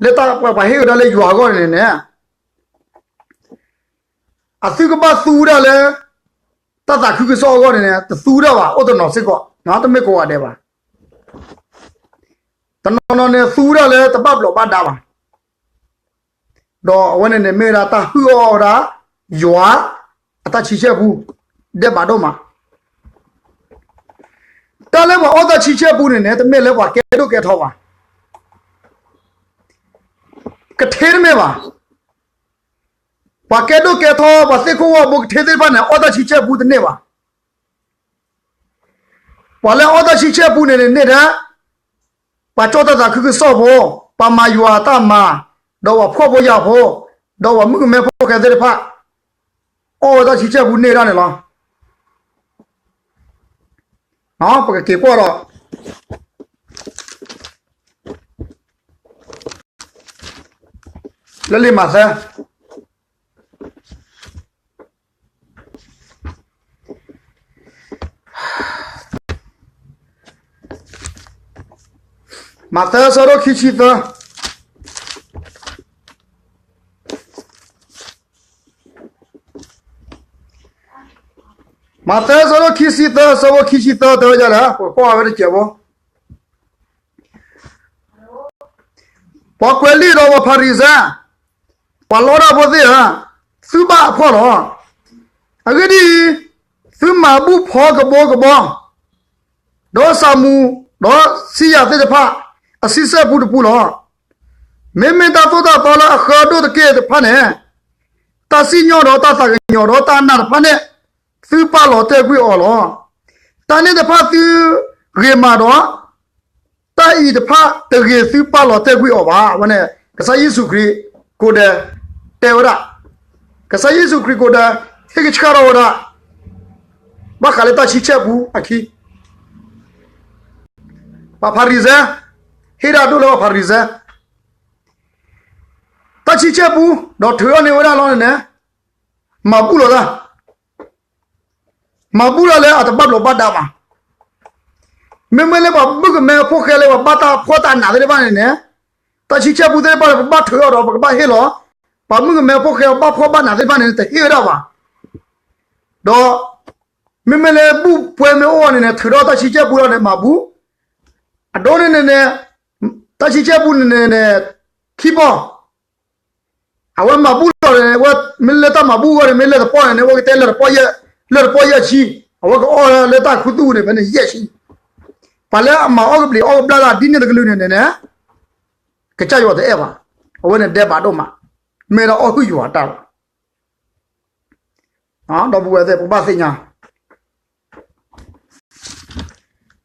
လၢတၢ်ပှၤဟ့ၣ်ဝဲဒၣ်လၢယွၤအဂီၢ်န့ၣ်န့ၣ် အသုကဘၣ်သူဝဲဒၣ်လၢ တၢ်သးခုကစီၣ်အဂီၢ်န့ၣ်န့ၣ် တသူဝဲဒၣ်ဘၣ် အိၣ်တနီၤစ့ၢ်ကီး တမ့ၢ်ကိးဂၤဒဲးဘၣ်. တနီၤနီၤန့ၣ် သူဝဲဒၣ်လၢတဘၣ်ဘျီးဘၣ်ဒါဘၣ်. ဒီးအဝဲန့ၣ်န့ၣ်မ့ၢ်ဝဲဒၣ်တၢ်ဟုၣ်အီၣ်ဝဲဒၣ် ယွၤ အတၢ်ဆံဆဲၣ်ပူ ဒဲးဘးဒိၣ်မး. တၢ်လၢပှၤအီၣ်တၢ်ဆံဆဲၣ်ပူန့ၣ်န့ၣ် တမ့ၢ်လၢပှၤကဲဒိၣ်ကဲထီဘၣ်. ကထဲတမ့ၢ်ဘၣ်. ပှၤကဲဒိၣ်ကဲထီ ပှၤသ့ၣ်ခိၣ်ဝီဘိကထဲသ့ၣ်တဖၣ်န့ၣ် အီၣ်တၢ်ဆံဆဲၣ်ပူတန့ၢ်ဘၣ်. ပှၤလၢအီၣ်တၢ်ဆံဆဲၣ်ပူန့ၣ်န့ၣ် န့ၢ်ထဲ ပှၤကၠီၣ်တၢ်သးခုကစီၣ်ဖိ, ပှၤမၤယွၤအတၢ်မၤ, ဒီးပှၤဖှီၣ်ဖိယာ်ဖိ, ဒီးပှၤမုၣ်ကမဲဖိဃဲသ့ၣ်တဖၣ်, အီၣ်ဝဲတၢ်ဆံဆဲၣ်ပူန့ၢ်ဒၣ်န့ၣ်လီၤ. ပကက့ၤကွၢ်ဒီး လၢလံာ်မးသဲ မးသဲအဆၢဒိၣ်ခံဆံသၢ, မးသဲအဆၢဒိၣ်ခံဆံသၢ အဆၢဖိခံဆံသၢ တဲဝဲဒ်လဲၣ်, ပကွၢ်ဝဲတစဲးဖိ ပှၤကွဲးလံာ်ဒီးပှၤဖၤရံၤၡဲ, ပှၤလီတၢ်ဖိသ့ၣ်ဧၢ, သုဘၣ်အဖှီၣ်လီၤ. အဂ့ၢ်ဒ်အံၤ, သုမၤဘူၣ်ဖီကဘီကဘီ, ဒီးစၤမူ, ဒီးဆံးယၤသ့ၣ်တဖၣ် အဆံဆဲၣ်ပူတပူလီၤ. မ့မ့ၢ်တၢ်သိၣ်တၢ်သီလၢအဃၢဒိၣ်တက့ၢ်တဖၣ်န့ၣ်, တၢ်စံၣ်ညီၣ်ဒီးတၢ်သးကညီၤဒီးတၢ်နာ်တဖၣ်န့ၣ်, သုပာ်လီၤတဲာ်ကွံာ်အီၤလီၤ. တၢ်န့ၣ်တဖၣ်သုဂ့ၤမးဒီး တၢ်အံၤတဖၣ်တဂ့ၤသုပာ်လီၤတဲာ်ကွံာ်အီၤဘၣ်. အဝဲန့ၣ် ကစၢ်ယ့ၣ်ၡူးခရံာ်ကိးဂၤဒဲးတဲဝဲဒၣ်, ကစၢ်ယ့ၣ်ၡူးခရံာ်ကိးဂၤဒဲး ဟ့ၣ်ကဆှၣ်ထီၣ်ဝဲဒၣ် ဘၣ်ဃးလၢတၢ်ဆံဆဲၣ်ပူအခံ, ပှၤဖၤရံၤၡဲ, ဟ့ၣ်ဒၣ်ဒိၣ်လၢပှၤဖၤရံၤၡဲ, တၢ်ဆံဆဲၣ်ပူ ဒီးထုးထီၣ်န့ၢ်ဝဲဒၣ်လီၤန့ၣ်န့ၣ်, မၤဘူၣ်လီၤတၢ် မၤဘူၣ်လီၤလၢအတဘၣ်ဘျီးဘၣ်ဒါဘၣ်. မ့မ့ၢ်လၢပှၤမုၣ်ကမဲဖိဃဲလၢပှၤဘၣ်တၢ်ဖှီၣ်တၢ်နးသ့ၣ်တဖၣ်န့ၣ်န့ၣ်, တၢ်ဆံဆဲၣ်ပူသ့ၣ်တဖၣ်န့ၣ် ပဘၣ်ထုးထီၣ်ဒီး ပကဘၣ်ဟ့ၣ်လီၤ. ပှၤမုၣ်ကမဲဖိဃဲဘၣ်ဖှီၣ်ဘၣ်နးသ့ၣ်တဖၣ်န့ၣ် တဟ့ၣ်ဝဲဒၣ်ဘၣ်. ဒီး မ့မ့ၢ်လၢဘူၣ်ပှဲၤမ့ၢ်အိၣ်န့ၣ်န့ၣ် ထုးထီၣ်တၢ်ဆံဆဲၣ်ပူလီၤန့ၣ် မၤဘူၣ်, အဒိန့ၣ်န့ၣ်န့ၣ်, တၢ်ဆံဆဲၣ်ပူန့ၣ်န့ၣ်န့ၣ်, ခံပီၢ် အဝဲမၤဘူၣ်လီၤန့ၣ် မ့ၢ်လၢတၢ်မၤဘူၣ်အဂီၢ်န့ၣ် မ့ၢ်လၢတပီၢ်န့ၣ်န့ၣ် အဝဲကတဲလၢတပီၢ်ယဲၢ်, လၢတပီၢ်ယဲၢ်ဆံ, အဝဲကအီၣ်လၢတၢ်ခူသူၣ်န့ၣ် ဖဲန့ၣ်ယဲၢ်ဆံ. ပှၤလၢအမၤအီၣ်ကဘျံးအီၣ်ကဘျၣ်တၢ်ဒ်န့ၣ်တကလုာ်န့ၣ်န့ၣ်န့ၣ်, ကစၢ်ယွၤတအဲၣ်ဘၣ်. အဝဲန့ၣ်ဒဲးဘးဒိၣ်မး, မ့ၢ်ဒၣ်အီၣ်ဟုၣ်ယွၤတၢ်လီၤ. ဒီပုၢ်ဝဲၢ်သ့ၣ် ပကဘၣ်သ့ၣ်ညါ,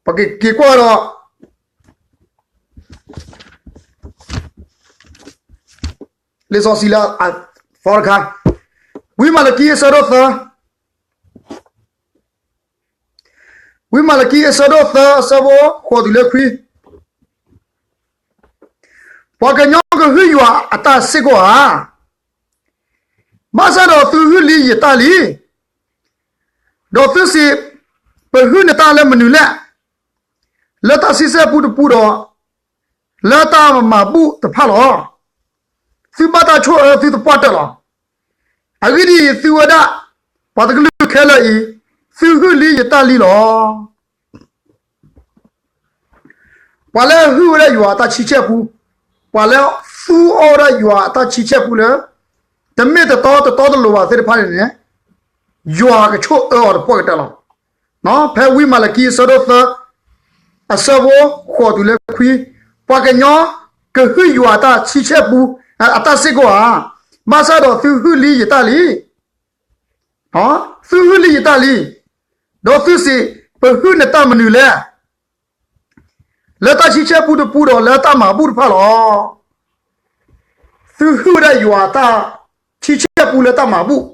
ပကက့ၤကွၢ်ဒီး လံာ်စီဆှံလၢအသီတခါ, ဝံမၤလကံအဆၢဒိၣ်သၢ, ဝံမၤလကံအဆၢဒိၣ်သၢ အဆၢဖိဃိးတုၤလၢခွံ, ပှၤကညီကဟုၣ်ယွၤအတၢ်စ့ၢ်ကီးဧါ, ဘၣ်ဆၣ်ဒီးသုဟုၣ်လံယတၢ်လံ, ဒီးသုစံး, ပဟုၣ်နတၢ်လၢမနုၤလဲၣ်, လၢတၢ်ဆံဆဲၣ်ပူတပူဒီး လၢတၢ်မၤဘူၣ်တဖၣ်လီၤ. သုဘၣ်တၢ်ဆိၣ်အၢသုသပှၢ်တၢၢ်လီၤ. အဂ့ၢ်ဒ်အံၤ, သုဝဲဒၣ် ပှၤတကလုာ်ခဲလၢာ်အံၤ, သုဟုၣ်လံယတၢ်လံလီၤ. ပှၤလၢအဟုၣ်ဝဲဒၣ်ယွၤအတၢ်ဆံဆဲၣ်ပူ, ပှၤလၢအသူအီၣ်ဝဲဒၣ်ယွၤအတၢ်ဆံဆဲၣ်ပူလၢ တမ့ၢ်တတီတတီတလိၤဘၣ်သ့ၣ်တဖၣ်န့ၣ်န့ၣ်, ယွၤကဆိၣ်အၢအီၤတပှၢ်ကတၢၢ်လီၤ. ဖဲဝံမၤလကံအဆၢဒိၣ်သၢ အဆၢဖိဃိးတုၤလၢခွံ, ပှၤကညီကဟုၣ်ယွၤအတၢ်ဆံဆဲၣ်ပူ အတၢ်စ့ၢ်ကီးဧါ, ဘၣ်ဆၣ်ဒီးသုဟုၣ်လံယတၢ်လံ, သုဟုၣ်လံယတၢ်လံ, ဒီးသုစံး, ပဟုၣ်နတၢ်မနုၤလဲၣ်, လၢတၢ်ဆံဆဲၣ်ပူတပူဒီးလၢတၢ်မၤဘူၣ်တဖၣ်လီၤ. သုဟုၣ်ဝဲဒၣ်ယွၤတၢ်ဆံဆဲၣ်ပူလၢတၢ်မၤဘူၣ်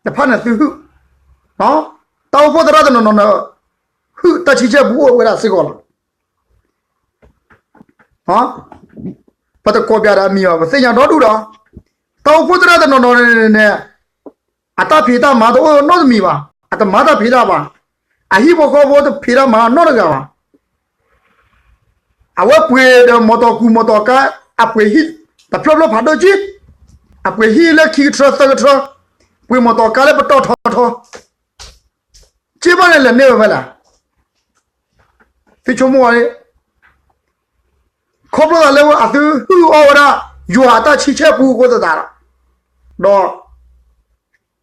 တဖၣ်န့ၣ်သုဟုၣ်, တၢ်အိၣ်ဖှိၣ်သရၣ်တနီၤနီၤန့ၣ် ဟုၣ်တၢ်ဆံဆဲၣ်ပူအိၣ်ဝဲဒၣ်စ့ၢ်ကီးလီၤ. ပတကိးပၠးဒီးအမံၤဘၣ် ပသ့ၣ်ညါဒီဒူၣ်ဒီး, တၢ်အိၣ်ဖှိၣ်သရၣ်တနီၤနီၤန့ၣ်န့ၣ် အတၢ်ဖံးတၢ်မၤတအိၣ်နီတမံၤဘၣ်, အတမၤတၢ်ဖံးတၢ်မၤဘၣ်, အဟံၣ်ဖိဃီဖိတဖံးတၢ်မၤနီတဂၤဘၣ်. အဝဲပှ့ၤဒီးမီတီကူမီတီကါ အပှ့ၤဟံၣ်တဖျၢၣ်ဖျၢၣ်ဖးဒိၣ်က့, အပှ့ၤဟံၣ်လၢခံကထြၢသၢကထြၢ, ပှ့ၤမီတီကါလၢပတီၢ်ထီထီ, က့ဘၣ်န့ၣ်လဲၤန့ၢ်ဝဲဖဲလဲၣ်. သုဆိကမိၣ်ဝဲ ခီဖျိသးလၢအသုဟုၣ်အီၣ်ဝဲဒၣ် ယွၤအတၢ်ဆံဆဲၣ်ပူအဃိသတးဒီး, ဒီး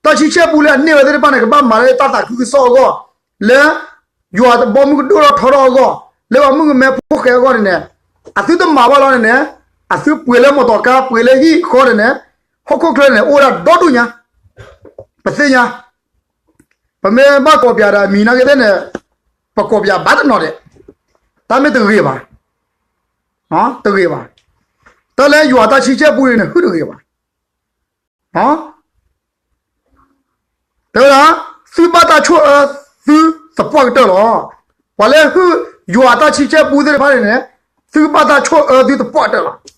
တၢ်ဆံဆဲၣ်ပူလၢအန့ၢ်ဝဲသ့ၣ်တဖၣ်န့ၣ် ကဘၣ်မၤလၢတၢ်သးခုကစီၣ်အဂီၢ်, လၢယွၤဘီမုၢ်ကဒိၣ်ထီၣ်ထီထီၣ်အဂီၢ်, လၢပှၤမုၣ်ကမဲဖိဃဲအဂီၢ်န့ၣ်န့ၣ်, အသုတမၤဘၣ်လီၤန့ၣ်န့ၣ်, အသုပှ့ၤလၢမီတီကါ ပှ့ၤလၢဟံၣ်ဃီန့ၣ်န့ၣ်, ဟီၣ်ခိၣ်ချၢန့ၣ် အိၣ်ဝဲဒၣ်ဒီဒူၣ်ညါ, ပသ့ၣ်ညါ ပမ့ၢ်ဘၣ်ကိးပၠးဒီးအမံၤနာ်က့သ့ၣ်န့ၣ်, ပကိးပၠးဘၣ်တနီၤဒဲး, တၢ်မ့ၢ်တဂ့ၤဘၣ်, တဂ့ၤဘၣ်, တၢ်လၢယွၤတၢ်ဆံဆဲၣ်ပူန့ၣ် ဟုၣ်တဂ့ၤဘၣ်, တဲဝဲဒၣ်, သုဘၣ်တၢ်ဆိၣ်အၢသုသပှၢ်ကတၢၢ်လီၤ. ပှၤလၢဟုၣ်ယွၤတၢ်ဆံဆဲၣ်ပူသ့ၣ်တဖၣ်န့ၣ်န့ၣ်, သုဘၣ်တၢ်ဆိၣ်အၢသုသပှၢ်ကတၢၢ်လီၤ.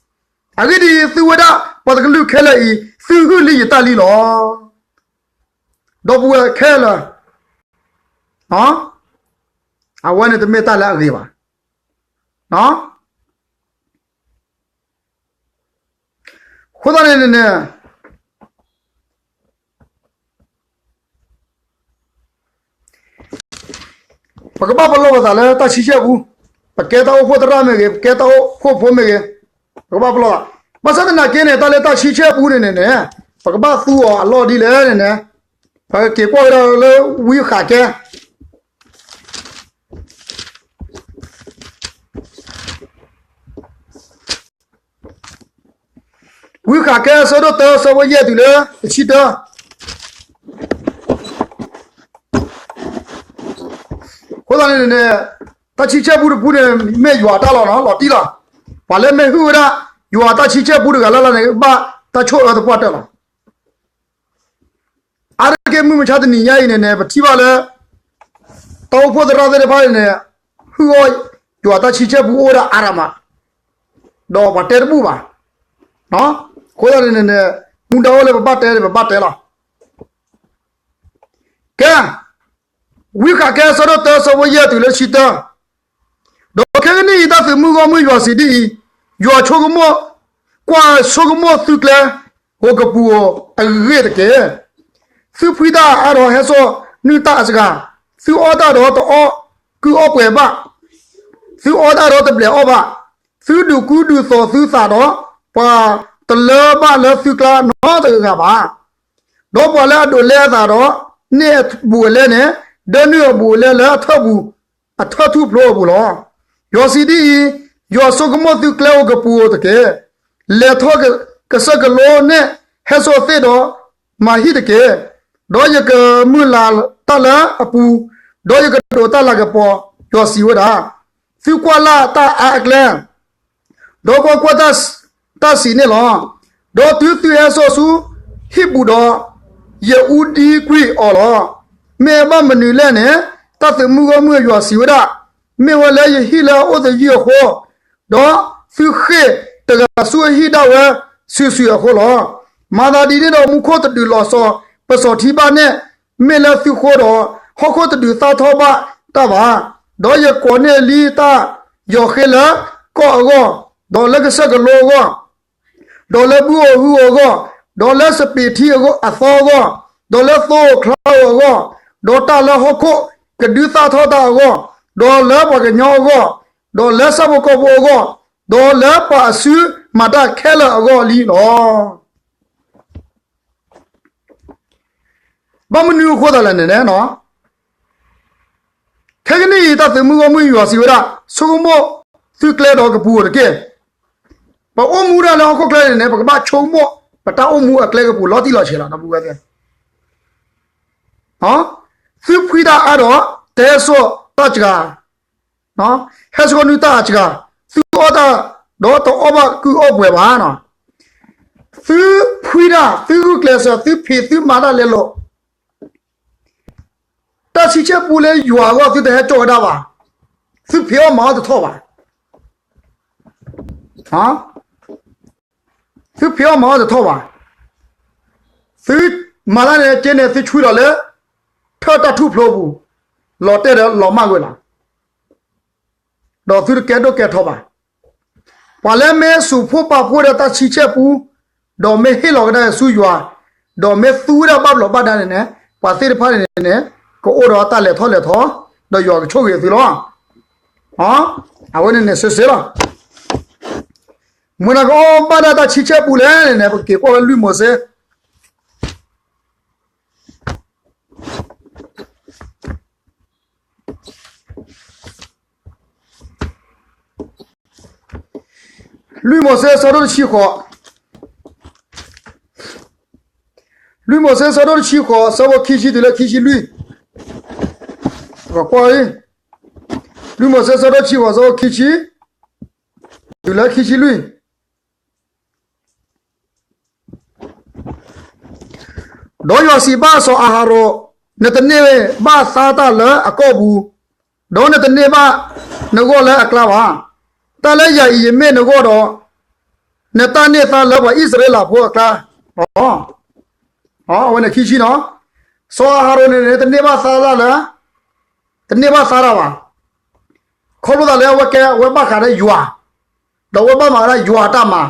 အဂ့ၢ်ဒ်အံၤ, သုဝဲဒၣ်ပှၤတကလုာ်ခဲလၢာ်အံၤ, သုဟုၣ်လံယတၢ်လံလီၤ. ဒီပုၢ်ဝဲၢ်ခဲလၢာ်, အဝဲန့ၣ်တမ့ၢ်တၢ်လၢအဂ့ၤဘၣ်. အဃိသတးန့ၣ်န့ၣ်, ပကဘၣ်ပလီၢ်ပသးလၢတၢ်ဆံဆဲၣ်ပူ, ပကဲတၢ်အိၣ်ဖှိၣ်သရၣ်မ့ၢ်ဂ့ၤ, ပကဲတၢ်အိၣ်ဖှိၣ်ဖိမ့ၢ်ဂ့ၤ, ပကဘၣ်ပလီၢ်သး, ဘၣ်ဆၣ်သနာ်က့န့ၣ် တၢ်လၢတၢ်ဆံဆဲၣ်ပူန့ၣ်န့ၣ်န့ၣ်, ပကဘၣ်သူအီၤအလီၢ်ဒ်လဲၣ်န့ၣ်န့ၣ်, ပကက့ၤကွၢ်ကဒီးလၢဝံဃးကဲ ဝံဃးကဲအဆၢဒိၣ်တၢ အဆၢဖိယဲၢ်တုၤလၢတဆံတၢ, အဃိသတးန့ၣ်န့ၣ်, တၢ်ဆံဆဲၣ်ပူတပူန့ၣ် မ့ၢ်ယွၤတၢ်လီၤနီၤ, လီၤတံၢ်လီၤ. ပှၤလၢမ့ၢ်ဟုၣ်ဝဲဒၣ် ယွၤတၢ်ဆံဆဲၣ်ပူတဂၤလၢ်လၢ်န့ၣ် ဘၣ်တၢ်ဆိၣ်အၢသပှၢ်တၢၢ်လီၤ. အါတက့ၢ်မုၢ်မဆါတနံၤညါအံၤန့ၣ်န့ၣ် ပထံၣ်ဘၣ်လၢ တၢ်အိၣ်ဖှိၣ်သရၣ်သ့ၣ်တဖၣ်န့ၣ်န့ၣ်, ဟုၣ်အီၣ်ယွၤတၢ်ဆံဆဲၣ်ပူအိၣ်ဝဲဒၣ်အါရမး, ဒီးပှၤတဲတဘူၣ်ဘၣ်. အဃိသတးန့ၣ်န့ၣ်, မူဒါအိၣ်လၢပဘၣ်တဲန့ၣ် ပဘၣ်တဲလီၤ. ကဲ, ဝံဃးကဲအဆၢဒိၣ်တၢ အဆၢဖိယဲၢ်တုၤလၢတဆံတၢ, ဒီးခဲကနံၣ်အံၤ တၢ်သုးမုၢ်ဂီၢ်မုၢ်ယွၤစံးဒ်အံၤ, ယွၤဆိကမိၣ် ကွၢ်ဆိကမိၣ်သုကျဲဧိၤကပူၤဧိၤအဂ့ၢ်တက့ၢ်. သုဖှံတၢ်အါဒီးဟဲစိာ်နုာ်တၢ်အစှၤ, သုအီၣ်တၢ်ဒီးတအီၣ်ကုၢ်အီၣ်ပှဲၤဘၣ်, သုအီၣ်တၢ်ဒီးတဘျဲးအီၣ်ဘၣ်, သုဒုးကူဒုးသိးသုသးဒီး ပှၤတလၢဘၣ်လၢသုကျါနီတဂၤဘၣ်. ဒီးပှၤလၢအဒိးလဲအသးဒီး န့ၢ်အဘူးအလဲန့ၣ်, ဒၢနုာ်အဘူးအလဲလၢအထၢၣ်ပူၤ, အထၢၣ်ထူၣ်ဖျိအပူၤလီၤ. ယွၤစံးဒ်အံၤ, ယွၤဆိကမိၣ်သုကျဲဧိၤကပူၤဧိၤတက့ၢ်. လဲၤထီၣ်ကစၢၢ်ကလိန့ၣ် ဟဲစိာ်သ့ၣ်ဒီးမၤဟံၣ်တက့ၢ်. ဒီးယကမုၢ်လၢ်တၢ်လၢအပူၤ, ဒီးယကဒိးတၢ်လၤကပီၤ, ယွၤစံးဝဲဒၣ်. သုကွၢ်လၢ်တၢ်အါအကျဲ ဒီးကွၢ်ကွၢ်, တၢ်စံးန့ၣ်လီၤ. ဒီးတုၤသုဟဲစိာ်ဆူဟံၣ်ပူၤဒီး, ယအူဒံကွံာ်အီၤလီၤ. မ့ၢ်အဘၣ်မနုၤလဲၣ်န့ၣ်, တၢ်သုးမုၢ်ဂီၢ်မုၢ်ယွၤစံးဝဲဒၣ်, မ့ၢ်ဝဲလၢယဟံၣ်လၢအအိၣ်သယုၢ်အဃိ, ဒီးသုဃ့ၢ်တဂၤဆူအဟံၣ်ဒၣ်ဝဲစုာ်စုာ်အဃိလီၤ. မၤသးဒ်န့ၣ်ဒီး မူခိၣ်တဒုးလီၤစီၤပစီၤထံဘၣ်န့ၣ်, မ့ၢ်လၢသုဃိဒီး, ဟီၣ်ခိၣ်တဒုးသၣ်ထီၣ်ဘၣ်တၢ်ဘၣ်. ဒီးယကိးန့ၢ်လံတၢ်ယီၤဃ့လၢကီၢ်အဂီၢ်, ဒီးလၢကစၢၢ်ကလိအဂီၢ်, ဒီးလၢဘုဧိၤဟုဧိၤအဂီၢ်, ဒီးလၢစပံးထံအသီအဂီၢ်, ဒီးလၢသိဧိၤချါဧိၤအဂီၢ်, ဒီးတၢ်လၢဟီၣ်ခိၣ်ကဒုးသၣ်ထီၣ်တၢ်အဂီၢ်, ဒီးလၢပှၤကညီအဂီၢ်, ဒီးလၢဆၣ်ဖိကီၢ်ဖိအဂီၢ်, ဒီးလၢပှၤအစုမၤတၢ်ခဲလၢာ်အဂီၢ်လံလီၤ. ဘၣ်မနုၤအဃိသတးလဲၣ်န့ၣ်, ခဲကနံၣ်အံၤ တၢ်သုးမုၢ်ဂီၢ်မုၢ်ယွၤစံးဝဲဒၣ်, ဆိကမိၣ်သုကျဲဒီးကပူၤဧိၤတက့ၢ်. ပအိၣ်မူဒၣ်လၢဟီၣ်ခိၣ်ချၢန့ၣ်န့ၣ် ပကဘၣ်ဆိကမိၣ်ပတၢ်အိၣ်မူအကျဲကပူၤလီၤတံၢ်လီၤဆဲးလီၤ ဒီပုၢ်ဝဲၢ်သ့ၣ်. သုဖှံတၢ်အါဒီး တဟဲစိာ်တၢ်စှၤ, ဟဲစိာ်နုာ်တၢ်အစှၤ, သုအီၣ်တၢ် ဒီးတအီၣ်ဘၣ်ကုၢ်အီၣ်ပှဲၤဘၣ်နီၤ. သုဖှံတၢ်, သုဂုာ်ကျဲးစၢး, သုဖံးသုမၤတၢ်လဲလိာ်, တၢ်ဆံဆဲၣ်ပူလၢယွၤအဂီၢ် သုတဟဲကၠီၣ်ဝဲဒၣ်ဘၣ်. သုဖံးအီၣ်မၤအီၣ်တထီၣ်ဘၣ်. သုဖံးအီၣ်မၤအီၣ်တထီၣ်ဘၣ်. သုမၤတၢ်န့ၣ်က့န့ၣ် သုဆှံလီၤလၢ ထၢၣ်တၢ်ထူၣ်ဖျိပူၤ, လီၤတဲာ်ဒီးလီၤမၢ်ကွံာ်လီၤ. ဒီးသုတကဲဒိၣ်ကဲထီဘၣ်. ပှၤလၢမ့ၢ်စူးဖှိၣ်ပာ်ဖှိၣ်ဒီးတၢ်ဆံဆဲၣ်ပူ, ဒီးမ့ၢ်ဟ့ၣ်လီၤကဒါဆူယွၤ, ဒီးမ့ၢ်သူဝဲဒၣ်ဘၣ်ဘျီးဘၣ်ဒါန့ၣ်န့ၣ်, ပှၤသ့ၣ်တဖၣ်န့ၣ်န့ၣ်, ကအိၣ်ဒီးတၢ်လဲၤထီၣ်လဲၤထီ, ဒီးယွၤကဆိၣ်ဂ့ၤသုလီၤ. အဝဲန့ၣ်န့ၣ်စ့စ့လီၤ. မနုၤအဃိပကဘၣ်ဒၣ်တၢ်ဆံဆဲၣ်ပူလဲၣ်န့ၣ်န့ၣ်, ပကက့ၤကွၢ်ဝဲလွံၢ်မိၤၡ့ လွံၢ်မိၤၡ့အဆၢဒိၣ်တဆံဃိး, လွံၢ်မိၤၡ့အဆၢဒိၣ်တဆံဃိး အဆၢဖိခံဆံတုၤလၢခံဆံလွံၢ်, ကွၢ်, လွံၢ်မိၤၡ့အဆၢဒိၣ်တဆံဃိး အဆၢဖိခံဆံ, တုၤလၢခံဆံလွံၢ်. ဒီးယွၤစံးဘၣ်စီၤအၤဟရိၣ်, နတန့ၢ်ဘၣ်သါတၢ်လၢအကီၢ်ပူၤ, ဒီးနတန့ၢ်ဘၣ်နဂီၢ်လၢအကျါဘၣ်. တၢ်လၢယၤအံၤယမ့ၢ်နဂီၢ်ဒီး, နတၢ်န့ၢ်သါလၢပှၤအံၣ်စရ့လးဖိအကျါလီၤ. အဝဲန့ၣ်ခံဆံနီၤ, စီၤအၤဟရိၣ်န့ၣ်န့ၣ် တန့ၢ်ဘၣ်သါလၢ်လၢ, တန့ၢ်ဘၣ်သါတၢ်ဘၣ်. ခီဖျိသးလၢအဝဲကဲ အဝဲဘၣ်ဃးဒီးယွၤ, ဒီးအဝဲဘၣ်မၤဝဲဒၣ်ယွၤအတၢ်မၤ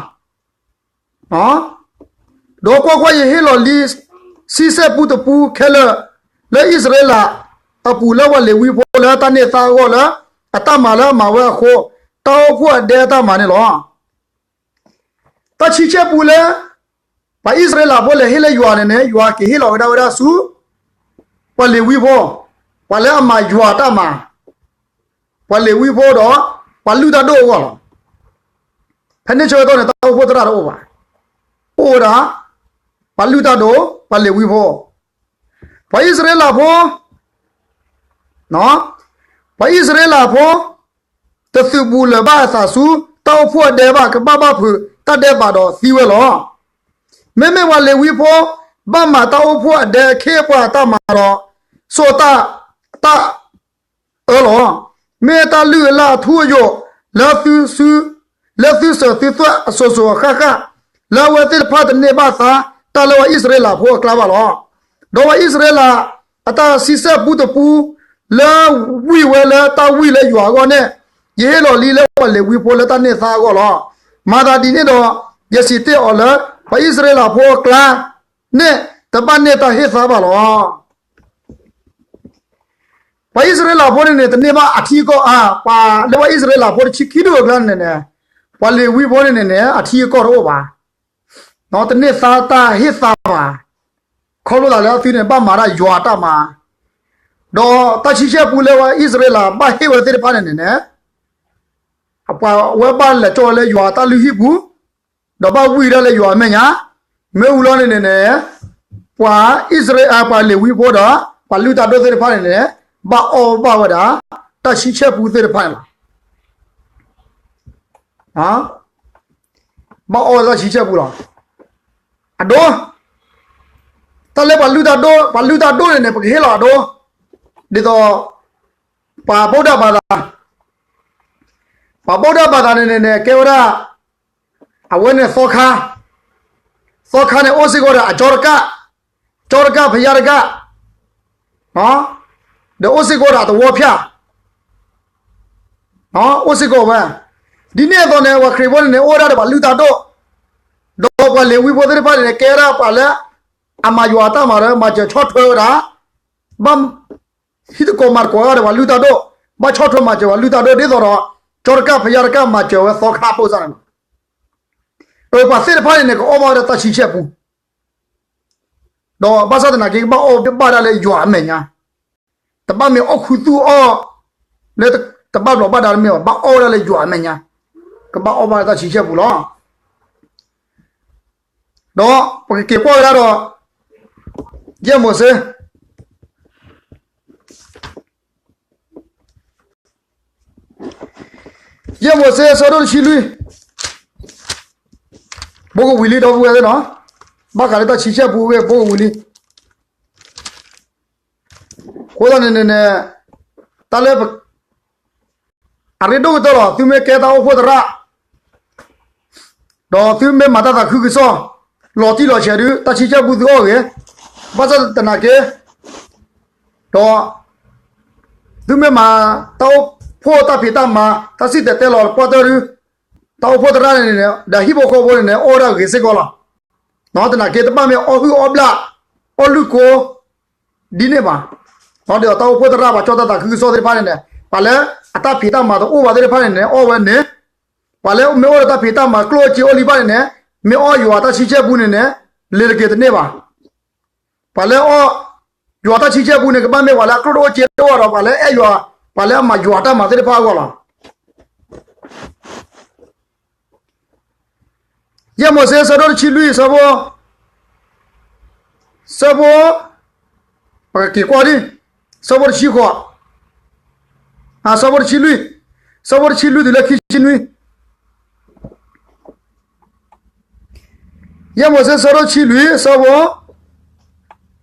ဒီးကွၢ်ကွၢ်, ယဟ့ၣ်လီၤလံ ဆံဆဲၣ်ပူတပူခဲလၢာ် လၢအံၣ်စရ့လးအပူၤ လၢပှၤလ့ၤဝံဖိလၢတၢ်န့ၢ်သါအဂီၢ်လၢအတၢ်မၤလၢအမၤဝဲအဃိ, တၢ်အိၣ်ဖှိၣ်အဒဲအတၢ်မၤန့ၣ်လီၤ. တၢ်ဆံဆဲၣ်ပူလၢ ပှၤအံၣ်စရ့လးဖိလဲၤဟ့ၣ်လၢယွၤန့ၣ်န့ၣ်, ယွၤက့ၤဟ့ၣ်လီၤကဒါဝဲဒၣ်ဆူ ပှၤလ့ၤဝံဖိ, ပှၤလၢအမၤယွၤအတၢ်မၤ, ပှၤလ့ၤဝံဖိဒီး ပှၤလုၢ်တၢ်ဒိၣ်အဂီၢ်လီၤ. ဖဲန့ၣ်ဆၢကတီၢ်န့ၣ် တၢ်အိၣ်ဖှိၣ်သရၣ်တအိၣ်ဘၣ်. အိၣ်ဝဲဒၣ် ပှၤလုၢ်တၢ်ဒိၣ်, ပှၤလ့ၤဝံဖိ, ပှၤအံၣ်စရ့လးဖိ, ပှၤအံၣ်စရ့လးဖိ တသုးဘူးလၢၤဘၣ်အသးဆူ တၢ်အိၣ်ဖှိၣ်အဒဲဘၣ်, ကဘၣ်ဘၣ်ဖုးတၢ်ဒဲးဘးဒီးသံဝဲလီၤ. မ့မ့ၢ်ပှၤလ့ၤဝံဖိ ဘၣ်မၤတၢ်အိၣ်ဖှိၣ်အဒဲအခ့အပှၤအတၢ်မၤဒီး စိာ်တၢ်, တၢ် အၢလီၤ. မ့ၢ်တၢ်လုၢ်အလၢ်အထူအယိာ် လၢသု, လၢသုစၢၤသုသွဲၣ်အစိၤစိၤအဃၣ်ဃၣ်, လၢအဝဲသ့ၣ်တဖၣ်တန့ၢ်ဘၣ်သါတၢ်လၢပှၤအံၣ်စရ့လးဖိအကျါဘၣ်လီၤ. ဒီးပှၤအံၣ်စရ့လးအတၢ်ဆံဆဲၣ်ပူတပူ လၢဝံၣ်ဝဲလၢတၢ်ဝံၣ်လၢယွၤအဂီၢ်န့ၣ်, ယဟ့ၣ်လီၤလံလၢပှၤလ့ၤဝံဖိလၢတၢ်န့ၢ်သါအဂီၢ်လီၤ. မၤသးဒ်န့ၣ်ဒီး ယစံးတ့ၢ်အီၤလၢ ပှၤအံၣ်စရ့လးဖိအကျါန့ၣ် တဘၣ်န့ၢ်တၢ်ဟ့ၣ်သါဘၣ်လီၤ. ပှၤအံၣ်စရ့လးဖိန့ၣ်န့ၣ် တန့ၢ်ဘၣ်အထံအကီၢ်အါ, ပှၤလၢပှၤအံၣ်စရ့လးဖိတဆံခံဒူၣ်အကျါန့ၣ်န့ၣ်, ပှၤလ့ၤဝံဖိန့ၣ်န့ၣ်န့ၣ် အထံအကီၢ်တအိၣ်ဘၣ်, တန့ၢ်သါတၢ်ဟ့ၣ်သါဘၣ်, ခီဖျိသးလၢအသုန့ၣ် ဘၣ်မၤဒၣ်ယွၤအတၢ်မၤ, ဒီးတၢ်ဆံဆဲၣ်ပူလၢပှၤအံၣ်စရ့လးဘၣ်ဟ့ၣ်ဝဲသ့ၣ်တဖၣ်န့ၣ်န့ၣ်န့ၣ် ပှၤဝဲဘၣ်လဲၤကၠီဝဲလၢယွၤအတၢ်လုၢ်ဟံၣ်ပူၤ, ဒီးဘၣ်ဝံၢ်ဒၣ်လၢယွၤအမဲာ်ညါ, မ့ၢ်ဝံၤလီၤန့ၣ်န့ၣ်န့ၣ်, ပှၤအံၣ်စရ့လး, ပှၤလ့ၤဝံဖိဒီး ပှၤလုၢ်တၢ်ဒိၣ်သ့ၣ်တဖၣ်န့ၣ်န့ၣ်, ဘၣ်အီၣ်ဘၣ်ဝဲဒၣ် တၢ်ဆံဆဲၣ်ပူသ့ၣ်တဖၣ်န့ၣ်လီၤ. ဘၣ်အီၣ်ဝဲတၢ်ဆံဆဲၣ်ပူလီၤ. အဒိ, တၢ်လၢပှၤလုၢ်တၢ်ဒိၣ်, ပှၤလုၢ်တၢ်ဒိၣ်န့ၣ်န့ၣ် ပကဟ့ၣ်လီၤအဒိ, ဒ်သိး ပှၤဗုဒ္ဓဘာသာ, ပှၤဗုဒ္ဓဘာသာန့ၣ်န့ၣ်န့ၣ် ကဲဝဲဒၣ် အဝဲန့ၣ်သီခါ, သီခါန့ၣ် အိၣ်စ့ၢ်ကီးဒီးအကၠီတကၣ်, ကၠီတကၣ်ဖယါတကၣ်, ဒီးအိၣ်စ့ၢ်ကီးဒီးအသဝီဖၠၣ်, အိၣ်စ့ၢ်ကီးဝဲ, ဒ်န့ၣ်အသိးန့ၣ် ပှၤခရံာ်ဖိန့ၣ်န့ၣ် အိၣ်ဝဲဒၣ်ဒီးပှၤလုၢ်တၢ်ဒိၣ်, ဒီးပှၤလ့ၤဝံဖိသ့ၣ်တဖၣ်န့ၣ်န့ၣ် ကဲဝဲဒၣ်ပှၤလၢ အမၤယွၤအတၢ်မၤလၢ မၤစၢၤဆီၣ်ထွဲဝဲဒၣ်, ဘၣ် ဟံၣ်သကိးမၤသကိးဝဲဒၣ်ပှၤလုၢ်တၢ်ဒိၣ်, ဘၣ်ဆီၣ်ထွဲမၤစၢၤပှၤလုၢ်တၢ်ဒိၣ် ဒ်သိးဒီး ကၠီတကၣ်ဖယါတကၣ်မၤစၢၤဝဲသီခါဖိစ့ၢ်န့ၣ်လီၤ. ပှၤသ့ၣ်တဖၣ်န့ၣ်န့ၣ် ကအီၣ်ဘၣ်ဝဲဒၣ်တၢ်ဆံဆဲၣ်ပူ, ဒီးဘၣ်ဆၣ်သနာ်က့ ကဘၣ်အီၣ်ဘၣ်ဒၣ်လၢယွၤအမဲာ်ညါ, တဘၣ်မ့ၢ်အီၣ်ခူသူၣ်အီၣ် လၢတဘၣ်ဘျီးဘၣ်ဒါတမ့ၢ်ဘၣ်, ဘၣ်အီၣ်ဝဲဒၣ်လၢယွၤအမဲာ်ညါ, ကဘၣ်အီၣ်ဘၣ်လၢတၢ်ဆံဆဲၣ်ပူလီၤ. ဒီးပကက့ၤကွၢ်ဝဲဒၣ်ဒီး ယဲၢ်မိၤၡ့, ယဲၢ်မိၤၡ့အဆၢဒိၣ်တဆံလွံၢ်, ပအိၣ်ကဝံၤလံ ဒီပုၢ်ဝဲၢ်သ့ၣ်နီၤ, ဘၣ်ဃးလၢတၢ်ဆံဆဲၣ်ပူအဂ့ၢ် ပအိၣ်ကဝံၤလံ. အဃိသတးန့ၣ်န့ၣ်န့ၣ် တၢ်လၢ အရ့ဒိၣ်ကတၢၢ်လီၤ. သုမ့ၢ်ကဲတၢ်အိၣ်ဖှိၣ်သရၣ် ဒီးသုမ့ၢ်မၤတၢ်သးခုကစီၣ် လီၤတံၢ်လီၤဆဲးဒုး တၢ်ဆံဆဲၣ်ပူသုအီၣ်ဂ့ၤ, ဘၣ်ဆၣ်သနာ်က့ ဒီး သုမ့ၢ်မၤတၢ်အိၣ်ဖှိၣ်တၢ်ဖံးတၢ်မၤ တၢ်စံၣ်တဲၤတဲလီၤကွၢ်တၢၢ်ဒုး တၢ်အိၣ်ဖှိၣ်သရၣ်န့ၣ်န့ၣ် ဒီးဟံၣ်ဖိဃီဖိန့ၣ်န့ၣ် အီၣ်ဝဲဒၣ်ဂ့ၤစ့ၢ်ကီးလီၤ. သနာ်က့တဘၣ်မ့ၢ်အီၣ်ဟုၣ်အီၣ်ဘျၣ် အီၣ်လုၢ်ကိ ဒ်န့ၣ်ဘၣ်. ဒီးတၢ်အိၣ်ဖှိၣ်သရၣ်ပှၤကၠီၣ်တၢ်သးခုကစီၣ်သ့ၣ်တဖၣ်န့ၣ်န့ၣ် ပှၤလၢအတၢ်ဖံးတၢ်မၤတအိၣ်ဘၣ်သ့ၣ်တဖၣ်န့ၣ်န့ၣ် အီၣ်ဝဲန့ၣ်, ပှၤလၢမ့ၢ်အိၣ်ဒီးတၢ်ဖံးတၢ်မၤကျိၣ်အိၣ်စ့အိၣ်လံဘၣ်န့ၣ်န့ၣ် မ့ၢ်အီၣ်ယွၤတၢ်ဆံဆဲၣ်ပူန့ၣ်န့ၣ် လ့ၤတက့ၤတန့ၢ်ဘၣ်. ပှၤလၢအီၣ်ယွၤတၢ်ဆံဆဲၣ်ပူန့ၣ် ကဘၣ်မ့ၢ်ပှၤလၢအကျိၣ်တအိၣ်စ့တအိၣ်ဒီး ပှၤလၢအအဲၣ်ယွၤ ပှၤလၢအမၤယွၤတၢ်မၤသ့ၣ်တဖၣ်အဂီၢ်လီၤ. ယဲၢ်မိၤၡ့ဆၢဒိၣ်တဆံလွံၢ် ဆၢဖိ, ဆၢဖိ, ပကက့ၤကွၢ်ဒံး, ဆၢဖိတဆံဃိး, အဆၢဖိတဆံလွံၢ်, ဆၢဖိတဆံလွံၢ်တုၤလၢခံဆံနွံ, ယဲၢ်မိၤၡ့ဆၢဒိၣ်တဆံလွံၢ် ဆၢဖိ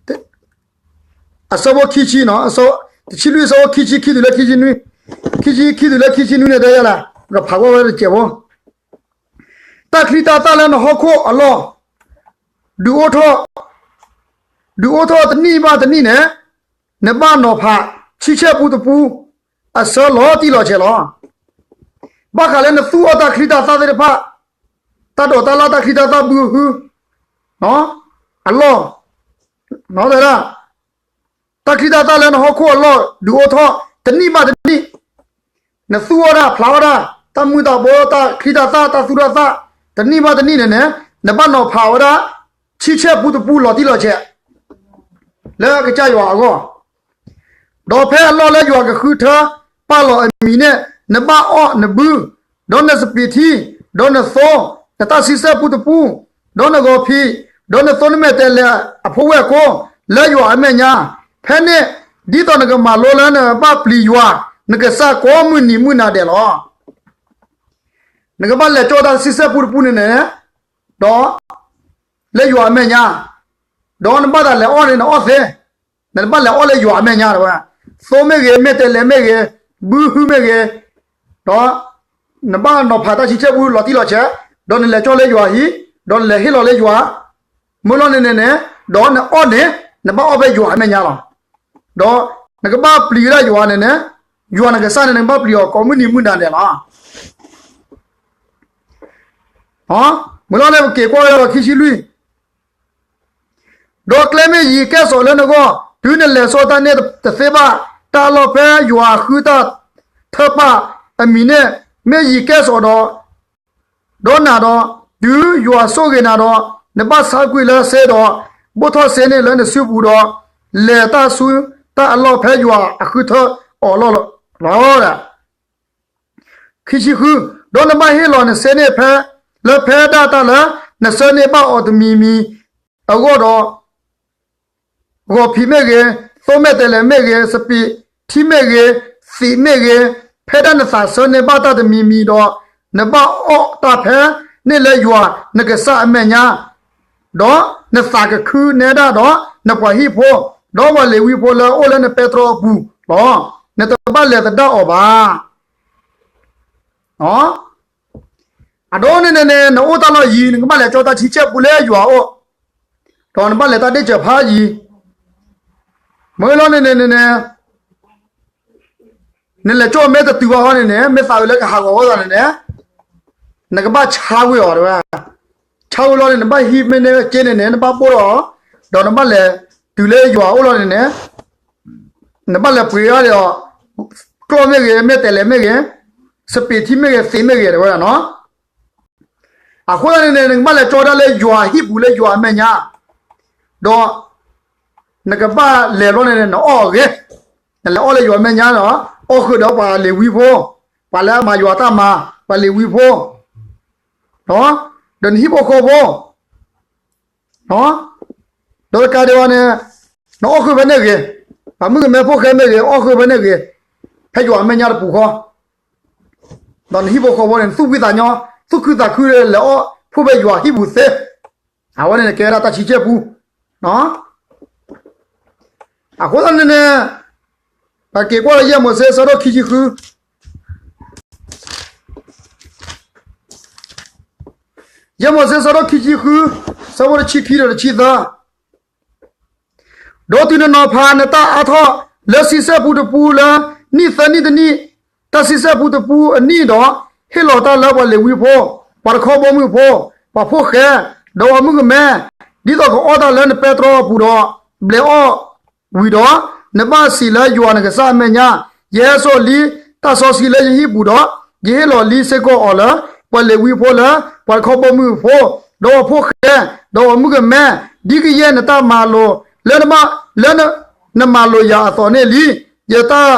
အဆၢဖိခံဆံ, တဆံလွံၢ်အဆၢဖိခံဆံခံတုၤလၢခံဆံနွံ, ခံဆံခံတုၤလၢခံဆံနွံန့ၣ် တဲယၤလၢ ပကဖးကွၢ်ဝဲတစဲးဖိ, တၢ်ချံတၢ်သၣ်လၢနဟီၣ်ခိၣ်အလီၢ် ဒုးအိၣ်ထီၣ်, ဒုးအိၣ်ထီၣ်တနံၣ်ဘၣ်တနံၣ်န့ၣ် နဘၣ်နီၤဖးဆံဆဲၣ်ပူတပူ အဆၢလီၤတံၢ်လီၤဆဲးလီၤ. ဘၣ်ဃးလၢနသူၣ်အီၣ်တၢ်ချံတၢ်သၣ်သ့ၣ်တဖၣ်, တၢ်ဒိးတၢ်လၢ်တၢ်ချံတၢ်သၣ်ဘုဟု အလီၢ်, တဲဒၣ် တၢ်ချံတၢ်သၣ်လၢနဟီၣ်ခိၣ်အလီၢ် ဒုးအိၣ်ထီၣ်တနံၣ်ဘၣ်တနံၣ်, နသူၣ်အီၣ်တၢ်ဖျးအီၣ်တၢ် တၢ်မုၢ်တၢ်ဘိ တၢ်ချံတၢ်သၣ် တၢ်သူၣ်တၢ်သၣ် တနံၣ်ဘၣ်တနံၣ်န့ၣ်န့ၣ် နဘၣ်နီၤဖးဝဲဒၣ် ဆံဆဲၣ်ပူတပူလီၤတံၢ်လီၤဆဲး လၢကစၢ်ယွၤအဂီၢ် ဒီးဖဲအလီၢ်လၢယွၤကဃုထၢပာ်လီၤအမံၤန့ၣ် နဘၣ်အီၣ်နဘု, ဒီးနစပံးထံ, ဒီးနသိ, နတၢ်ဆံဆဲၣ်ပူတပူ, ဒီးနဂီၤဖံး, ဒီးနသိနမဲာ်တဲးလဲးအဖိဝဲၢ်ကိ လၢယွၤအမဲာ်ညါ, ဖဲန့ၣ် ဒ်သိးနကမၤလိလၢနဘၣ်ပျံၤယွၤ နကစၢ်ကိးမုၢ်နံၤမုၢ်နၤဒဲးလီၤ. နကဘၣ်လဲၤကၠီတၢ်ဆံဆဲၣ်ပူတပူန့ၣ်န့ၣ်, ဒီး လၢယွၤအမဲာ်ညါ, ဒီးနဘၣ်သးလဲၤအီၣ်န့ၣ် နအီၣ်သ့, နဘၣ်လဲၤအီၣ်လၢယွၤအမဲာ်ညါတဝဲ, သိမ့ၢ်ဂ့ၤ, မဲာ်တဲးလဲးမ့ၢ်ဂ့ၤ, ဘုဟုမ့ၢ်ဂ့ၤ, ဒီး နဘၣ်နီၤဖးတၢ်ဆံဆဲၣ်ပူလီၤတံၢ်လီၤဆဲး, ဒီးနလဲၤကၠီလၢယွၤဟံၣ်, ဒီးနလဲၤဟ့ၣ်လီၤလၢယွၤ, မ့ၢ်လီၤန့ၣ်န့ၣ်န့ၣ်, ဒီးနအီၣ်န့ၣ်, နဘၣ်အီၣ်ဖဲယွၤအမဲာ်ညါလီၤ. ဒီးနကဘၣ်ပျံၤဝဲဒၣ်ယွၤန့ၣ်န့ၣ်, ယွၤနကစၢ်န့ၣ် နကဘၣ်ပျံၤအီၤကိးမုၢ်နံၤမုၢ်နၤဒဲးလီၤ. မ့ၢ်လီၤန့ၣ် ပက့ၤကွၢ်ဝဲဒၣ်ဒီးခံဆံလွံၢ်, ဒီးကျဲမ့ၢ်ယံၤကဲၣ်ဆိးလၢနဂီၢ်, တုၤနလဲၤဆိတၢ်န့ၣ်တသ့ဘၣ်, တၢ်အလီၢ်ဖဲယွၤဃုတၢ်ထၢပာ်အမံၤန့ၣ်, မ့ၢ်ယံၤကဲၣ်ဆိးဒီး ဒီးနၤဒီး, တုၤယွၤဆိၣ်ဂ့ၤနၤဒီး, နဘၣ်ဆါကွံာ်လၢစ့ဒီး, ဘိၣ်ထီၣ်စ့န့ၣ်လၢနစုပူၤဒီး, လဲၤတၢ်ဆူတၢ်အလီၢ်ဖဲယွၤအဃုထၢအီၤလီၤ. ခံဆံဃု, ဒီးနဘၣ်ဟ့ၣ်လီၤနစ့န့ၣ်ဖဲ, လၢဖဲဒၣ်တၢ်လၢ နဆၢန့ၢ်ဘၣ်အီၤတမံၤမံၤအဂီၢ်ဒီး, ဂီၤဖံးမ့ၢ်ဂ့ၤ, သိမဲာ်တဲးလဲးမ့ၢ်ဂ့ၤ, စပံးထံမ့ၢ်ဂ့ၤ, သံးမ့ၢ်ဂ့ၤ, ဖဲဒၣ်နသးဆၢန့ၢ်ဘၣ်တၢ်တမံၤမံၤဒီး, နဘၣ်အီၣ်တၢ်ဖဲန့ၣ်လၢယွၤနကစၢ်အမဲာ်ညါ, ဒီးနသးကခုနဲဒၣ်ဒီးနပှၤဟံၣ်ဖိ, ဒီးပှၤလ့ၤဝံဖိလၢအအိၣ်လၢနပဲတြီအပူၤလီၤ. နတဘၣ်လဲၤသဒၣ်အီၤဘၣ်. အဒိန့ၣ်န့ၣ်န့ၣ် နအိၣ်တၢ်လီၢ်ယံၤ နကဘၣ်လဲၤကၠီတၢ်ဆံဆဲၣ်ပူလၢယွၤအအိၣ်, ဒီးနဘၣ်လဲၤတၢ်ဒ့ၣ်စၢၤဖးယံၤ, မ့ၢ်လီၤန့ၣ်န့ၣ်န့ၣ်န့ၣ် နလဲၤကၠီမ့ၢ်တတုၤဘၣ်ဃီန့ၣ်န့ၣ် မ့ၢ်သးဝံၤလၢကဟးဂီၤဝဲသးန့ၣ်န့ၣ် နကဘၣ်ဆါဝံၤအီၤတဝဲ, ဆါဝံၤလီၤန့ၣ် နဘၣ်ဟံးမ့ၢ်န့ၣ်က့န့ၣ်န့ၣ် နဘၣ်ဘိၣ်ထီၣ်အီၤ, ဒီးနဘၣ်လဲၤတုၤလၢယွၤအအိၣ်လီၤန့ၣ်န့ၣ် နဘၣ်လဲၤပှ့ၤအီၤဒီး ကျီၢ်မ့ၢ်ဂ့ၤ, မဲာ်တဲးလဲးမ့ၢ်ဂ့ၤ, စပံးထံမ့ၢ်ဂ့ၤ, သံးမ့ၢ်ဂ့ၤ တဝဲဒၣ်နီၤ. အဃိသတးန့ၣ်န့ၣ် နကဘၣ်လဲၤကၠီတၢ်လၢယွၤအဟံၣ်ပူၤလၢယွၤအမဲာ်ညါ, ဒီး နကဘၣ်လဲၤဘျီန့ၣ်န့ၣ် နအီၣ်အဂ့ၤ, နလဲၤအီၣ်လၢယွၤအမဲာ်ညါဒီး အီၣ်ဃုာ်ဒီးပှၤလ့ၤဝံဖိ, ပှၤလၢအမၤယွၤတၢ်မၤ, ပှၤလ့ၤဝံဖိ, ဒီးနဟံၣ်ဖိဃီဖိ ဒီးတကးဒံးဘၣ်န့ၣ် နအီၣ်ဃုာ်ဖဲန့ၣ်ဂ့ၤ, ပှၤမုၣ်ကမဲဖိဃဲမ့ၢ်ဂ့ၤ အီၣ်ဃုာ်ဖဲန့ၣ်ဂ့ၤ, ဖဲယွၤအမဲာ်ညါတပူၤဃီ, ဒီးနဟံၣ်ဖိဃီဖိန့ၣ် နသူၣ်ဖှံသးညီ, သူၣ်ခုသးခုလဲၤအီၣ်, ဖုၣ်ဖဲယွၤဟံၣ်ပူၤသ့, အဝဲန့ၣ်ကဲဝဲဒၣ်တၢ်ဆံဆဲၣ်ပူ, အဃိသတးန့ၣ်န့ၣ်, ပက့ၤကွၢ်လၢယဲၢ်မိၤၡ့ဆၢဒိၣ်ခံဆံဃု, ယဲၢ်မိၤၡ့ဆၢဒိၣ်ခံဆံဃု, ဆၢဖိတဆံခံဒီးတဆံသၢ ဒီးတုၤနနီၤဖးနတၢ်အါထီၣ်လၢဆံဆဲၣ်ပူတပူလၢနံၣ်သၢနံၣ်တနံၣ်, တၢ်ဆံဆဲၣ်ပူတပူအနံၣ်ဒီး, ဟ့ၣ်လီၤတၢ်လၢပှၤလ့ၤဝံဖိ, ပှၤတခီဘီမုၢ်ဖိ, ပှၤဖိၣ်ဃဲ, ဒီးပှၤမုၣ်ကမဲ, ဒ်သိးကအီၣ်တၢ်လၢနပဲတြီအပူၤဒီး, ဘျဲးအီၣ်ဝံၤဒီး, နဘၣ်စံးလၢယွၤနကစၢ်အမဲာ်ညါ, ယဟဲစိာ်လံတၢ်စီဆှံလၢယဟံၣ်ပူၤဒီး, ယဟ့ၣ်လီၤလံစ့ၢ်ကီးအီၤလၢ ပှၤလ့ၤဝံဖိလၢ ပှၤတခီဘီမုၢ်ဖိ, ဒီးပှၤဖိၣ်ဃဲ, ဒီးပှၤမုၣ်ကမဲ, ဒ်ကယဲၢ်နတၢ်မၤလိာ်, လၢနမၤလိာ်ယၤအသိးန့ၣ်လံ, ယတၢ်,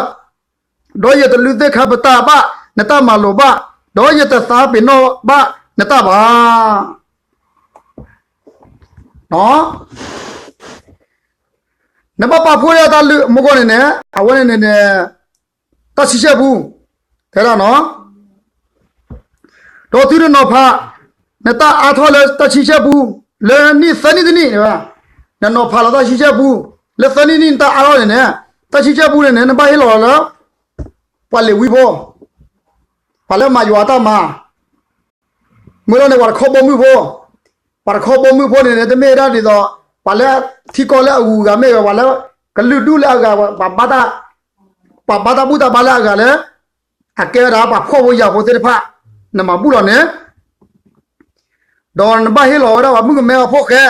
ဒီးယတလုၢ်သ့ၣ်ခါပတာ်ဘၣ်နတၢ်မၤလိာ်ဘၣ်, ဒီးယတသးပ့ၤနီၣ်ဘၣ်နတၢ်ဘၣ် နဘၣ်ပာ်ဖှိၣ်ဒၣ်တၢ်လုၢ်မူကီၢ်န့ၣ်န့ၣ်, အဝဲန့ၣ်န့ၣ်န့ၣ်, တၢ်ဆံဆဲၣ်ပူ, တဲဒၣ်နီၤ, ဒီးတုၤနနီၤဖးနတၢ်အါထီၣ်လၢတၢ်ဆံဆဲၣ်ပူ, လၢနံၣ်သၢနံၣ်တနံၣ်, နနီၤဖးလီၤတၢ်ဆံဆဲၣ်ပူ, လၢသၢနံၣ်နံၣ်နတၢ်အါထီၣ်န့ၣ်န့ၣ်, တၢ်ဆံဆဲၣ်ပူန့ၣ်န့ၣ် နဘၣ်ဟ့ၣ်လီၤလၢ ပှၤလ့ၤဝံဖိ, ပှၤလၢမၤယွၤအတၢ်မၤ မ့ၢ်လီၤန့ၣ် ပှၤတခီဘီမုၢ်ဖိ, ပှၤတခီဘီမုၢ်ဖိန့ၣ်န့ၣ် တမ့ၢ်ဝဲဒၣ်ဒ်သိး, ပှၤလၢထံကီၢ်လၢအဂုၤအဂၤမ့ၢ်ဝဲ ပှၤလၢကလုာ်ဒူၣ်လၢအဂၤ, ပှၤဘၣ်တၢ်ဘူၣ်တၢ်ဘါလၢအဂၤလၢ, အကဲဝဲဒၣ်ပှၤဖှီၣ်ဖိယာ်ဖိသ့ၣ်တဖၣ်, နမၤဘူၣ်လီၤန့ၣ်, ဒီးနဘၣ်ဟ့ၣ်လီၤဝဲဒၣ်ပှၤမုၣ်ကမဲအဖိၣ်ဃဲ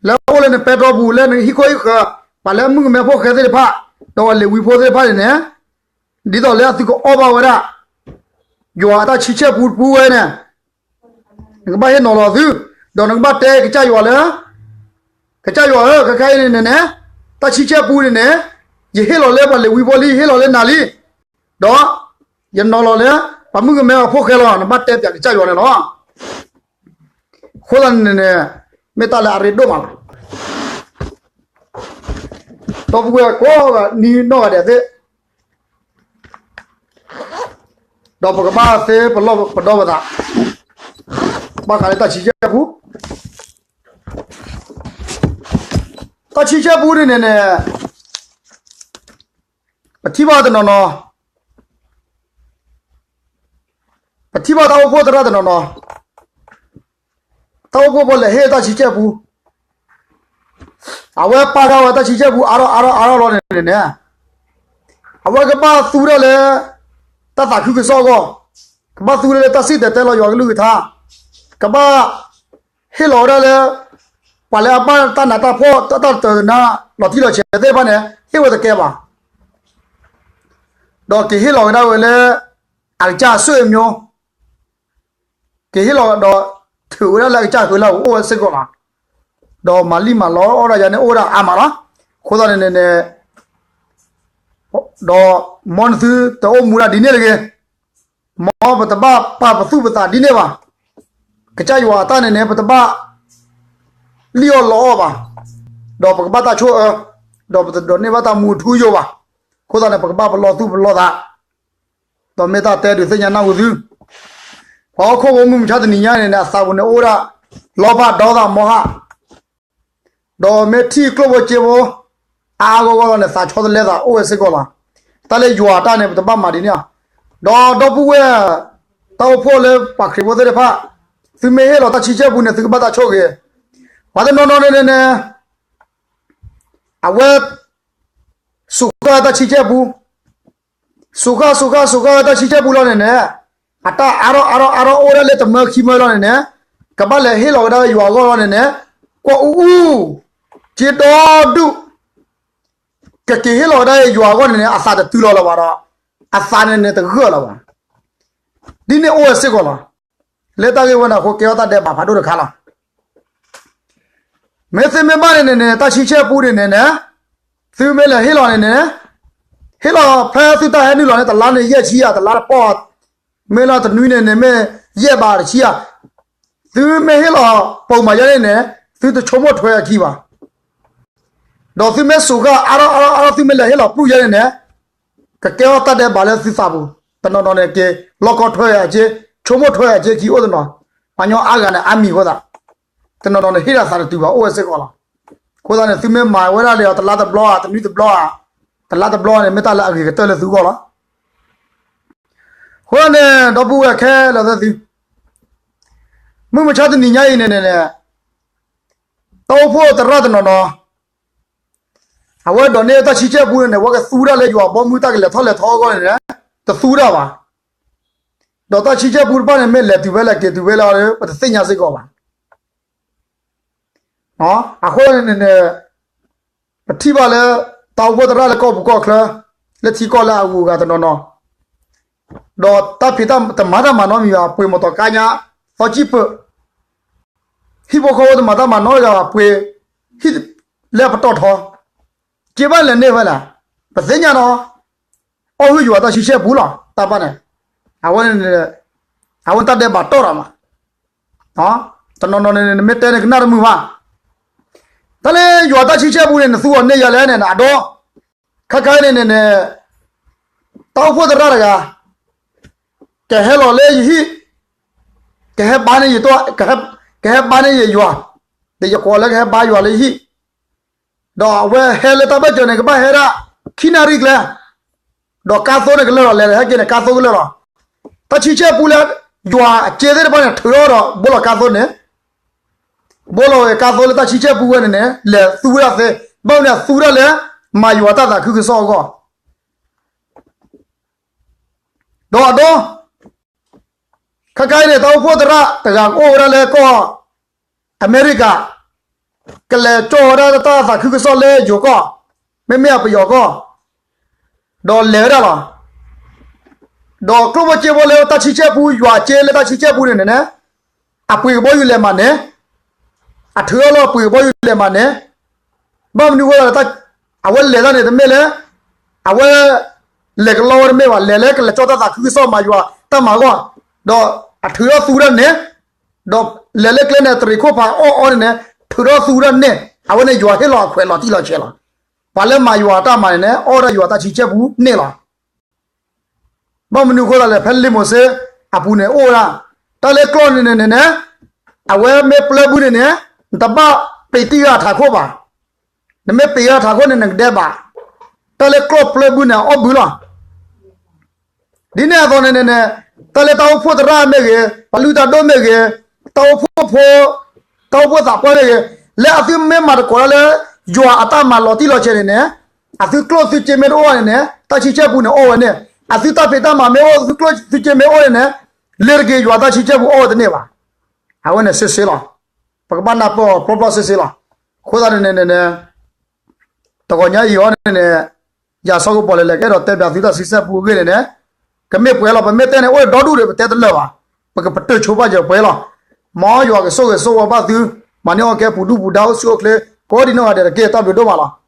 လၢအိၣ်လၢနပဲတြီပူၤ လၢနဟံၣ်ခိၣ်ဟံၣ်ဃၢၤ, ပှၤလ�гля်မုၣ်ကမဲဖိၣ်ဃဲသ့ၣ်တဖၣ်, ဒီးပှၤလ့ၤဝံဖိသ့ၣ်တဖၣ်န့ၣ်န့ၣ်, ဒ်သိးလၢအသုကအီၣ်ဘၣ်ဝဲဒၣ်, ယွၤအတၢ်ဆံဆဲၣ်ပူတပူဝဲန့ၣ်, နကဘၣ်ဟ့ၣ်နီၤလီၤသု, ဒီးနကဘၣ်တဲကစၢ်ယွၤလၢ ကစၢ်ယွၤဧၢ, ခဲခါအံၤန့ၣ်န့ၣ်, တၢ်ဆံဆဲၣ်ပူန့ၣ်န့ၣ်, ယဟ့ၣ်လီၤလၢပှၤလ့ၤဝံဖိလံ, ယဟ့ၣ်လီၤလၢနၤလံ, ဒီးယနီၤလီၤလၢပှၤမုၣ်ကမဲအဖိၣ်ဃဲလီၤ, နဘၣ်တဲပၠးကစၢ်ယွၤန့ၣ်လီၤ. အဃိသတးန့ၣ်န့ၣ်, မ့ၢ်တၢ်လၢအရ့ဒိၣ်မးလီၤ. ဒီပုၢ်ဝဲၢ်ကိးဂၤ နံၤနီၢ်ဂၤဒဲးသ့ၣ်, ဒီးပကဘၣ်သ့ပလီၢ်ပဒီပသး, ဘၣ်ဃးလၢတၢ်ဆံဆဲၣ်ပူ, တၢ်ဆံဆဲၣ်ပူန့ၣ်န့ၣ်န့ၣ်, ပထံၣ်ဘၣ်တနီၤနီၤ, ပထံၣ်ဘၣ်တၢ်အိၣ်ဖှိၣ်သရၣ်တနီၤနီၤ, တၢ်အိၣ်ဖှိၣ်ဖိလဲၤဟ့ၣ်တၢ်ဆံဆဲၣ်ပူ, အဝဲပာ်ထီၣ်ဝဲတၢ်ဆံဆဲၣ်ပူအါထီၣ်အါထီၣ်အါထီၣ်လီၤန့ၣ်န့ၣ်, အဝဲကဘၣ်သူဝဲဒၣ်လၢ တၢ်သးခုကစီၣ်အဂီၢ်, ကဘၣ်သူဝဲဒၣ်လၢတၢ်စံၣ်တဲၤတဲလီၤယွၤကလုၢ်ကထါ, ကဘၣ်ဟ့ၣ်လီၤဝဲဒၣ်လၢ ပှၤလၢအဘၣ်တၢ်နးတၢ်ဖှီၣ် တၢ်တတၢာ်တနါ လီၤတံၢ်လီၤဆဲးသ့ၣ်တဖၣ်န့ၣ် ဟ့ၣ်ဝဲတကဲဘၣ်. ဒီးက့ၤဟ့ၣ်လီၤဝဲဒၣ်ဝဲလၢ အကစၢ်အစိၣ်အမျိုး, က့ၤဟ့ၣ်လီၤဒီး ထုးဝဲဒၣ်လၢအကစၢ်ဃၢၤလၢအအိၣ်ဝဲစ့ၢ်ကီးလီၤ. ဒီးမၤလံၣ်မၤလီအီၣ်ဒၣ်ယၤန့ၣ် အိၣ်ဝဲဒၣ်အါမးလီၤ. အဃိသတးန့ၣ်န့ၣ်န့ၣ်, ဒီးမ်နသုတအိၣ်မူဒၣ်ဒ်န့ၣ်တဂ့ၤ. မ်ပတဘၣ်ပာ်ပသူၣ်ပသးဒ်န့ၣ်ဘၣ်. ကစၢ်ယွၤအတၢ်န့ၣ်န့ၣ် ပတဘၣ်လံၣ်အီၣ်လီအီၣ်ဘၣ်. ဒီးပကဘၣ်တၢ်ဆိၣ်အၢ, ဒီးပတဒိးန့ၢ်ဘၣ်တၢ်မူအထူအယိာ်ဘၣ်. အဃိသတးန့ၣ် ပကဘၣ်ပလီၢ်သူၣ်ပလီၢ်သး, ဒီးမ့ၢ်တၢ်တဲဒုးသ့ၣ်ညါနၢ်ဟူသု, ပှၤဟီၣ်ခိၣ်ဖိမုၢ်မဆါတနံၤညါန့ၣ်န့ၣ် အသးပူၤန့ၣ်အိၣ်ဝဲဒၣ် လီၤဖးဒီသးမီဟၣ်, ဒီးမ့ၢ်ထံၣ်ကျိၣ်ဖိစ့ဖိ အါအါဂီၢ်ဂီၢ်လီၤန့ၣ် သးဆီတလဲသးအိၣ်ဝဲစ့ၢ်ကီးလီၤ. တၢ်လၢယွၤအတၢ်န့ၣ် ပတဘၣ်မၤဒ်န့ၣ်ဧါ. ဒီးဒီပုၢ်ဝဲၢ် တၢ်အိၣ်ဖှိၣ်လၢပှၤခရံာ်ဖိသ့ၣ်တဖၣ်, သုမ့ၢ်ဟ့ၣ်လီၤတၢ်ဆံဆဲၣ်ပူန့ၣ် သုကဘၣ်တၢ်ဆိၣ်ဂ့ၤ. ပှၤတနီၤနီၤန့ၣ်န့ၣ်န့ၣ် အဝဲ စူးဃာ်တၢ်ဆံဆဲၣ်ပူ, စူးဃာ် စူးဃာ် စူးဃာ်ဝဲတၢ်ဆံဆဲၣ်ပူလီၤန့ၣ်န့ၣ်, အတၢ်အါထီၣ်အါထီၣ်အါထီၣ်အိၣ်ဝဲဒၣ်လၢတမၢခံမၢလီၤန့ၣ်န့ၣ်, ကဘၣ်လဲၤဟ့ၣ်လီၤဝဲဒၣ်ယွၤအဂီၢ်လီၤန့ၣ်န့ၣ်, ကွၢ်အူအူ, စ့ဒီဒူၣ်, ကက့ၤဟ့ၣ်လီၤဝဲဒၣ်ယွၤအဂီၢ်န့ၣ်န့ၣ် အသးတတုၤလီၤလၢၤဘၣ်ဒီး, အသးန့ၣ်န့ၣ်တဂၢၢ်လၢၤဘၣ်. ဒ်န့ၣ်အိၣ်ဝဲစ့ၢ်ကီးလီၤ. လၢတၢ်ဂ့ၢ်ဝဲန့ၣ်အဃိ ကဲထီၣ်တၢ်ဒဲးဘးဖးဒိၣ်တခါလီၤ. မ့ၢ်သုမ့ၢ်ဘၣ်န့ၣ်န့ၣ်န့ၣ် တၢ်ဆံဆဲၣ်ပူန့ၣ်န့ၣ်န့ၣ်, သုမ့ၢ်လဲၤဟ့ၣ်လီၤန့ၣ်န့ၣ်, ဟ့ၣ်လီၤဖဲသုတၢ်ဟဲနုာ်လီၤန့ၣ် တလါန့ၣ်ယဲၢ်ဆံဧါ, တလါတပီၢ်, မ့ၢ်လၢတနွံန့ၣ်န့ၣ် မ့ၢ်ယဲၢ်ဘးတဆံဧါ, သုမ့ၢ်ဟ့ၣ်လီၤပိာ်မၤယဲန့ၣ်န့ၣ်, သုတဆိကမိၣ်ထွဲအခံဘၣ်. ဒီးသုမ့ၢ်စူးဃာ်အါထီၣ်အါထီၣ်အါထီၣ် သုမ့ၢ်လဲၤဟ့ၣ်လီၤပျုၢ်ယဲန့ၣ်န့ၣ်, ကကဲထီၣ်တၢ်ဒဲးဘးလၢသုသးပူၤ, တနီၤနီၤန့ၣ်က့ၤ လီၢ်ကီထွဲအက့ၢ်, ဆိကမိၣ်ထွဲအစ့ခံအိၣ်တနီၤ, ပှၤကညီအါဂၤန့ၣ် အါမံၤအဃိသတး, တနီၤနီၤန့ၣ် ဟ့ၣ်ဒၣ်သးတတုၤဘၣ် အိၣ်ဝဲစ့ၢ်ကီးလီၤ. အဃိသတးန့ၣ် သုမ့ၢ်မၤဝဲဒၣ်ဒီး တလါတဘျီဧါ, တနွံတဘျီဧါ, တလါတဘျီန့ၣ် မ့ၢ်တၢ်လၢအဂ့ၤကတၢၢ်လၢသုဂီၢ်လီၤ. အဃိသတးန့ၣ် ဒီပုၢ်ဝဲၢ်ခဲလၢာ်သ့ၣ်သု, မုၢ်မဆါတနံၤညါအံၤန့ၣ်န့ၣ်န့ၣ်, တၢ်အိၣ်ဖှိၣ်သရၣ်တနီၤနီၤ, အဝဲဒိးန့ၢ်တၢ်ဆံဆဲၣ်ပူန့ၣ်န့ၣ် အဝဲကသူဝဲဒၣ်လၢယွၤဘီမုၢ်တၢ်ကလဲၤထီၣ်လဲၤထီအဂီၢ်န့ၣ်န့ၣ်, တသူဝဲဒၣ်ဘၣ်. ဒီးတၢ်ဆံဆဲၣ်ပူတဖၣ်န့ၣ် မ့ၢ်လဲၤတုၤဖဲလဲၣ်က့ၤတုၤဖဲလဲၣ်ဒီး ပတသ့ၣ်ညါစ့ၢ်ကီးဘၣ်. အဃိန့ၣ်န့ၣ်, ပထံၣ်ဘၣ်လၢ တၢ်အိၣ်ဖှိၣ်သရၣ်လၢကီၢ်ပူၤကီၢ်ချၢ, လၢထံကီၢ်လၢအဂုၤအဂၤတနီၤနီၤ, ဒီးတၢ်ဖံးတၢ်မၤတမၤနီတမံၤဘၣ်, ပှ့ၤမီၢ်တီၤကါညါ, သီကံၣ်ပၢၢ်, ဟံၣ်ဖိဃီဖိတမၤတၢ်မၤနီတဂၤဘၣ်, ပှ့ၤဟံၣ်လၢပတီၢ်ထီ, က့ဘၣ်လဲၤန့ၢ်ဖဲလဲၣ်, ပသ့ၣ်ညါနီၤ, အီၣ်ဟုၣ်ယွၤတၢ်ဆံဆဲၣ်ပူလီၤ တၢ်ပၢ်န့ၣ်, အဝဲန့ၣ်, အဝဲတၢ်ဒဲးဘးတီၢ်တၢ်မး, တနီၤနီၤန့ၣ် နမ့ၢ်တဲန့ၣ်ကနၣ်တမုာ်ဘၣ်. တၢ်လၢယွၤတၢ်ဆံဆဲၣ်ပူန့ၣ် နသူအီၤန့ၢ်ယၤလဲၣ်န့ၣ် အဒိ, ခဲခါအံၤန့ၣ်န့ၣ်န့ၣ်, တၢ်အိၣ်ဖှိၣ်သရၣ်တဂၤ, ကဟဲလီၤလၢယဟံၣ်, ကဟဲဘါန့ၢ်ယ, ကဟဲဘါန့ၢ်ယယွၤ, ဒီးယကိးလၢကဟဲဘါယွၤလၢယဟံၣ်, ဒီးအဝဲဟဲလၢတၢ်ဘၢၣ်စၢၤန့ၣ် ကဘၣ်ဟဲဒၣ် ခံနၣ်ရံၣ်ကျဲ, ဒီးကါသိန့ၣ်ကလၢာ်လီၤ, လဲၤဟဲက့ၤန့ၣ် ကါသိကလၢာ်လီၤ. တၢ်ဆံဆဲၣ်ပူလၢ ယွၤအစ့သ့ၣ်တဖၣ်န့ၣ် ထုးထီၣ်ဒီးဘိလီၤကါသိန့ၣ်, ဘိလီၤဝဲကါသိလၢတၢ်ဆံဆဲၣ်ပူဝဲန့ၣ်န့ၣ် လဲၤသူဝဲဒၣ်သ့, ဘၣ်မနုၤအသူဝဲဒၣ်လဲၣ်, မၤယွၤတၢ်သးခုကစီၣ်အဂီၢ်, ဒီးအဒိ, ခဲခါအံၤန့ၣ် တၢ်အိၣ်ဖှိၣ်သရၣ်တဂၤကအိၣ်ဝဲဒၣ်လၢကီၢ် အမဲရကၤ, ကလဲၤကၠီၣ်ဝဲဒၣ်တၢ်သးခုကစီၣ်လၢယိၤကီၢ်, မ့မ့ၢ်အပယီၤကီၢ်, ဒီးလဲၤဝဲဒၣ်လီၤ. ဒီးကျိၣ်ဖိစ့ဖိလၢတၢ်ဆံဆဲၣ်ပူ ယွၤစ့လၢတၢ်ဆံဆဲၣ်ပူန့ၣ်န့ၣ်, အပှ့ၤကဘီယူၤလဲၤမၤန့ၣ်, အထုးထီၣ်လၢအပှ့ၤကဘီယူၤလဲၤမၤန့ၣ်, ဘၣ်မနုၤအဃိသတးလဲၣ်, အဝဲလဲၤတၢ်န့ၣ်တမ့ၢ်လၢ အဝဲလဲၤကလီဝဲတမ့ၢ်ဘၣ်, လဲၤလၢကလဲၤကၠီၣ်တၢ်သးခုကစီၣ်မၤယွၤတၢ်မၤအဂီၢ်, ဒီးအထုးထီၣ်သူဝဲဒၣ်န့ၣ်, ဒီးလဲၤလၢကျဲန့ၣ် တရံးခိၣ်ဖးအီၣ်အီန့ၣ်န့ၣ်, ထုးထီၣ်သူဝဲဒၣ်န့ၣ်, အဝဲန့ၣ်ယွၤဟ့ၣ်လီၤအခွဲးလီၤတံၢ်လီၤဆဲးလီၤ. ပှၤလၢမၤယွၤတၢ်မၤန့ၣ်န့ၣ် အီၣ်ဝဲဒၣ်ယွၤတၢ်ဆံဆဲၣ်ပူန့ၣ်လီၤ. ဘၣ်မနုၤအဃိသတးလဲၣ်, ဖဲလံာ်မိၤၡ့အပူၤန့ၣ်အိၣ်ဝဲဒၣ်, တၢ်လၢကျီၢ်န့ၣ်န့ၣ်န့ၣ်, အဝဲမ့ၢ်ပျၢၤဘုန့ၣ်န့ၣ်, နတဘၣ်ပ့ၤတံၢ်ဂၤထးခိၣ်ဘၣ်. နမ့ၢ်ပ့ၤဂၤထးခိၣ်န့ၣ် နကဒဲးဘး, တၢ်လၢကျီၢ်ပျၢၤဘုန့ၣ် အီၣ်ဘုလီၤ. ဒ်န့ၣ်အသိးန့ၣ်န့ၣ်န့ၣ်, တၢ်လၢတၢ်အိၣ်ဖှိၣ်သရၣ်မ့ၢ်ဂ့ၤ, ပှၤလုၢ်တၢ်ဒိၣ်မ့ၢ်ဂ့ၤ, တၢ်အိၣ်ဖှိၣ်ဖိ, တၢ်အိၣ်ဖှိၣ်သးပှၢ်မ့ၢ်ဂ့ၤ, လၢအသုမ့ၢ်မၤသကိးတၢ်လၢ ယွၤအတၢ်မၤလီၤတံၢ်လီၤဆဲးန့ၣ်န့ၣ်, အသုကျိၣ်သုစ့မ့ၢ်တအိၣ်ဘၣ်န့ၣ်န့ၣ်, တၢ်ဆံဆဲၣ်ပူန့ၣ်အိၣ်ဝဲန့ၣ်, အသုတၢ်ဖံးတၢ်မၤမ့ၢ်အိၣ် သုကျိၣ်သုစ့မ့ၢ်အိၣ်န့ၣ်န့ၣ်, လၢတက့ၤယွၤတၢ်ဆံဆဲၣ်ပူအိၣ်ဝဲတန့ၢ်ဘၣ်. အဝဲန့ၣ်စ့စ့လီၤ. ပကဘၣ်နၢ်ပၢၢ်အီၤဖျီဖျီစ့စ့လီၤ. အဃိသတးန့ၣ်န့ၣ်န့ၣ် တဂီၤညါအံၤအီၤန့ၣ်န့ၣ်, ယၤစီၤကပီၤလဲၣ်လဲၣ် ကအဲၣ်ဒိးတဲဘၣ်သုတၢ်ဆံဆဲၣ်ပူအဂ့ၢ်န့ၣ်န့ၣ်, ကမ့ၢ်ပှဲၤလီၤ, ပမ့ၢ်တဲန့ၣ် အိၣ်ဒီဒူၣ်ဒီး ပတဲတလၢာ်ဘၣ်, ပကပတုာ်ဆိပာ်စၢၤပှဲၤလီၤ. မ်ယွၤကဆိၣ်ဂ့ၤဆိၣ်ဝါဘၣ်သု, မၤန့ၢ်အီၣ်ကဲပူၤဒူၣ်ပူၤဒါအိၣ်ဆူၣ်အိၣ်ချ့, ကိးဒံနီၢ်ဂၤဒဲးတက့ၢ်. တၢ်ဘျုးဒိၣ်မးလီၤ.